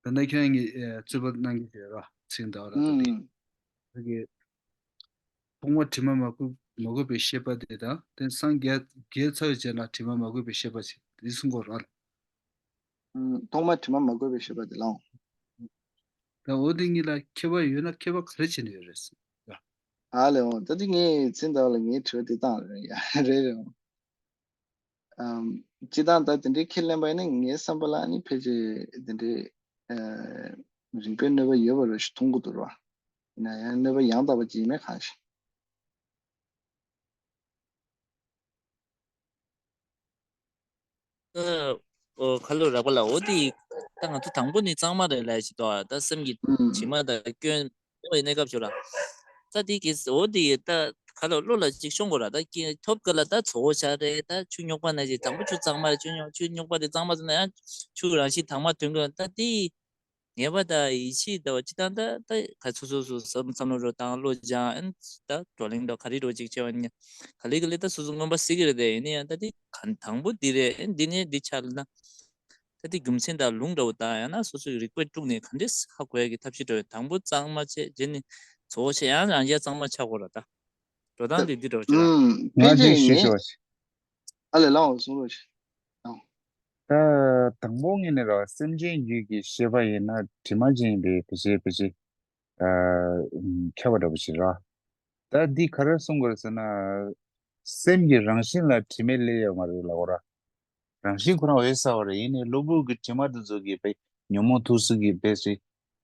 ད་ལྟ་ཁྱོད་ངས་རྩོད་པ་གནང་གི་ཡོད་ར། ཚིག་འདྲ་བ་ར་ད་དེ། ཨུམ། ད་གི་ཐོག་མར་དྲི་མ་མ་གོས་མ་གོས་པའི་ཤེས་པ་དེ་དང་། དེ་སངས་རྒྱས་རྒྱས་ཚར་བའི་རྗེས་ལ་དྲི་མ་མ་གོས་པའི་ཤེས་པ་ཞིག་དེ་གསུང་གི་ཡོད་ར། ཨུམ། ཐོག་མར་དྲི་མ་མ་གོས་པའི་ཤེས་པ་དེ་ལའོ། ད་འོ་དེ་གཉིས་ལ་ཁྱད་པར་ཡོད་ན་ཁྱད་པར་ག་རེ་བྱས་ནས་ཡོད་རེད་ཟེར། ཨ་ལེ་འོ། ད་དེ་ངས་ཚིག་འདྲ་བ་ལ་ངས་དྲི་བ་དེ་བཏང་རེད་ཡ། རེད་རེད་འོ། ཨམ། སྤྱིར་བཏང་ད་དེ་འདྲའི་ཁས་ལེན་པ་ཡིན་ན་ངའི་བསམ་པ་ལ་ནི་ཕལ་ཆེར་དེ་འདྲའི་ཨ་རིགས་པའི་གནོད་པ་ཡོད་པ་རེད་ཞེས་མཐོང་གི་འདུག་ར། ཡིན་ན་ཡང་གནོད་པ་ཡང་དག་པ་ཅིག་ཡིན་མིན་གང་ཤེས། ཨ། ཨོ་ཁ་ལོ་རག་པ་ལ་འོ་དེ། ད་ང་ཚོ་དང་པོ་ནི་གཙང་མ་རེད་ལབ་ཞིག་འདུག་ད་སེམས་ཀྱི་ཨུམ། དྲི་མ་དང་སྐྱོན་ཡོད་པའི་གནས་སྐབས་ཞིག་ལ། ད་དེ་གིས་འོ་དེ་ད་ཁ་ལོ་བློ་ལ་ཅིག་ཤོང་དགོས་ར། ད་ཀྱི་ཐོབ་ག་ལ་ད་བཙོག་པོ་ཆགས་རེད། ད་ཆུ་རྙོག་པ་ནང་བཞིན། དང་པོ་ཆུ་གཙང་མ་རེད། ཆུ་རྙོག་ཆུ་རྙོག་པ་དེ་གཙང་མ་བཟོས་ན་ཡང་ཆུ་རང་བཞིན་དྭངས་མ་ཐོན་གི་རེད། ད་དེ་ངེས་པ་དང་ཡིད་ཆེས་ལྟ་བུ་ཅི་ལྟར་ད་ད་ག་ཚོད་སོ་སོ་བསམ་བསམ་བློ་རོ་བཏང་བློ་སྦྱང་ཨན། ད་བགྲོ་གླེང་འདྲ་ག་རེ་འགྲོ་ཅིག་བྱས་པ་ཡིན་ན་ག་ལེ་ག་ལེ་ད་སོ་སོ་མངོན་པ་གཟིགས་ཀྱི་རེད། དེ་ཡིན་ན་ཡང་ད་དེ་ག་དང་པོ་འདི་རེད། ཨན་འདི་ནས་འདི་ཆགས་ན། ད་དེ་རྒྱུ་མཚན་དང་ལུང་འདྲ་བོ་དང་ཡང་ན་སོ་སོའི་རིག་པས་དཀྲུགས་ནས་ག་འདྲས་ཧ་གོ་ཡ་གི་ཐབས་ཤེས་འདྲ་བོ། དང་པོ་གཙང་མ་བྱས། རྗེས་ནས་བཙོག་པོ་བྱས། ཡང་རང་ཡ་གཙང་མ་ཆགས་དགོས་ར། ད་འགྲོ་སྟངས་དེ་འདི་འདྲ་བོ་ཅིག་ར། ང་ང་ཅིག་ཅིག་ཞུ་ངས་ཞུ་བ་ཞིག་ཨ་ལས་ལའོ་གསུང་རོགས་ཞིག་ཨང་། ད་དང་པོ་ངོས་ནས་ར་སེམས་ཅན་རྒྱུད་ཀྱི་ཤེས་པ་ཡིན་ན་དྲི་མ་ཅན་ཡིན་པའི་དེ་བྱས་དེ་བྱས། ཨ། ཁྱབ་པ་འདྲ་པོ་ཞིག་ར། ད་འདི་ག་རེ་གསུང་དགོས་ཟེར་ན། སེམས་ཀྱི་རང་བཞིན་ལ་དྲི་མས་བསླད་ཡོད་མ་རེད་ལབ་དགོས་ར། རང་བཞིན་ཁོ་རང་འོད་གསལ་བ་རེད། ཡིན་ནའི་གློ་བུར་གྱི་དྲི་མ་འདི་ཚོ་གིས་པའི་ཉོན་མོངས་ཐུགས་སྲོག་གི་དཔེ་ཞིག་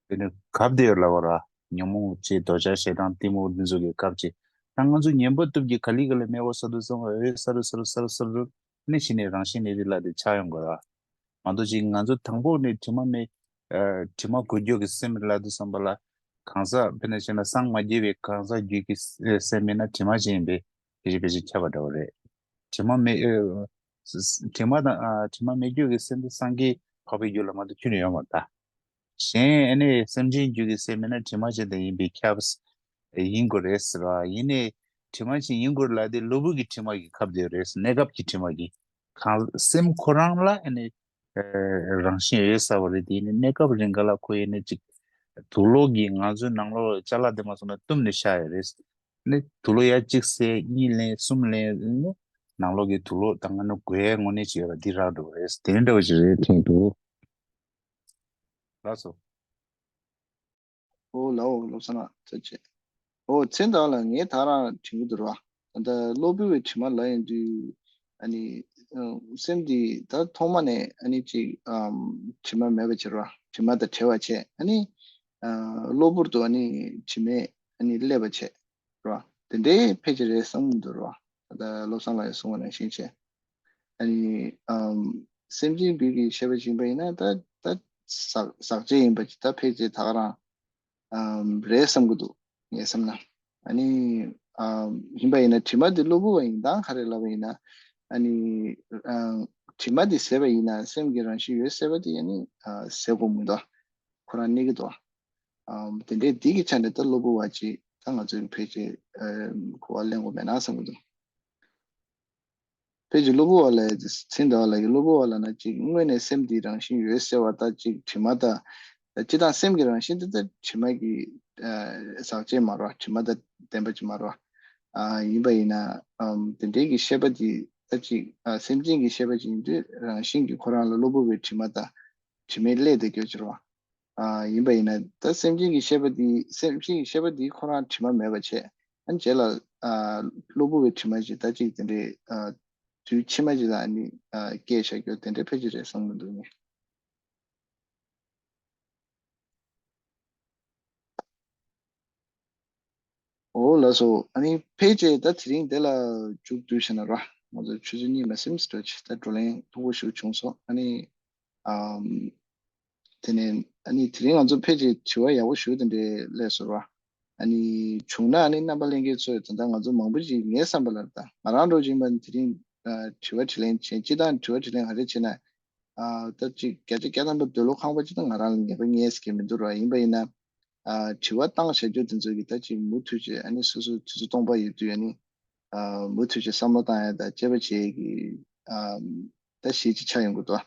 དེ་ནི་གབ་བསྡད་ཡོད་ལབ་དགོས་ར། ཉོན་མོངས་ཅེས་འདོད་ཆགས་ཞེ་སྡང་གཏི་མུག་འདི་ཚོ་གིས་གབ་བྱས། ད་ང་ཚོ་ཉན་པ་སྟོབས་ཀྱིས་ག་ལེ་ག་ལེ་མེ་འོད་གསལ་དུ་སོང་བ། འོད་གསལ་རུ་གསལ་རུ་གསལ་རུ་གསལ་རུ་ནས་གཞི་ནས་རང་བཞིན་ནས་རི་ལ་དེ་ཆགས་ཡོང་དགོས་ར། མ་གཏོགས་ཅིག་ང་ཚོ་དང་པོ་ནས་དྲི་མ་མེད། ཨ། དྲི་མ་གོས་འགྱུར་གྱི་སེམས་ལ་དུ་བསམ་པ་ལ། གང་ཟག་དཔེར་ན་བཤད་ན་སངས་མ་རྒྱས་པའི་གང་ཟག་རྒྱུད་ཀྱི་སེམས་མིན་ན་དྲི་མ་ཅན་ཡིན་པས་དེ་བཞིན་དཔེ་ཅིག་ཁྱབ་པ་འདྲ་བོ་རེད། དྲི་མ་མེད། ཨ། དྲི་མ་དང་། ཨ། དྲི་མ་མེད་རྒྱུད་ཀྱི་སེམས་དེ་སངས་རྒྱས་འཕགས་པའི་རྒྱུད་ལ་མ་གཏོགས་ཁྱོན་ནས་ཡོད་མ་རེད་ད། གཞན་ཨ་ནི་སེམས་ཅན་རྒྱུད་ཀྱི་སེམས་མིན་ན་དྲི་མ་ཅན་དེ་ཡིན་པས་ཁྱབ། ཡིན་དགོས་རེད་ཟེར་བ་ཡིན་ནའི། དྲི་མ་ཅན་ཡིན་དགོས་ལ་དེ་གློ་བུར་གྱི་དྲི་མ་གིས་ཁབ་བསྡད་རེད། གནས་སྐབས་ཀྱི་དྲི་མ་གིས། གང་སེམས་ཁོ་རང་ལ་ཨ་ནི་རང་བཞིན་འོད་གསལ་བ་རེད། དེ་ནི་གནས་སྐབས་རིང་ག་ལ་ཁོ་ཡིན་ནི་ཅིག་དུག་ལོག་གིས་ང་ཚོའི་ནང་ལོགས་ཅ་ལག་དེ་མ་སོང་ན་བཏུམས་ནས་བཞག་ཡོད་རེད། ནི་དུག་ལོག་ཡ་གཅིག་བསལ་གཉིས་ལེན་གསུམ་ལེན་ནི་ནང་ལོགས་ཀྱི་དུག་ལོག་དང་ང་ནི་འགོས་ཡའི་དངོས་གནས་ཅིག་ཡོད་པ་འདི་རག་འགྲོ་གི་རེད། དེ་འདྲ་བ་ཞིག་རེད་དྲན་འདུག་ལགས་སོ། ཨོ་ལའོ་བློ་བཟང་ལགས་ཐུགས་རྗེ་ཆེ། ཨོ་ཚེ་འདང་ལ་ངས་ད་རང་དྲན་གྱི་འདུག་ར། ད་ལྟ་གློ་བུར་བའི་དྲི་མ་ལབ་ཡོང་དུས་ཨ་ནི་ཨ་སེམས་འདི་ད་ཐོག་མ་ནས་ཨ་ནི་ཅིག་ཨམ་དྲི་མ་མེད་པ་བྱེད་ར། དྲི་མ་དང་བྲལ་བ་བྱས། ཨ་ནི་ཨ་གློ་བུར་དུ་ཨ་ནི་དྲི་མས་ཨ་ནི་བསླད་པ་བྱས་ར། དེ་འདྲའི་ཕལ་ཆེར་རེད་བསམ་གྱི་འདུག་ར། ད་ལྟ་བློ་བཟང་ལགས་ཀྱིས་གསུངས་པ་ནང་བཞིན་བྱས། ཨ་ནི་ཨམ་སེམས་ཅན་རྒྱུད་ཀྱི་ཤེས་པ་ཅིག་ཡིན་པ་ཡིན་ན་ད་ད་ཟག་ཟག་བཅས་ཡིན་པ་ཅིག་ད་ཕལ་ཆེར་ད་ག་རང་ཨམ་རེད་བསམ་གྱི་འདུག་ངས་བསམ་ན། ཨ་ནི་ཨམ་ཡིན་པ་ཡིན་ན་དྲི་མ་དེ་གློ་བུར་བ་ཡིན་སྟངས་ག་རེ་ལབ་པ་ཡིན་ན། ཨ་ནི་ཨམ་དྲི་མ་དེ་ཟད་པ་ཡིན་ན་སེམས་ཀྱི་རང་བཞིན་འོད་གསལ་བ་དེ་ཨ་ནི་ཨ་ཟད་དགོས་མི་འདུག་ཁོ་རང་གནས་ཀྱི་འདུག་ཨམ་དེ་འདྲའི་འདི་གི་ཆ་ནས་ད་གློ་བུར་བ་ཅིག་ད་ང་ཚོས་ཕལ་ཆེར་ཨམ་གོ་བ་ལེན་དགོས་མེད་ན་བསམ་གྱི་འདུག་ཕལ་ཆེར་གློ་བུར་བ་ལ་ཚིག་འདྲ་བ་ལ་གློ་བུར་བ་ལབ་ན་ཅིག་དངོས་གནས་སེམས་འདི་རང་བཞིན་འོད་གསལ་བ་ལྟར་ཅིག་དྲི་མ་དང་། སྤྱིར་བཏང་སེམས་ཀྱི་རང་བཞིན་འདི་ལྟར་དྲི་མ་གི་ཨ་ཟག་བཅས་མ་རེད་བ། དྲི་མ་དང་ལྡན་པ་ཅིག་མ་རེད་བ། ཨ་ཡིན་པ་ཡིན་ན་ཨམ་དེ་འདྲའི་གི་ཤེས་པ་འདི་ལྟར་ཅིག་ཨ་སེམས་ཅན་གྱི་ཤེས་པ་ཅིག་ཡིན་དུས་རང་བཞིན་གྱིས་ཁོ་རང་ལ་གློ་བུར་བའི་དྲི་མ་དང་དྲི་མས་བསླད་དེ་སྐྱོ་ཅིག་རེད་བ། ཨ་ཡིན་པ་ཡིན་ན་ད་སེམས་ཅན་གྱི་ཤེས་པ་འདི་སེམས་ཅན་གྱི་ཤེས་པ་འདི་ཁོ་རང་དྲི་མ་མེད་པ་བྱས། ཨ་ནི་རྗེས་ལ་ཨ་གློ་བུར་བའི་དྲི་མ་ཞིག་ད་ཅིག་དེ་འདྲའི་ཨ་དུས་ཕྱི་མ་ཞིག་ལ་ཨ་ནི་ཨ་སྐྱེས་བཞག་རྒྱུ་དེ་འདྲའི་ཕལ་ཆེར་རེད་བསམ་གྱི་འདུག་ངས། འོ་ལགས་སོ། ཨ་ནི་ཕལ་ཆེར་ད་དེ་རིང་འདི་ལ་མཇུག་བསྡུས་བྱས་ན་ར། ང་ཚོ་ཆུ་ཚོད་གཉིས་མ་ཟིན་ཙམ་ཅིག་ད་བགྲོ་གླེང་ཕྲན་བུ་ཞིག་བྱུང་སོང་། ཨ་ནི་ཨམ། དེ་ནས་ཨ་ནི་དེ་རིང་ང་ཚོ་ཕལ་ཆེར་དྲི་བ་ཡག་པོ་ཞེ་པོ་དེ་འདྲ་སླེབས་སོང་ར། ཨ་ནི་བྱུང་ན་ཨ་ནི་རྣམ་པ་ལྷན་རྒྱས་ཚོས་ད་ལྟ་ང་ཚོ་མང་པོ་ཅིག་ངའི་བསམ་པ་ལ་ད་ང་རང་འདྲ་བོ་ཅིག་ཡིན་པ་དེ་རིང་ཨ་དྲི་བ་དྲིས་ལན་བྱས། སྤྱིར་བཏང་དྲི་བ་དྲིས་ལན་ག་རེ་བྱས་ན། ཨ་ད་ཅིག་བརྒྱ་ཆ་བརྒྱ་ཐམ་པ་འདོད་བློ་ཁེངས་པ་ཅིག་ད་ང་རང་ལ་ངེས་པ་ངེས་ཀྱི་མི་འདུག་ར། ཡིན་པ་ཡིན་ན་ཨ་དྲི་བ་བཏང་བཞག་རྒྱུ་དེ་ཚོ་གི་ད་ཅིག་མུ་མཐུད་བྱས། ཨ་ནི་སོ་སོ་དུས་ཚོད་སྟོང་པ་ཡོད་དུས་ཨ་ནི་ཨ་མུ་མཐུད་བྱས་བསམ་བློ་བཏང་ཡ་ད་དཔྱད་པ་བྱེད་ཡ་གི་ཨ་ད་གཞི་ཅིག་ཆགས་ཡོང་གི་འདུག་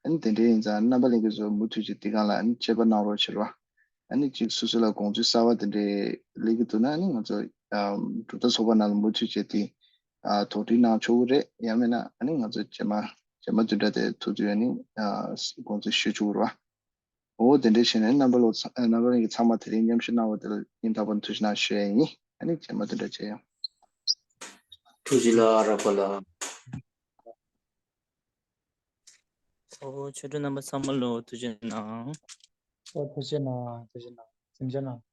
ཨ་ནི་དེ་འདྲའི་ཡིན་ཙང་རྣམ་པ་ལྷན་རྒྱས་ཚོ་མུ་མཐུད་བྱས་དེ་སྒང་ལ་ཨ་ནི་དཔྱད་པ་གནང་རོགས་བྱེད་རོགས། ཨ་ནི་གཅིག་སོ་སོ་ལ་དགོངས་ཚུལ་གསར་བ་དེ་འདྲའི་སླེབས་ཀྱི་འདུག་ན་ཨ་ནི་ང་ཚོ་ཨམ་གྲུབ་མཐའ་ཚོགས་པ་ནང་ལ་མུ་མཐུད་བྱས་དེ་ཨ་དོགས་འདྲི་གནང་ཆོག་གི་རེད། ཡང་མིན་ན་ཨ་ནི་ང་ཚོ་རྗེས་མ་རྗེས་མ་བདུན་ཕྲག་དེ་ཐུག་དུས་ཨ་ནི་ཨ་དགོངས་ཚུལ་ཞུ་ཆོག་གི་རེད་བ། འོ་དེ་འདྲ་བྱས་ནས་རྣམ་པ་ལོ་ཚ་རྣམ་པ་ལྷན་རྒྱས་ཚང་མ་དེ་རིང་མཉམ་ཞུགས་གནང་བ་དེ་ལ་སྙིང་ཐག་པ་ནས་ཐུགས་རྗེ་གནང་ཞུ་ཡ་ཡིན། ཨ་ནི་རྗེས་མ་དེ་འདྲ་བྱས་ཡོང་། ཐུགས་རྗེ་ལ་རག་པ་ལ། ཨོ་ཆོས་གྲོགས་རྣམ་པ་ཚང་མ་ལོ་ཐུགས་རྗེ་གནང་། ཨོ་ཐུགས་རྗེ་གནང་། ཐུགས་རྗེ་གནང་། གཟིམ་འཇག་གནང་།